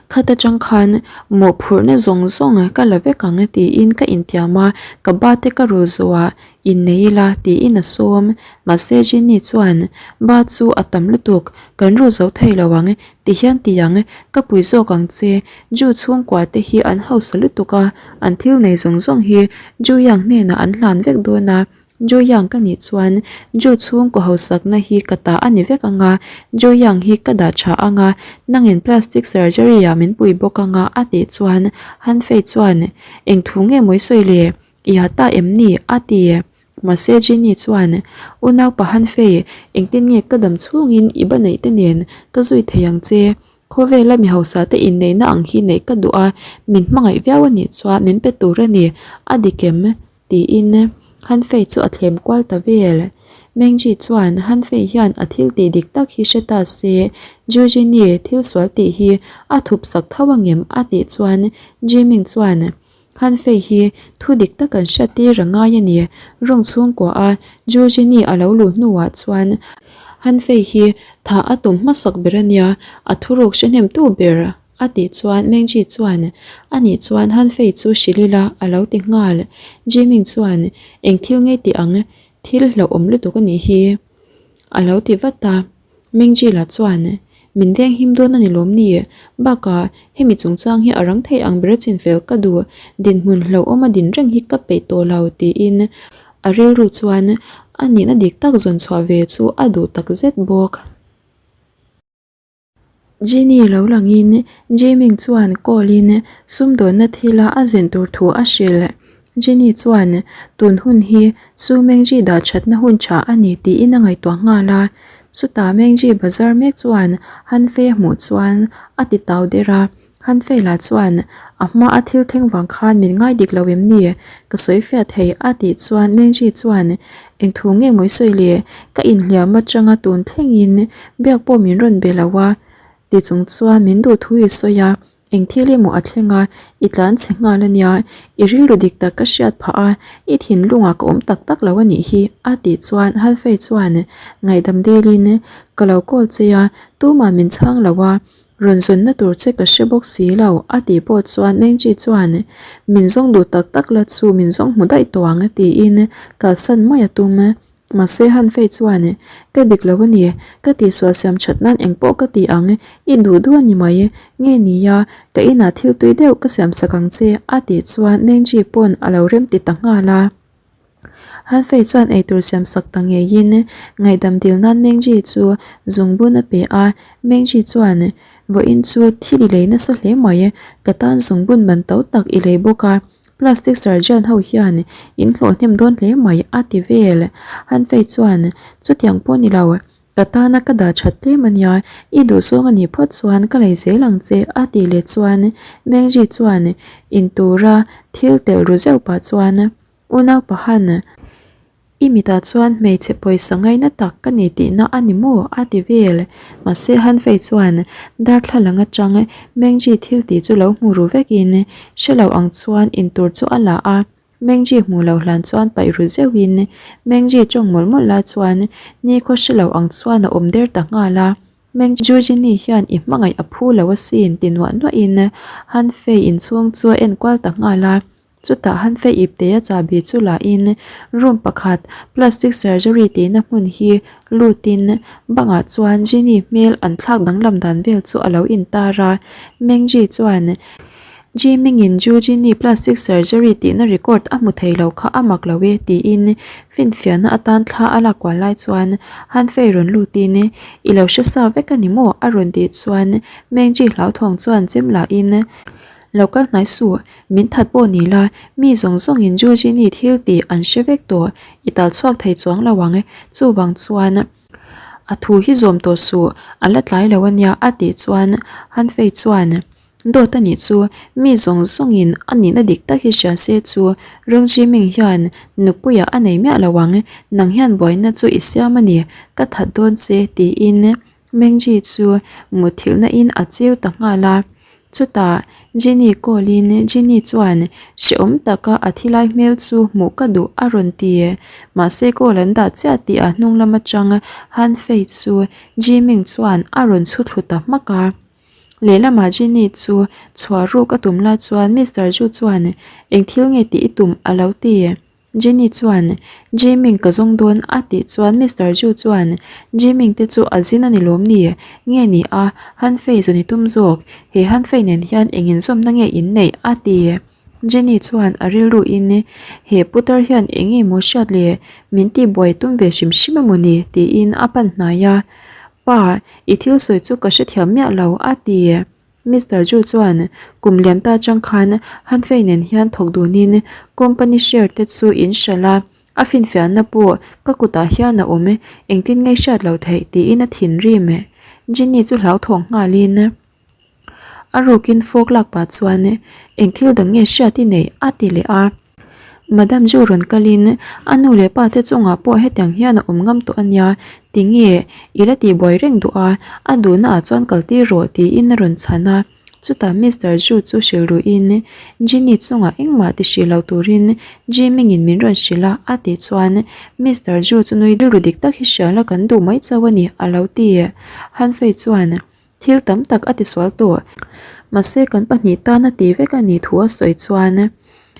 khat atang khan mawhphurhna zawng zawng ka la vek ang tiin ka intiam a, ka ba te ka rul zawhah innei ila tiin a sawm. Mahse Jenny chuan, Ba chu a tam lutuk, kan rul zo thei lo ang Ti hian ti ang, ka pui zawk ang che, Ju chhungkua te hi an hausa lutuk a, an thil nei zawng zawng hi Ju Yang hnenah an hlan vek dawn a, Ju Yang ka nih chuan Ju chhungkaw hausakna hi ka ta a ni vek ang a, Ju Yang hi ka dah tha ang a, nangin plastic surgery ah min pui bawk ang a a tih chuan Han Fei chuan, Eng thu nge mawi sawi le? I ha ta em ni? a ti. Mahse Jenny chuan, Unaupa Hanfei, engtin nge ka dam chhungin i ba neih te nen ka zui thei ang che? Khawvela mi hausa te inneihna ang hi neih ka duh a, min hmangaih viau a nih chuan min pe tur a ni, a dik em? tiin Hanfei chu a thlem kual ta vel. Mengji chuan Hanfei hian a thil tih dik tak hi hre ta se, Georgenie thil sual tih hi a thup sak tho angem? a tih chuan Jiming chuan, Khan Fei hi thu dik tak an hriat tir a ngai a ni. Rawng chhungkua a Georgenie a lo luh hnuah chuan Hanfei hi thah a tum hmasak ber a nia, a thuruk hre hnemtu ber a tih chuan Mengji chuan a nih chuan Hanfei chu hrilh ila a lo ti nghal. Jiming chuan eng thil ngei tih ang thil hlauhawm lutuk a nih hi a lo ti vat a. Mengjila chuan, Min veng him dawn a ni lawm ni? Bakah, hemi chungchang hi a rang thei ang ber a chinfel ka duh, dinhmun hlauhawm a din reng hi ka peih tawh lo, tiin a rilru chuan a nihna dik tak zawn chhuah ve chu a duh tak zet bawk. Jenny lo langin Jiming chuan call in sumdawnna thila a zin tur thu a hrilh. Jenny chuan tun hun hi Su Mengji dah thatna hun tha a ni tiin a ngaihtuah nghal a. Chutah Mengji bazar mek chuan Han Fei a hmuh chuan a ti tau der a. Han Fei lah chuan a hma a thil thleng vang khan min ngai dik lo em ni? Ka sawi fiah thei a tih chuan Mengji chuan eng thu nge mawi sawi le? Ka inhliam atanga tun thlengin biak pawh min rawn be lo a ti chung chuan min duh thu i sawi a. Eng thil emaw a thleng a, i tlan chhe nghal a nia, i rilru dik tak ka hriat phah a, i thinlungah ka awm tak tak lo a nih hi, a tih chuan Halfei chuan ngaihdam dilin ka lo call che a, tumah min chhang lo a, rawn zawnna tur che ka hre bawk si lo, a tih pawh chuan Mengji chuan min zawng duh tak tak la chu min zawng hmu daih tawh ang tiin kalsan mai a tum. Mahse Hanfei chuan, Ka dik lo a ni, ka tihsual siam that nan engpawh ka ti ang, i duh duh a ni mai, nge nia, ka inah thil tui deuh ka siam sak ang che, a tih chuan Mengji pawn a lo rem ti ta nghal a. Hanfei chuan eitur siam sak ta ngeiin ngaihdam dil nan Mengji chu zungbun a pe a, Mengji chuan, Vawiin chu thil i lei nasa hle mai, ka tan zungbun man to tak i lei bawk a, Plastic surgeon ho hian in hlawh hnem dawn hle mai a ti vel. Hanfei chuan, Chutiang pawh ni lo, ka tana ka dah that tlem a nia, i duhzawng a nih phawt chuan ka lei zel ang che a tih leh chuan Mengji chuan in tura thil telh ru zeuh pah chuan Unau Pahan, I mitah chuan hmeichhe pawisa ngaina tak ka ni tihna a ni maw? a ti vel. Mahse Hanfei chuan darthlalang atang Mengji thil tih chu lo hmu ru vekin hre lo ang chuan intur chu a la a. Mengji hmu lo hlan chuan paih ru zeuhin Mengji tawng mawlh mawlh lai chuan nikhaw hre lo ang chuan a awm der ta nghal a. Mengji Jujini hian i hmangaih a phu lo asin ti nuah nuahin Hanfei inchhung chu a enkual ta nghal a. Chutah Hanfei iptea chahbi chu la in room pakhat plastic surgery tihna hmun hi lutin bangah chuan Jenny hmel an thlak danglam dan vel chu a lo intar a. Mengji chuan Ji Mingin Ju Jenny plastic surgery tihna record a hmu thei lo kha a mak lo e tiin finfiahna atan thla a lak kual lai chuan Hanfei rawn lutin I lo hre sa vek a ni maw? a rawn tih chuan Mengji hlauthawng chuan chem la in Lo kal hnai suh, min that pawh ni la, mi zawng zawngin Georgini thil tih an hre vek tawh, i tal chhuak thei chuang lo ang, chuvang chuan a thu hi zawm tawh suh, a la tlai lo ania a tih chuan Hanfei chuan dawt a nih chu, mi zawng zawngin a nihna dik tak hi hria se chu Rong Jiming hian nupuiah a nei miah lo ang, nang hian buaina chu i siam a ni, ka that dawn che tiin Mengji chu muthilhna in a chiu ta nghal a. Chutah Jenny call in Jenny chuan hrehawm taka a thilai hmel chu hmuh ka duh a rawn ti. Mahse call an dah chiah tih a hnung lam atang Han Fei chu Jiming chuan a rawn chhu thlu ta hmak a. Lehlamah Jenny chu chhuah ruk a tum lai chuan Mister Ju chuan eng thil nge tih i tum a lo ti. Jenny chuan, Jiming ka zawng dawn a tih chuan Mister Ju chuan, Jiming te chu a zin a ni lawm ni? Nge ni a, Han Fei zawn i tum zawk, he Han Fei nen hian eng inzawmna nge in neih? a ti. Jenny chuan a rilru in, He putar hian eng nge maw hriat le, min tihbuai tum ve hrim hrim a maw ni? tiin a pan hnai a, Pa, i thil sawi chu ka hrethiam miah lo a ti. Mister Ju chuan kum liam ta atang khan Hanfei nen hian thawk dunin company share te chu in hralh a, a finfiahna pawh ka kutah hian a awm engtin nge hriat loh theih tiin a thinrim. Jenny chu hlauthawng nghalin a rukin fawk lak pah chuan eng thil dang nge hriat i neih a ti leh a. Madam Ju rawn kalin a nu leh pa te chungah pawh hetiang hian a awm ngam tawh a nia, tinge i la tihbuai reng duh a, a duhna ah chuan kal tir rawh tiin a rawn chhan a. Chutah Mister Zhu chu hrilh ruhin Jinny chungah engmah ti hrih lo turin Jiming-in min rawn hrilh a, a tih chuan Mister Zhu chu nui rilru dik tak hi hriala kan duh mai chauh a ni, a lo ti. Han Fei chuan thil tam tak a tisual tawh. Mahse kan pahnih tana ti vek a nih thu a sawi chuan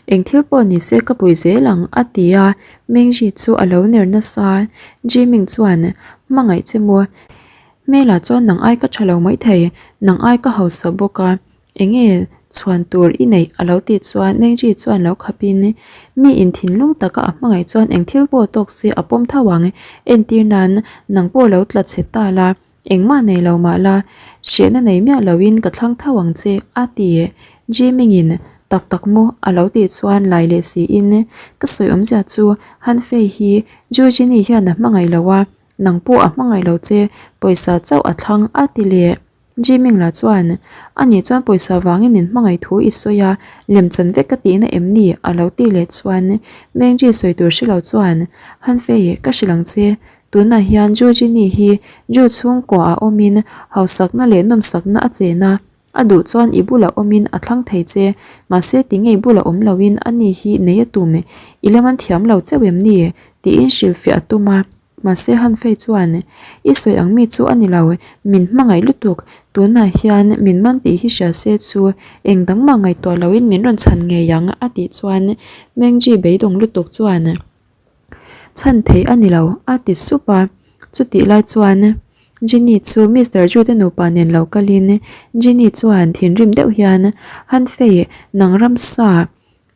eng thil pawh ni se ka pui zel ang, a ti a, Mengji chu a lo ner nasa. Jiming chuan hmangaih che maw? Hmelah chuan nang ai ka tha lo maithei, nang ai ka hausa bawk a, enge chhuan tur i neih a lo tih chuan Mengji chuan lo khapin mi in thinlung taka a hmangaih chuan eng thil pawh tawk se a pawm tho ang, entir nan nang pawh lo tla chhe ta la, engmah nei lo mah la, hrehna nei miah loin ka thlang tho ang che a ti. Jiming-in tak tak maw a lo tih chuan lai leh siin ka sawi awmzia chu Hanfei hi Georgini hian a hmangaih lo a, Nang pawh a hmangaih lo che, pawisa chauh a thlang a ti leh. Jiming lah chuan, A nih chuan pawisa vangin min hmangaih thu i sawi a, lemchan vek ka tihna em ni? a lo ti leh chuan Mengji sawi tur hre lo chuan, Hanfei, ka hrilh ang che, tunah hian Georgini hi Ju chhungkua ah awmin hausakna leh nawmsakna a chen a, a duh chuan i bulah awmin a thlang thei che, mahse tinge i bulah awm loin ani hi nei a tum, i la man thiam lo chauh em ni? tiin hrilhfiah a tum a. Mahse Hanfei chuan, I sawi ang mi chu a ni lo, min hmangaih lutuk, tunah hian min man tih hi hria se chu eng dang mah ngaihtuah loin min rawn chhan ngei ang a tih chuan Mengji beidawng lutuk chuan, Chhan thei a ni lo a ti sup a, chutih lai chuan Jenny chu Mister Jude nupa nen lo kalin Jenny chuan thinrim deuh hian, Hanfei, nang ramsa,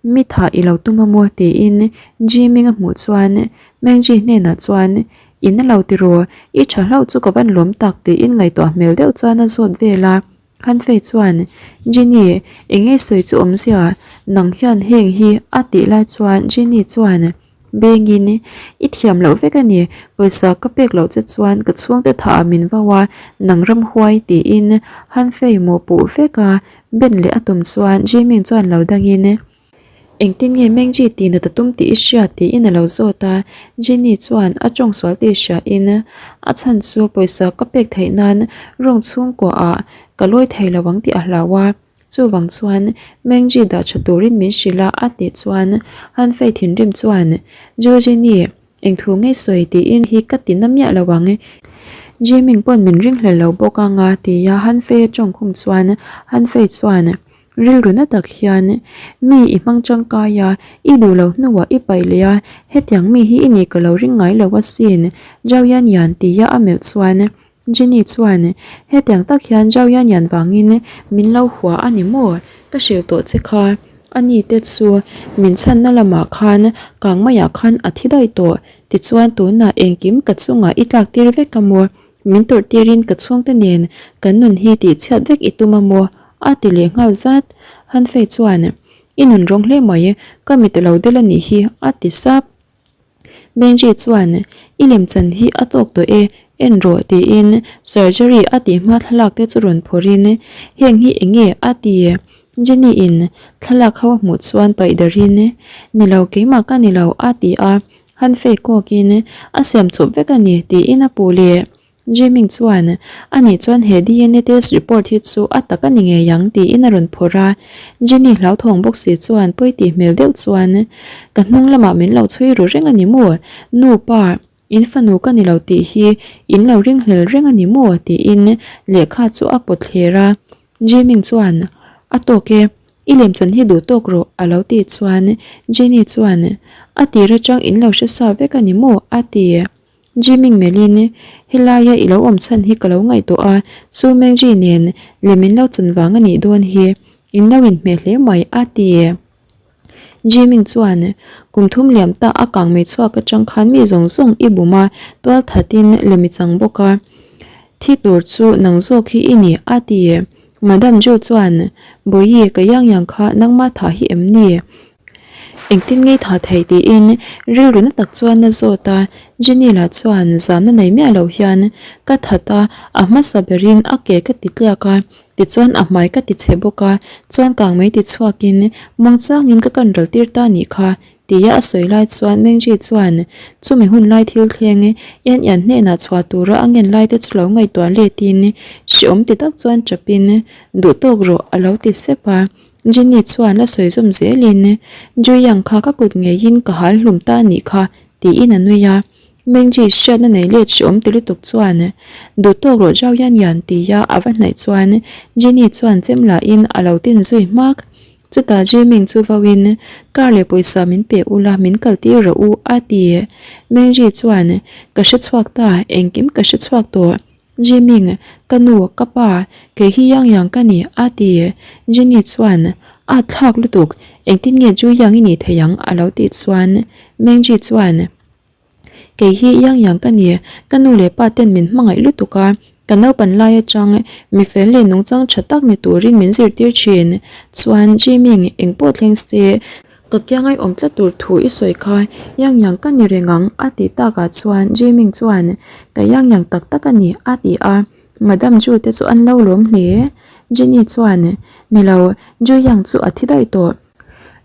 Mi thah i lo tum a maw? tiin Jiming a hmuh chuan Mengji hnenah chuan In a lo ti rawh, i tha hlauh chu ka van lawm tak tiin ngaihtuah hmel deuh chuan a zawt vel a. Hanfei chuan Jenny, eng nge sawi chu awmzia, nang hian heng hi a tih lai chuan Jenny chuan Bengin, i thiam loh vek a ni, pawisa ka pek loh che chuan ka chhungte thah ah min vau a, nang ramhuai tiin Hanfei maw puh vek a, Ben leh a tum chuan Jiming chuan lo dangin, Engtin nge Mengji tih nat a tum tih i hria? tiin a lo zawt a. Jenny chuan a tawng sual tih hriain, A chhan chu pawisa ka pek theih nan rawng chhungkuaah ka lawi thei lo ang tih a hlau a. Chuvang chuan Mengji dah tha turin min hrilh a a tih chuan Hanfei thinrim chuan, Georgenie, Eng thu ngei sawi tiin hi ka ti na miah lo ang. Jiming pawn min ringhlel lo bawk ang a ti a, Hanfei a tawng khum chuan Hanfei chuan rilru na tak hian mi i hmang tangkai a, i duh lo hnuah i paih leh a, hetiang mi hi i nih ka lo ring ngai lo asin Zhao Yan Yan tia a melh chuan Jenny chuan, Hetiang tak hian Zhao Yan Yan vangin min lo hua a ni maw? Ka hrilh tawh che kha. A ni te chu min chhanna lamah khan kang maiah khan a thi daih tawh. Tichuan tunah engkim ka chungah i tlak tir vek a maw? Min tawrh tirin ka chhungte nen kan nun hi tihchhiat vek i tum a maw? A ti leh nghal zat. Hanfei chuan, I nun rawng hle mai, ka mit a lo del a nih hi, a ti sap. Benji chuan, I lemchan hi a tawk tawh e, en rawh tiin surgery a tih hma thlalak te chu rawn phawrhin, Heng hi eng nge? a ti. Jenny-in thlalak ho a hmuh chuan paih darin, Ni lo, keimah ka ni lo a ti a, han fake kawkin, A siam chawp vek a ni tiin a puh leh. Jiming chuan, Ani chuan he DNA test report hi chu a tak a ni ngei ang tiin a rawn phawrh a. Jenny hlauthawng bawk si chuan pawi tih hmel deuh chuan, Ka hnung lamah min lo chhui ru reng a ni maw? Nu pa, in fanu ka ni lo tih hi in lo ringhlel reng a ni maw? tiin lehkha chu a pawt thler a. Jiming chuan, A tawk e, i lemchan hi duh tawk rawh a lo tih chuan Jenny chuan, A tir atang in lo hre sa vek a ni maw? a ti. Jiming melhin, Helaia i lo awm chhan hi ka lo ngaihtuah a, Su Mengji nen lem in lo chan vang a nih dawn hi, in lo inhmeh hle mai, a ti. Jiming chuan, Kum thum liam ta a kang mei chhuak atang khan mi zawng zawng i bum a, tual thatin lem i chang bawk a, thi tur chu nang zawk hi i ni, a ti. Madam Zhou chuan, Bawihi, ka yang yang kha nangmah thah hi em ni? Engtin ngei thah theih tiin rilru na tak chuan a zawt a, Jenny lah chuan zamna nei miah lo hian ka that a, a hmasa berin a ke ka ti tliak a, tichuan a hmai ka ti chhe bawk a, chuan kang mai ti chhuakin muangchangin ka kan ral tir ta nih kha. Tia a sawi lai chuan Mengji chuan chumi hun lai thil thleng Yan Yan hnenah chhuah tura a ngen lai te chu lo ngaihtuah letin hreawm ti tak chuan chapin duh tawk rawh a lo ti sep a. Jenny chuan la sawi zawm zelin Juyang kha ka kut ngeiin ka hal hlum ta a nih kha tiin a nui a. Mengji hriatna nei let hreawm ti lutuk chuan duh tawk rawh Zhao Yan Yan tia a va hnaih chuan Jenny chuan chem lahin a lo tin zui hmak. Chutah Jiming chu vauin, Car leh pawisa min pe ula, min kal tir rawh u, a ti. Mengji chuan, Ka hre chhuak ta, engkim ka hre chhuak tawh. Jiming, Ka nu, ka pa, kei hi Yang Yang ka ni, a ti. Jenny chuan, A thlak lutuk, engtin nge Ju Yang i nih thei ang, a lo tih chuan Mengji chuan, Kei hi Yang Yang ka ni, ka nu leh pa ten min hmangaih lutuk a, ka naupan lai atang mi fel leh nungchang tha tak ni turin min zirtir thin. Chuan Jiming engpawh thleng se, ka kiangai awm tlat tur thu i sawi kha Yang Yang ka ni reng ang a tih takah chuan Jiming chuan ka Yang Yang tak tak a ni a ti a, Madam Ju te chu an lo lawm hle. Jenny chuan ni lo, Ju Yang chu a thi daih tawh.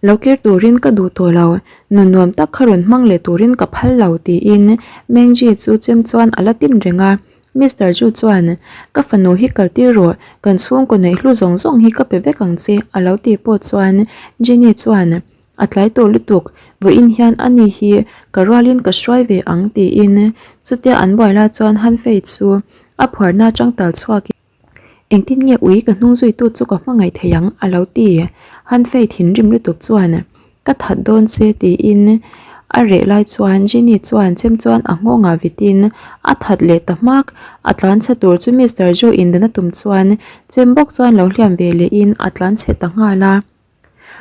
Lo kir turin ka duh tawh lo, nun nuam tak kha rawn hmang leh turin ka phal lo tiin Mengji chu chem chuan a la tin reng a. Mister Ju chuan, Ka fanu hi kal tir rawh, kan chhungkaw neih hlu zawng zawng hi ka pe vek ang che a lo tih pawh chuan Jenny chuan, A tlai tawh lutuk, vawiin hian ani hi ka rualin ka hruai ve ang tiin chutia an buai lai chuan Han Fei chu a phuarna atang tal chhuakin, Engtin nge ui ka hnung zuitu chu ka hmangaih thei ang a lo ti. Han Fei thinrim lutuk chuan ka that dawn che tiin a reh lai chuan Jenny chuan chem chuan a nghawngah vitin a that leh ta hmak. A tlan chhe tur chu Mister Joe in dan a tum chuan chem bawk chuan lo hliam ve lehin a tlan chhe ta nghal a.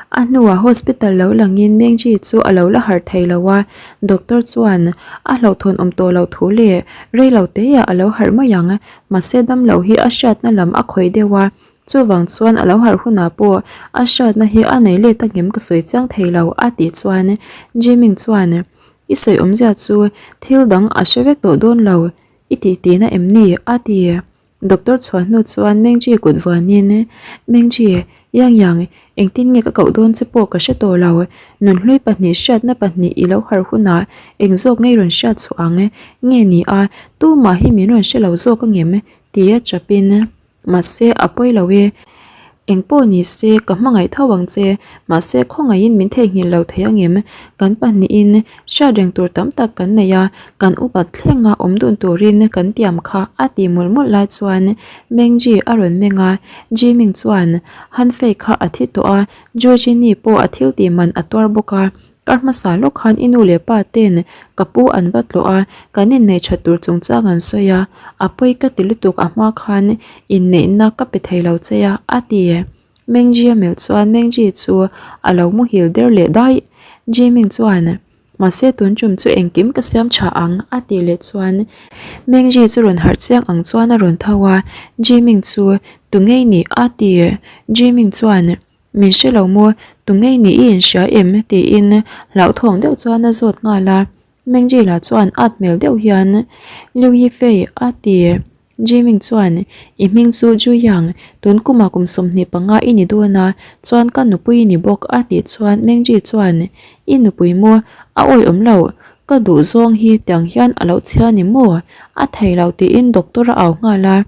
A hnuah hospital lo langin Mengji chu a lo la harh thei lo a, doctor chuan a hlauhthawn awm tawh loh thu leh rei lo teiah a lo harh mai ang, mahse damlo hi a hriatna lam a khawih deuh a, chuvang chuan a lo harh hunah pawh a hriatna hi a nei let a ngem ka sawi chiang thei lo a tih chuan Jiming chuan I sawi awmzia chu thil dang a hre vek tawh dawn lo i tih tihna em ni? a ti. Doctor chhuah hnu chuan Mengji kut vuanin, Mengji, Yang Yang, engtin nge ka koh dawn che pawh ka hre tawh lo. Nunhlui pahnih hriatna pahnih i lo harh hunah eng zawk ngei rawn hriat chhuah ang nge ni a, tumah hi min rawn hre lo zawk angem? tia chapin, Mahse, a pawi lo e. Eng pawh ni se, ka hmangaih tho ang che. Mahse, khawngaihin min theihnghilh lo thei angem? Kan pahnihin hriat reng tur tam tak kan nei a, kan upat thlenga awm dun turin kan tiam kha a ti mawlh mawlh lai chuan Mengji a rawn meng a, Jiming chuan Han Fei kha a thi tawh a, Georgini pawh a thil tih man a tuar bawk a, Kar hmasa lawk khan i nu leh pa ten ka pu an va tlawh a, kan inneih that tur chungchang an sawi a, a pawi ka ti lutuk a hma khan inneihna ka pe thei lo che a, a ti. Mengji a melh chuan Mengji chu a lo muhil der leh daih. Jiming chuan, Mahse tun tum chu engkim ka siam tha ang, a tih leh chuan Mengji chu rawn harh chiang ang chuan a rawn tho a, Jiming chu tu ngei ni? a ti. Jiming chuan, Min hre lo maw? Tu ngei ni i inhria em? tiin hlauhthawng deuh chuan a zawt nghal a. Mengji lah chuan at hmel deuh hian, Liu Yifei a ti. Jiming chuan, I hming chu Ju Yang, tun kumah kum 25 i ni dawn a, chuan ka nupui i ni bawk a tih chuan Mengji chuan, I nupui maw? A awih awm lo, ka duh zawng hi tiang hian a lo chhia ni maw? A thei lo tiin doctor a au nghal a.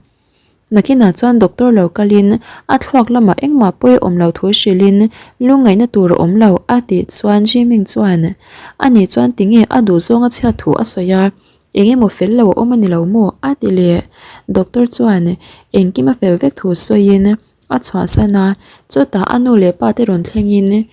Nakinah chuan doctor lo kalin a thluak lamah engmah pawi awm lo thu hrilhin lungngaihna tur a awm lo a tih chuan Jiming chuan ani chuan tinge a duhzawng a chhiat thu a sawi a, eng emaw fel lo a awm a ni lo maw a ti leh. Doctor chuan engkim a fel vek thu sawiin a chhuahsan a, chutah a nu leh pa te rawn thlengin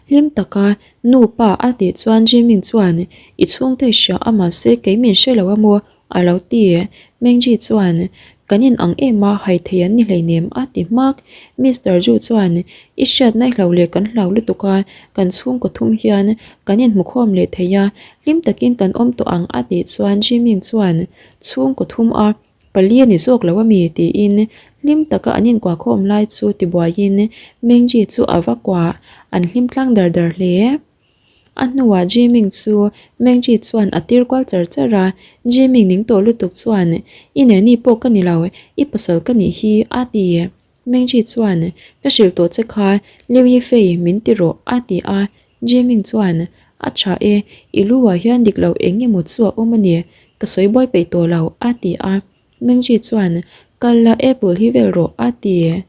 hlim taka nu pa a tih chuan Jiming chuan i chhungte hria a mahse kei min hre lo a maw A lo ti. Mengji chuan, Kan in ang em a, hai thei an ni hleinem a ti hmak. Mister Ju chuan, I hriatna i hlau leh kan hlau lutuk a, kan chhungkaw thum hian kan inhmukhawm leh thei a, hlim takin kan awm tawh ang a tih chuan Jiming chuan, Chhungkaw thum a, pali a ni zawk lo a mi? tiin hlim taka an inkuahkhawm lai chu tibuaiin Mengji chu a va kuah, an hlim tlang dar dar hle. A hnuah Jiming chu Mengji chuan a tir kual char char a, Jiming ning tawh lutuk chuan, I neni pawh ka ni lo, i pasal ka nih hi, a ti. Mengji chuan, Ka hrilh tawh che kha, Liu Yifei, min ti rawh, a ti a. Jiming chuan, A tha e, i lu ah hian dik lo eng emaw chu a awm a ni, ka sawi buai peih tawh lo, a ti a. Mengji chuan, Kal la, apple hi vel rawh, a ti.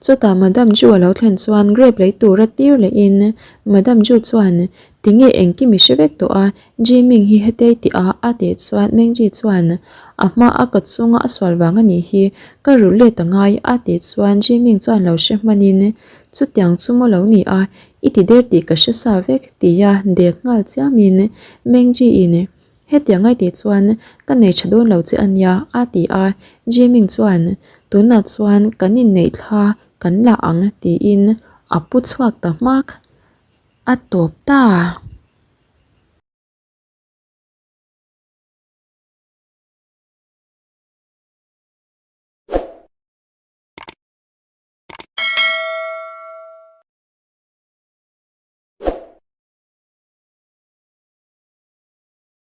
Chutah Madam Ju a lo thlen chuan grape lei tura tir lehin Madam Ju chuan, Tinge engkim i hre vek tawh a, Jiming hi hetei tih a, a tih chuan Mengji chuan, A hma a ka chunga a sual vang a nih hi, ka rulh let a ngai, a tih chuan Jiming chuan lo hre hmanin, Chutiang chu maw lo ni a, i ti der tih ka hre sa vek, tia dek nghal chiamin Mengji-in, Hetiang ai tih chuan ka nei tha dawn lo che a nia, a ti a. Jiming chuan, Tunah chuan kan inneih thla kan la ang, tiin a pu chhuak ta hmak. A tawp ta.